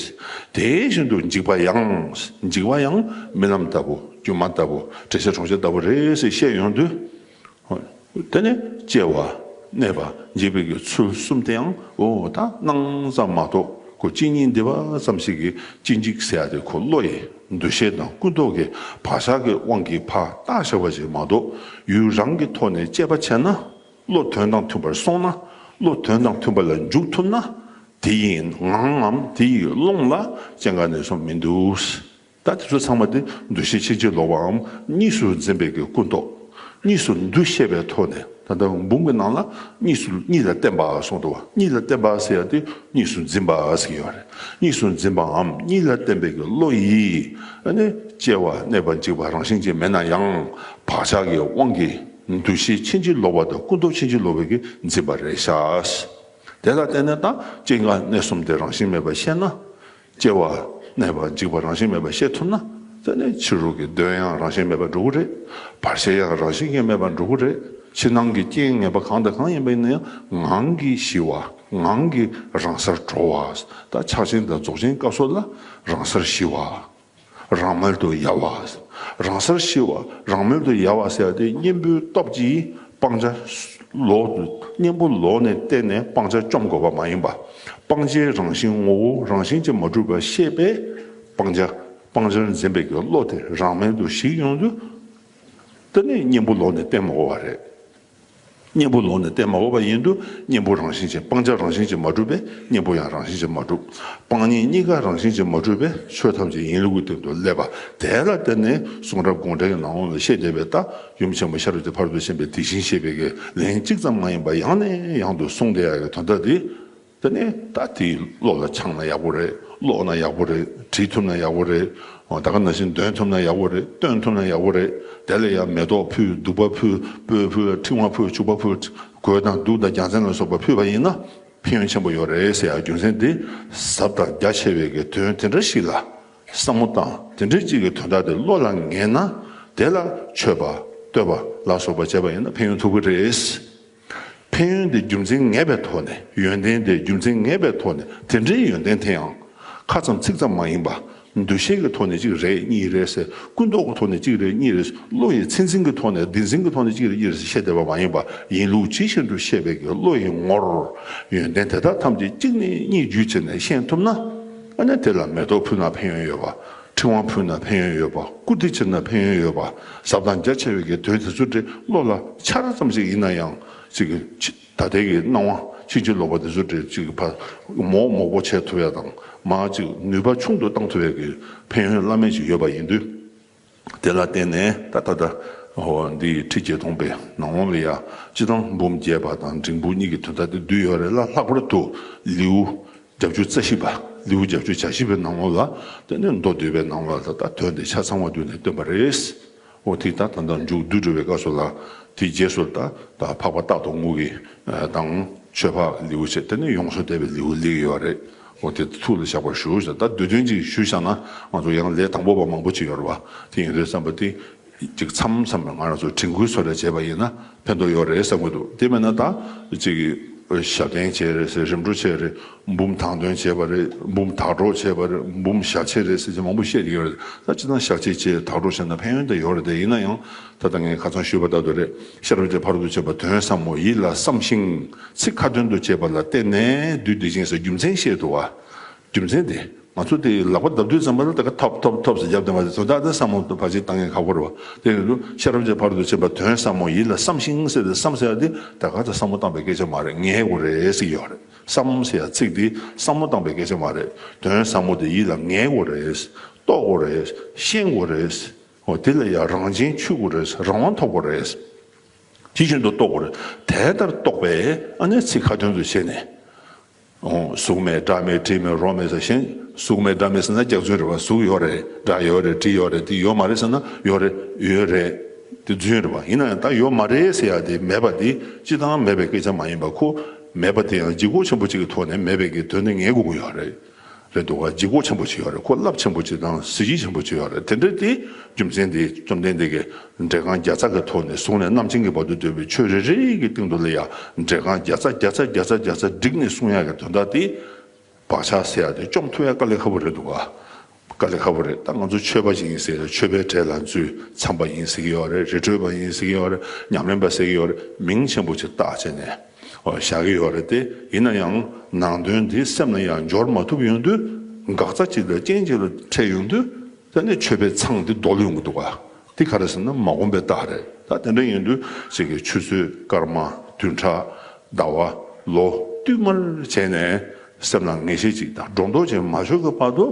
དེ་བཞིན་དུ་འཇིག་པ་ཡང་། འཇིག་པ་ཡང་རྨི་ལམ་ལྟ་བུ། སྒྱུ་མ་ལྟ་བུ། དྲི་ཟའི་གྲོང་ཁྱེར་ལྟ་བུ་རེད་ཟེར་བཤད་ཡོང་དུས། དེ་ནས་སྐྱེ་བ། གནས་པ། འཇིག་པའི་གི་ཚུལ་གསུམ་དེའང་འོ་ད་སྣང་ཙམ་མ་གཏོགས་ཁོ་གཅིག་གཉིས་འདི་པ་ཙམ་ཞིག་གིས་གཅིག་འཇིག་ཟེར་ཡ་དེ་ཁོ་བློ་ཡི་འདུ་ཤེས་དང་ཀུན་རྟོག་གི་བག་ཆགས་ཀྱི་དབང་གིས་ཕར་བཏགས་བཞག་པ་ཞིག་མ་གཏོགས། ཡུལ་རང་གི་ཐོག་ནས་དཔྱད་པ་བྱས་ན། བློ་དོན་དང་མཐུན་པར་སོང་ན། བློ་དོན་དང་མཐུན་པ་ལ་འཇུག་ཐུབ་ན། དེ་ཡི་ངང་ངམ་དེ་ཡི་ཀློང་ལ་སྐྱེ་འགག་གནས་གསུམ་མི་འདུག། ད་དེ་ཚོ་ཚང་མ་དེ་འདུ་ཤེས་ཕྱིན་ཅི་ལོག་པའམ་གཉིས་སུ་འཛིན་པའི་གི་ཀུན་རྟོག། གཉིས་སུ་འདུ་ཤེས་པའི་ཐོག་ནས། ད་ལྟ་འབུམ་གྱི་ནང་ལ་གཉིས་སུ་གཉིས་ལ་བརྟེན་པ་གསུངས་འདུག་བ། གཉིས་ལ་བརྟེན་པ་ཟེར་ཡ་དེ་གཉིས་སུ་འཛིན་པ་ཟེར་གྱི་ཡོད་རེད། གཉིས་སུ་འཛིན་པའམ་གཉིས་ལ་བརྟེན་པའི་གི་བློ་ཡིས་ཨ་ནི་སྐྱེ་བ་གནས་པ་འཇིག་པ་རང་བཞིན་གྱིས་མེད་ན་ཡང་བག་ཆགས་ཀྱི་དབང་གིས་འདུ་ཤེས་ཕྱིན་ཅི་ལོག་པ་དང་ཀུན་རྟོག་ཕྱིན་ཅི་ལོག་པའི་གི་འཛིན་པ་རེད་ཤག། དེ་ལ་བརྟེན་ནས་ད་སྐྱེ་འགག་གནས་གསུམ་དེ་རང་བཞིན་མེད་པ་ཤེས་ན། སྐྱེ་བ་གནས་པ་འཇིག་པ་རང་བཞིན་མེད་པ་ཤེས་ཐུབ་ན། དེ་ནས་ཕྱི་རོལ་གྱི་གདོན་ཡང་རང་བཞིན་མེད་པ་འགྲོ་གི་རེད། བར་ཆད་ཡང་རང་བཞིན་གྱིས་མེད་པ་འགྲོ་གི་རེད། ཕྱི་ནང་གི་རྐྱེན་ངན་པ་གང་དང་གང་ཡིན་པ་ཡིན་ན་ཡང་ངང་གིས་ཞི་བ། ངང་གིས་རང་སར་གྲོལ་བ། ད་ཕྱག་ཆེན་དང་རྫོགས་ཆེན་སྐབས་སུ་ལ་རང་སར་ཞི་བ། རང་མལ་དུ་ཡལ་བ། རང་སར་ཞི་བ་རང་མལ་དུ་ཡལ་བ་ཟེར་ཏེ་གཉེན་པོའི་སྟོབས་ཀྱིས་སྤང་བྱ་ལོག་གཉེན་པོ་ལོག་ནས་བསྟེན་ནས་སྤང་བྱ་བཅོམ་དགོས་པ་མ་ཡིན་པ། སྤང་བྱའི་རང་བཞིན་ངོ་བོ་རང་བཞིན་གྱིས་མ་གྲུབ་པ་ཤེས་པས་སྤང་བྱ་སྤང་བྱར་འཛིན་པའི་གི་བློ་དེ་རང་མལ་དུ་ཞིག་ཡོང་དུས། དེ་ནས་གཉེན་པོ་ལོག་ནས་བསྟེན་མ་དགོས་པ་རེད། གཉེན་པོ་ལོག་ནས་བསྟེན་མ་དགོས་པ་ཡིན་དུས་གཉེན་པོ་རང་བཞིན་གྱིས་སྤང་བྱ་རང་བཞིན་གྱིས་མ་གྲུབ་པས་གཉེན་པོ་ཡང་རང་བཞིན་གྱིས་མ་གྲུབ། སྤང་གཉེན་གཉིས་ཀ་རང་བཞིན་གྱིས་མ་གྲུབ་པས་ཆོས་ཐམས་ཅད་ཡིན་ལུགས་ཀྱི་སྟེང་དུ་སླེབས་པ་དེ་ལ་བརྟེན་ནས་གསུང་རབ་དགོངས་འགྲེལ་གྱི་ནང་ལ་བཤད་བསྡད་པའི་རྟགས་ཡུམ་ཆེན་པོ་ཤེས་རབ་ཀྱི་ཕ་རོལ་ཏུ་ཕྱིན་པའི་དེ་བཞིན་གཤེགས་པའི་གི་ལན་གཅིག་ཙམ་མ་ཡིན་པར་ཡང་ནས་ཡང་དུ་གསུངས་བསྡད་ཡག་གི་དོན་དག་འདི། དེ་ནས་ད་དེའི་བློ་ལ་འཆང་ན་ཡག་པོ་རེད། ཀློག་ན་ཡག་པོ་རེད། བྲིས་ཐུབ་ན་ཡག་པོ་རེད། འོ་ད་ག་ནང་བཞིན་འདོན་ཐུབ་ན་ཡག་པོ་རེད། སྟོན་ཐུབ་ན་ཡག་པོ་རེད། དེ་ལ་ཡང་མེ་ཏོག་ཕུལ། བདུག་པ་ཕུལ། སྤོས་ཕུལ། ཕྲེང་བ་ཕུལ། བྱུག་པ་ཕུལ། གོས་དང་གདུགས་དང་རྒྱལ་མཚན་ལ་སོགས་པ་ཕུལ་བ་ཡིན་ན་ཕན་ཡོན་ཆེན་པོ་ཡོད་རེད་ཟེར་ཡག་རྒྱུ་མཚན་འདི་ཟབ་དང་རྒྱ་ཆེ་བའི་གི་དོན་དེ་འདྲ་ཞིག་ལ་བསམ་བློ་བཏང་དེ་འདྲའི་གཅིག་གི་དོན་དག་དེ་བློ་ལ་ངེས་ན་དེ་ལ་མཆོད་པ་བསྟོད་པ་ལ་སོགས་པ་བྱས་པ་ཡིན་ན་ཕན་ཡོན་ཐོབ་གི་རེད། ཕན་ཡོན་དེ་རྒྱུ་མཚན་ངེས་པའི་ཐོག་ནས། ཡོན་ཏན་དེ་རྒྱུ་མཚན་ངེས་པའི་ཐོག་ནས་དེ་འདྲའི་ཡོན་ཏན་དེ་ཡང་ཁ་ཙམ་ཚིག་ཙམ་མ་ཡིན་པ། འདུ་ཤེས་ཀྱི་ཐོག་ནས་གཅིག་རེད་གཉིས་རེད་ཟེར། ཀུན་རྟོག་གི་ཐོག་ནས་གཅིག་རེད་གཉིས་རེད་ཟེར། བློ་ཡི་མཚན་འཛིན་གྱི་ཐོག་ནས་བདེན་འཛིན་གྱི་ཐོག་ནས་གཅིག་རེད་གཉིས་རེད་ཟེར་བཤད་བསྡད་པ་མ་ཡིན་པ། ཡིན་ལུགས་ཇི་བཞིན་དུ་ཤེས་པའི་གི་བློ་ཡི་ངོར་ཡོན་ཏན་དེ་དག་ཐམས་ཅད་གཅིག་ནས་གཉིས་བརྒྱུད་བྱས་ནས་ཤེས་ཐུབ་ན། ཨ་ནི་དེ་ལ་མེ་ཏོག་ཕུལ་ན་ཕན་ཡོན་ཡོད་པ། ཕྲེང་བ་ཕུལ་ན་ཕན་ཡོན་ཡོད་པ། བཀུར་སྟི་བྱེད་ན་ཕན་ཡོན་ཡོད་པ། ཟབ་དང་རྒྱ་ཆེ་བའི་གི་དོན་དེ་ཚོ་དེ་བློ་ལ་འཆར་ཙམ་ཞིག་ཡིན་ན་ཡང་ཅིག་ད་ལྟའི་གི་སྣང་བ་ཕྱིན་ཅི་ལོག་པ་དེ་ཚོ་དེ་ཅིག་ཕར་མོག་མོག་པོ་བྱེད་ཐུབ་ཡ་དང་མར་ཅིག་ནུས་པ་ཆུང་དུ་བཏང་ཐུབ་ཡ་གི་ཕན་ཡོན་བླ་མེད་ཅིག་ཡོད་པ་ཡིན་དུས། དེ་ལ་བརྟེན་ནས་ད་ལྟ་ད་འོ་འདི་ཁྲི་བརྒྱད་སྟོང་པའི་ནང་ལོགས་ལ་ཡ་སྤྱིར་བཏང་འབུམ་རྒྱས་པ་དང་འབྲིང་པོ་གཉིས་ཀྱི་དོན་དག་དེ་བསྡུས་ཡོད་རེད་ལ། ལྷག་པར་དུ་ལེའུ་བརྒྱད་ཅུ་རྩ་བཞི་པ། ལེའུ་བརྒྱད་ཅུ་གྱ་བཞི་པའི་ནང་ལོགས་ལ་དེ་ནས་མདོ་སྡུད་པའི་ནང་ལོགས་ལ་ད་དོན་དེ་ཆ་ཚང་བ་བསྡུས་ནས་བཏོན་པ་རེད། འོ་དེ་ད་ད་ལྟ་མཇུག་བསྡུ་འགྲོ་བའི་སྐབས་སུ་ལ་དེའི་རྗེས་སུ་ད་ད་འཕགས་པ་རྟག་ཏུ་ངུ་གི་དང་ཆོས་འཕགས་ལེའུ་བྱས། དེ་ནས་ཡོངས་སུ་གཏད་པའི་ལེའུ་སླེབས་ཡོད་རེད། འོ་དེ་ཐུགས་ལ་བཞག་པར་ཞུ་ཞེས། ད་བསྡུས་དོན་ཅིག་ཞུས་བཞག་ན་ང་ཚོ་ཡང་ལས་དང་པོ་པ་མང་པོ་ཅིག་ཡོད་རེད་བ། དེ་ཡིན་དུས་བསམ་པ་དེ། ཅིག་མཚམས་མཚམས་ལ་ང་རང་ཚོ་དྲན་སྐུལ་བཟོ་འདྲ་བྱས་པ་ཡིན་ན་ཕན་ཐོགས་ཡོད་རེད་བསམ་གྱི་འདུག་དེ་མིན་ན་ད་ཅིག་ཞབས་བརྟན་བྱས་རེད་ཟེར། རིམ་གྲོ་བྱས་རེད། འབུམ་དང་འདོན་བྱས་པ་རེད། འབུམ་དག་སྒྲོག་བྱས་པ་རེད། འབུམ་ཞལ་ཕྱེ་རེད་ཟེར་གྱི་མང་པོ་བཤད་ཀྱི་ཡོད་རེད། ད་སྤྱིར་བཏང་ཞལ་ཕྱེ་བྱས་དག་སྒྲོག་བྱས་ན་ཕན་ཡོན་དེ་ཡོད་རེད། དེ་ཡིན་ན་ཡང་ད་ལྟ་ངས་ཁ་སང་ཞུས་པ་ལྟར་དུ་རེད། ཤེས་རབ་ཀྱི་ཕ་རོལ་ཏུ་ཕྱིན་པ་དོན་ཟབ་མོ་ཡིད་ལ་བསམ་ཞིང་ཚིག་ཁ་ཏོན་དུ་བྱས་པ་ལ་བརྟེན་ནས་བསྡུས་ཏེ་ཅིང་ཟེར་རྒྱུ་མཚན་བཤད་འདུག་བ། རྒྱུ་མཚན་དེ། ང་ཚོ་དེ་ལག་པ་བརྡབ་དུས་ཙམ་པ་ལ་ད་ག་ཐོབ་ཐོབ་ཐོབ་ཟེར་བརྒྱབ་བསྡད་པ་དེ་ཚོ་ད་ལྟ་བསམ་བློ་ཕལ་ཆེར་བཏང་ཡས་ཁག་པོ་རེད་བ། དེ་ཡིན་དུས་ཤེས་རབ་ཀྱི་ཕ་རོལ་ཏུ་ཕྱིན་པ་དོན་ཟབ་མོ་ཡིད་ལ་བསམ་ཞིང་ཟེར་ཏེ་བསམ་ཟེར་ཡ་དེ་ད་ག་ད་བསམ་བློ་བཏང་པའི་སྐད་ཆ་མ་རེད། ངེས་དགོས་རེད་ཟེར་གྱི་ཡོད་རེད། བསམ་ཟེར་ཡ་ཚིག་དེ་བསམ་བློ་བཏང་པའི་སྐད་ཆ་མ་རེད། དོན་ཟབ་མོ་དེ་ཡིད་ལ་ངེས་དགོས་རེད། རྟོགས་དགོས་རེད། ཤེས་དགོས་རེད། འོ་དེ་ལ་ཡ་རང་བྱན་ཆུད་དགོས་རེད། རང་དབང་ཐོབ་དགོས་རེད། དེ་བཞིན་དུ་རྟོགས་དགོས་རེད། དེ་ལྟར་རྟོགས་པས་ཨ་ནི་ཚིག་ཁ་ཏོན་དུ་བྱས་ནས། ཨོ། གཟུགས་མེད་སྒྲ་མེད་དྲི་མེད་རོ་མེད་ཟེར་ཞིང་། གཟུགས་མེད་སྒྲ་མེད་ཟེར་ན་སྐྱག་རྫུན་རེད་བ། གཟུགས་ཡོད་རེད། སྒྲ་ཡོད་རེད། དྲི་ཡོད་རེད། དེ་ཡོད་མ་རེད་ཟེར་ན་ཡོད་རེད། ཡོད་རེད། དེ་རྫུན་རེད་བ། ཡིན་ན་ཡང་ད་ཡོད་མ་རེད་ཟེར་ཡ་དེ་མེད་པ་དེ་སྤྱིར་བཏང་མེད་པའི་སྐད་ཆ་མ་ཡིན་པ། ཁོ་མེད་པ་དེ་ཡང་ལྗིད་ཁོག་ཆེན་པོ་ཅིག་གི་ཐོག་ནས་མེད་པའི་གི་དོན་དེ་ངེས་དགོས་ཀྱི་ཡོད་རེད། རེད་འདུག་ག་ལྗིད་ཁོག་ཆེན་པོ་ཅིག་ཡོད་རེད། ཁོ་རླབས་ཆེན་པོ་ཅིག་དང་གཟི་བརྗིད་ཆེན་པོ་ཅིག་ཡོད་རེད། དེ་འདྲ་དེ་རྒྱུ་མཚན་དེ་བཅོམ་ལྡན་འདས་ཀྱིས་འགྲེལ་རྐང་བརྒྱ་རྩ་གི་ཐོག་ནས་བཟུང་ནས་རྣམ་མཁྱེན་གྱི་བར་དུ་བསྡུས་པའི་ཆོས་རེ་རེ་གི་སྟེང་དུ་ལ་ཡ་འགྲེལ་རྐང་བརྒྱ་རྩ་བརྒྱ་རྩ་བརྒྱ་རྩ་བརྒྱ་རྩ་བསྒྲིགས་ནས་གསུང་ཡག་གི་དོན་དག་དེ། བག་ཆགས་ཟེར་ཡག་དེ་བཅོམ་ཐུབ་ཡག་དཀའ་ལས་ཁག་པོ་རེད་འདུག་ག་དཀའ་ལས་ཁག་པོ་རེད། ད་ང་ཚོ་ཆོས་པ་ཞིག་ཡིན་ཟེར་ཡག་ཆོས་པའི་གྲལ་ལ་འཛུལ། མཚམས་པ་ཡིན་ཟེར་གྱི་ཡོད་རེད། རི་ཁྲོད་པ་ཡིན་ཟེར་གྱི་ཡོད་རེད། ཉམས་ལེན་པ་ཟེར་གྱི་ཡོད་རེད། མིང་ཆེན་པོ་ཅིག་བཏགས་བྱས་ནས། ཨོ། བཞག་གི་ཡོད་རེད་དེ། ཡིན་ན་ཡང་ནང་དོན་འདི་སེམས་ལ་ཡང་འབྱོར་མ་ཐུབ་ཡོང་དུས། འགག་རྩ་གཅིག་དང་རྐྱེན་གཅིག་ལ་འཕྲད་ཡོང་དུས། དེ་ནས་ཆོས་པའི་མཚང་འདི་རྡོལ་ཡོང་གི་འདུག་ག་འདི་ག་རེ་ཟེར་ན་མ་གོམས་པའི་རྟགས་རེད། ད་དེ་འདྲ་ཡིན་དུས་ཅིག་གི་ཆུ་ཚོད་སྐར་མ་བདུན་ཕྲག་ཟླ་བ་ལོ་བསྟུད་མར་བྱས་ནས་སེམས་ལ་ངེས་ཤེས་ཅིག་དང་སྒྲོ་འདོགས་ཅིག་མ་ཤོར་གི་བར་དུ།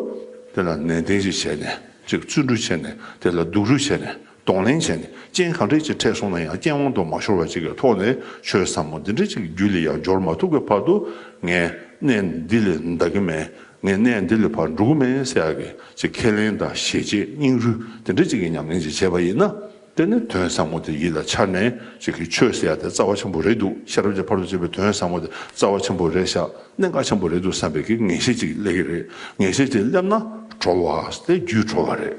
དེ་ལ་ནན་ཏན་ཅིག་བྱས་ནས་ཅིག་བརྩོན་འགྲུས་བྱས་ནས་དེ་ལ་སྡུག་རུས་བྱས་ནས། གདོང་ལེན་བྱས་ནས་རྐྱེན་གང་འདྲ་ཅིག་འཕྲད་སོང་ན་ཡང་རྐྱེན་དབང་དུ་མ་ཤོར་བ་ཅིག་གི་ཐོག་ནས་ཆོས་ཟབ་མོ་འདི་འདྲ་ཅིག་རྒྱུད་ལ་ཡང་འབྱོར་མ་ཐུབ་པའི་བར་དུ། ངས་གནས་འདི་ལས་འདའ་གི་མེད། ངས་གནས་འདི་ལས་ཕར་འགྲོ་གི་མེད་ཟེར་ཡག་གི་ཅིག་ཁས་ལེན་དང་ཞེ་བཅད་སྙིང་རུས་དེ་འདྲ་ཅིག་གི་ཉམས་ལེན་ཅིག་བྱས་པ་ཡིན་ན། དེ་ནི་དོན་ཟབ་མོ་དེ་ཡིད་ལ་འཆར་ནས་ཅིག་གི་ཆོས་ཟེར་ཡག་དེ་རྩ་བ་ཆེན་པོ་རེད་འདུག་ཤེས་རབ་ཀྱི་ཕ་རོལ་ཏུ་ཕྱིན་པའི་དོན་ཟབ་མོ་དེ་རྩ་བ་ཆེན་པོ་རེད་ཤག་གནད་འགག་ཆེན་པོ་རེད་འདུག་བསམ་པའི་གི་ངེས་ཤེས་ཅིག་སླེབས་ཀྱི་རེད། ངེས་ཤེས་ཅིག་སླེབས་ན་གྲོལ་བ་དེ་རྒྱུད་གྲོལ་བ་རེད།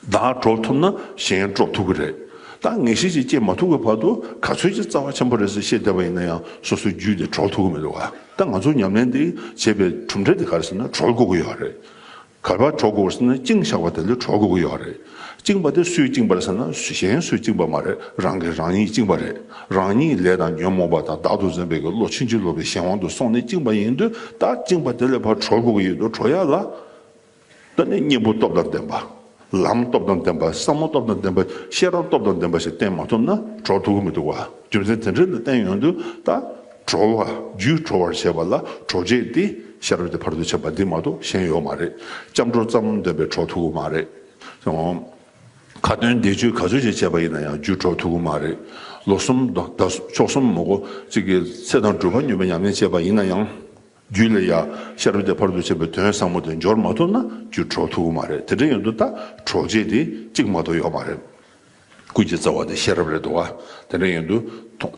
བདག་གྲོལ་ཐུབ་ན་གཞན་གྲོལ་ཐུབ་ཀྱི་རེད། ད་ངེས་ཤེས་ཅིག་སྐྱེ་མ་ཐུབ་ཀྱི་བར་དུ་ག་ཚོད་ཅིག་རྩ་བ་ཆེན་པོ་རེད་ཟེར་བཤད་བསྡད་པ་ཡིན་ན་ཡང་སོ་སོའི་རྒྱུད་དེ་གྲོལ་ཐུབ་ཀྱི་མི་འདུག་ག་ད་ང་ཚོ་ཉམས་ལེན་འདི་བྱེད་པའི་གྲུབ་འབྲས་དེ་ག་རེ་ཟེར་ན་གྲོལ་དགོས་ཀྱི་ཡོད་རེད། ག་པར་གྲོལ་དགོས་ཟེར་ན་བཅིངས་བཞག་པ་དེ་ལས་གྲོལ་དགོས་ཀྱི་ཡོད་རེད། བཅིངས་པ་དེ་སུས་བཅིངས་པ་རེད་ཟེར་ན་གཞན་སུས་བཅིངས་པ་མ་རེད། རང་གིས་རང་ཉིད་བཅིངས་པ་རེད། རང་ཉིད་ལས་དང་ཉོན་མོངས་པ་དང་བདག་ཏུ་འཛིན་པའི་གི་བློ་ཕྱིན་ཅི་ལོག་པའི་གཞན་དབང་དུ་སོང་ནས་བཅིངས་པ་ཡིན་དུས། ད་བཅིངས་པ་དེ་ལས་ཕར་གྲོལ་དགོས་ཀྱི་ཡོད་དུས་གྲོལ་ཡ་ལ། ད་ནི་གཉེན་པོ་སྟོབས་དང་ལྡན་པ། ལམ་སྟོབས་དང་ལྡན་པ། བསམ་བློ་སྟོབས་དང་ལྡན་པ། ཤེས་རབ་སྟོབས་དང་ལྡན་པ་ཞིག་བསྟེན་མ་ཐུབ་ན་གྲོལ་ཐུབ་ཀྱི་མི་འདུག་བ། རྒྱུ་མཚན་དེ་འདྲ་ལ་བརྟེན་ཡོང་དུས་ད་གྲོལ་བ། རྒྱུད་གྲོལ་བར་བྱེད་པ་ལ་གྲོལ་བྱེད་དེ་ཤེས་རབ་དེ་ཕར་ཚུར་ཕྱིན་པ་འདི་མ་གཏོགས་གཞན་ཡོད་མ་རེད། སྐྱབས་འགྲོ་ཙམ་འདོན་པས་གྲོལ་ཐུབ་ཀྱི་མ་རེད། ཁ་ཏོན་བཟླས་བརྗོད་ག་ཚོད་ཅིག་བྱས་པ་ཡིན་ན་ཡང་རྒྱུད་གྲོལ་ཐུབ་ཀྱི་མ་རེད། ལོ་གསུམ་དང་ཟླ་ཕྱོགས་གསུམ་མ་གོ་གཅིག་གི་ཚེ་དང་སྒྲུབ་པ་སྙོམས་པའི་ཉམས་ལེན་བྱས་པ་ཡིན་ན་ཡང་། རྒྱུད་ལ་ཡང་ཤེས་རབ་དེ་ཕར་ཚུར་ཕྱིན་པའི་དོན་ཟབ་མོ་དེ་འབྱོར་མ་ཐུབ་ན་རྒྱུད་གྲོལ་ཐུབ་ཀྱི་མ་རེད། དེ་འདྲ་ཡིན་དུས་ད་གྲོལ་བྱེད་དེ་གཅིག་མ་གཏོགས་ཡོད་མ་རེད། ཀུན་གྱི་རྩ་བ་དེ་ཤེས་རབ་རེད་འདུག་བ། དེ་འདྲ་ཡིན་དུས་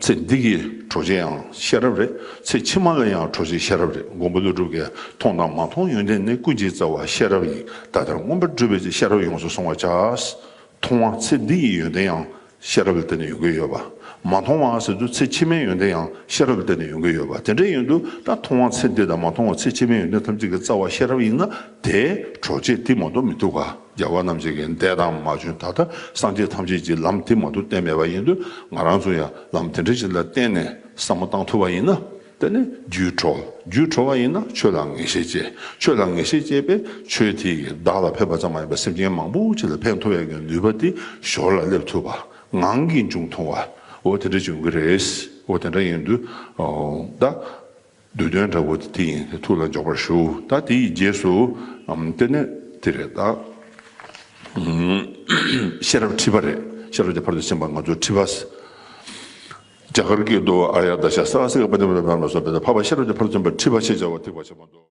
ཚེ་འདི་གི་གྲོལ་བྱེད་ཡང་ཤེས་རབ་རེད། ཚེ་ཕྱི་མ་ལ་ཡང་གྲོལ་བྱེད་ཤེས་རབ་རེད། མགོན་པོ་ཀླུ་སྒྲུབ་ཀྱིས་མཐོང་དང་མ་མཐོང་ཡོན་ཏན་ནི། ཀུན་གྱི་རྩ་བ་ཤེས་རབ་ཡིན། ད་ལྟར་མངོན་པར་སྒྲུབ་པའི་ཕྱིར། ཤེས་རབ་ཡོངས་སུ་བཟུང་བར་བྱ། མཐོང་བ་ཚེ་འདི་ཡི་ཡོན་ཏན་ཡང་ཤེས་རབ་ལ་བརྟེན་ནས་ཡོང་གི་ཡོད་པ། མ་མཐོང་བ་ཟེར་དུས་ཚེ་ཕྱི་མའི་ཡོན་ཏན་ཡང་ཤེས་རབ་ལ་བརྟེན་ནས་ཡོང་གི་ཡོད་པ། དེ་འདྲ་ཡིན་དུས་ད་མཐོང་བ་ཚེ་འདི་དང་མ་མཐོང་བ་ཚེ་ཕྱི་མའི་ཡོན་ཏན་ཐམས་ཅད་ཀྱི་རྩ་བ་ཤེས་རབ་ཡིན་ན་དེའི་གྲོལ་བྱེད་དེ་མ་གཏོགས་མི་འདུག་ག་རྒྱལ་བ་རྣམས་ཀྱི་འདས་དང་མ་བྱོན་ད་ལྟ་སངས་རྒྱས་ཐམས་ཅད་ཀྱི་ལམ་དེ་མ་གཏོགས་བསྟན་མེད་པ་ཡིན་དུས། ང་རང་ཚོ་ཡང་ལམ་དེ་འདྲ་ཞིག་ལ་བརྟེན་ནས་བསམ་བློ་བཏང་ཐུབ་པ་ཡིན་ན། དེ་ནི་རྒྱུད་གྲོལ། རྒྱུད་གྲོལ་བ་ཡིན་ན་ཆོས་ལ་ངེས་ཤེས་སྐྱེ། ཆོས་ལ་ངེས་ཤེས་སྐྱེས་པས་ཆོས་དེ་ཡིས་བདག་ལ་ཕན་པ་ཙམ་མ་ཡིན་པར་སེམས་ཅན་མང་པོ་ཅིག་ལ་ཕན་ཐོགས་ཡག་གི་ནུས་པ་དེ་ཞོར་ལ་སླེབས་ཐུབ་པ། ངང་གིས་འབྱུང་ཐུབ་པ། འོ་དེ་འདྲ་བྱུང་གི་རེད། འོ་དེ་འདྲ་ཡིན་དུས་ད་བསྡུས་དོན་འདྲ་བོ་དེ་ཡིན། དེ་ཐུགས་ལ་འཇོག་པར་ཞུ། ད་དེ་ཡི་རྗེས་སུ་དེ་ནི་དེ་རེད་ད། ཤེས་རབ་ཁྲི་པ་རེད། ཤེས་རབ་དེ་ཕར་དུ་ཕྱིན་པ་ང་ཚོ་ཁྲི་པ། རྒྱ་གར་སྐད་དུ་ཨཱརྱ་དཱ་ཤ་སཱ་ཧ་སི་ཀ་པཎྜི་ཏ་བི་ནཱ་མ་སོགས་པས་འཕགས་པ་ཤེས་རབ་དེ་ཕར་ཕྱིན་པ་ཁྲི་པ་ཞེས་བྱ་བ་ཐེག་པ་ཆེན་པོ་འདུག།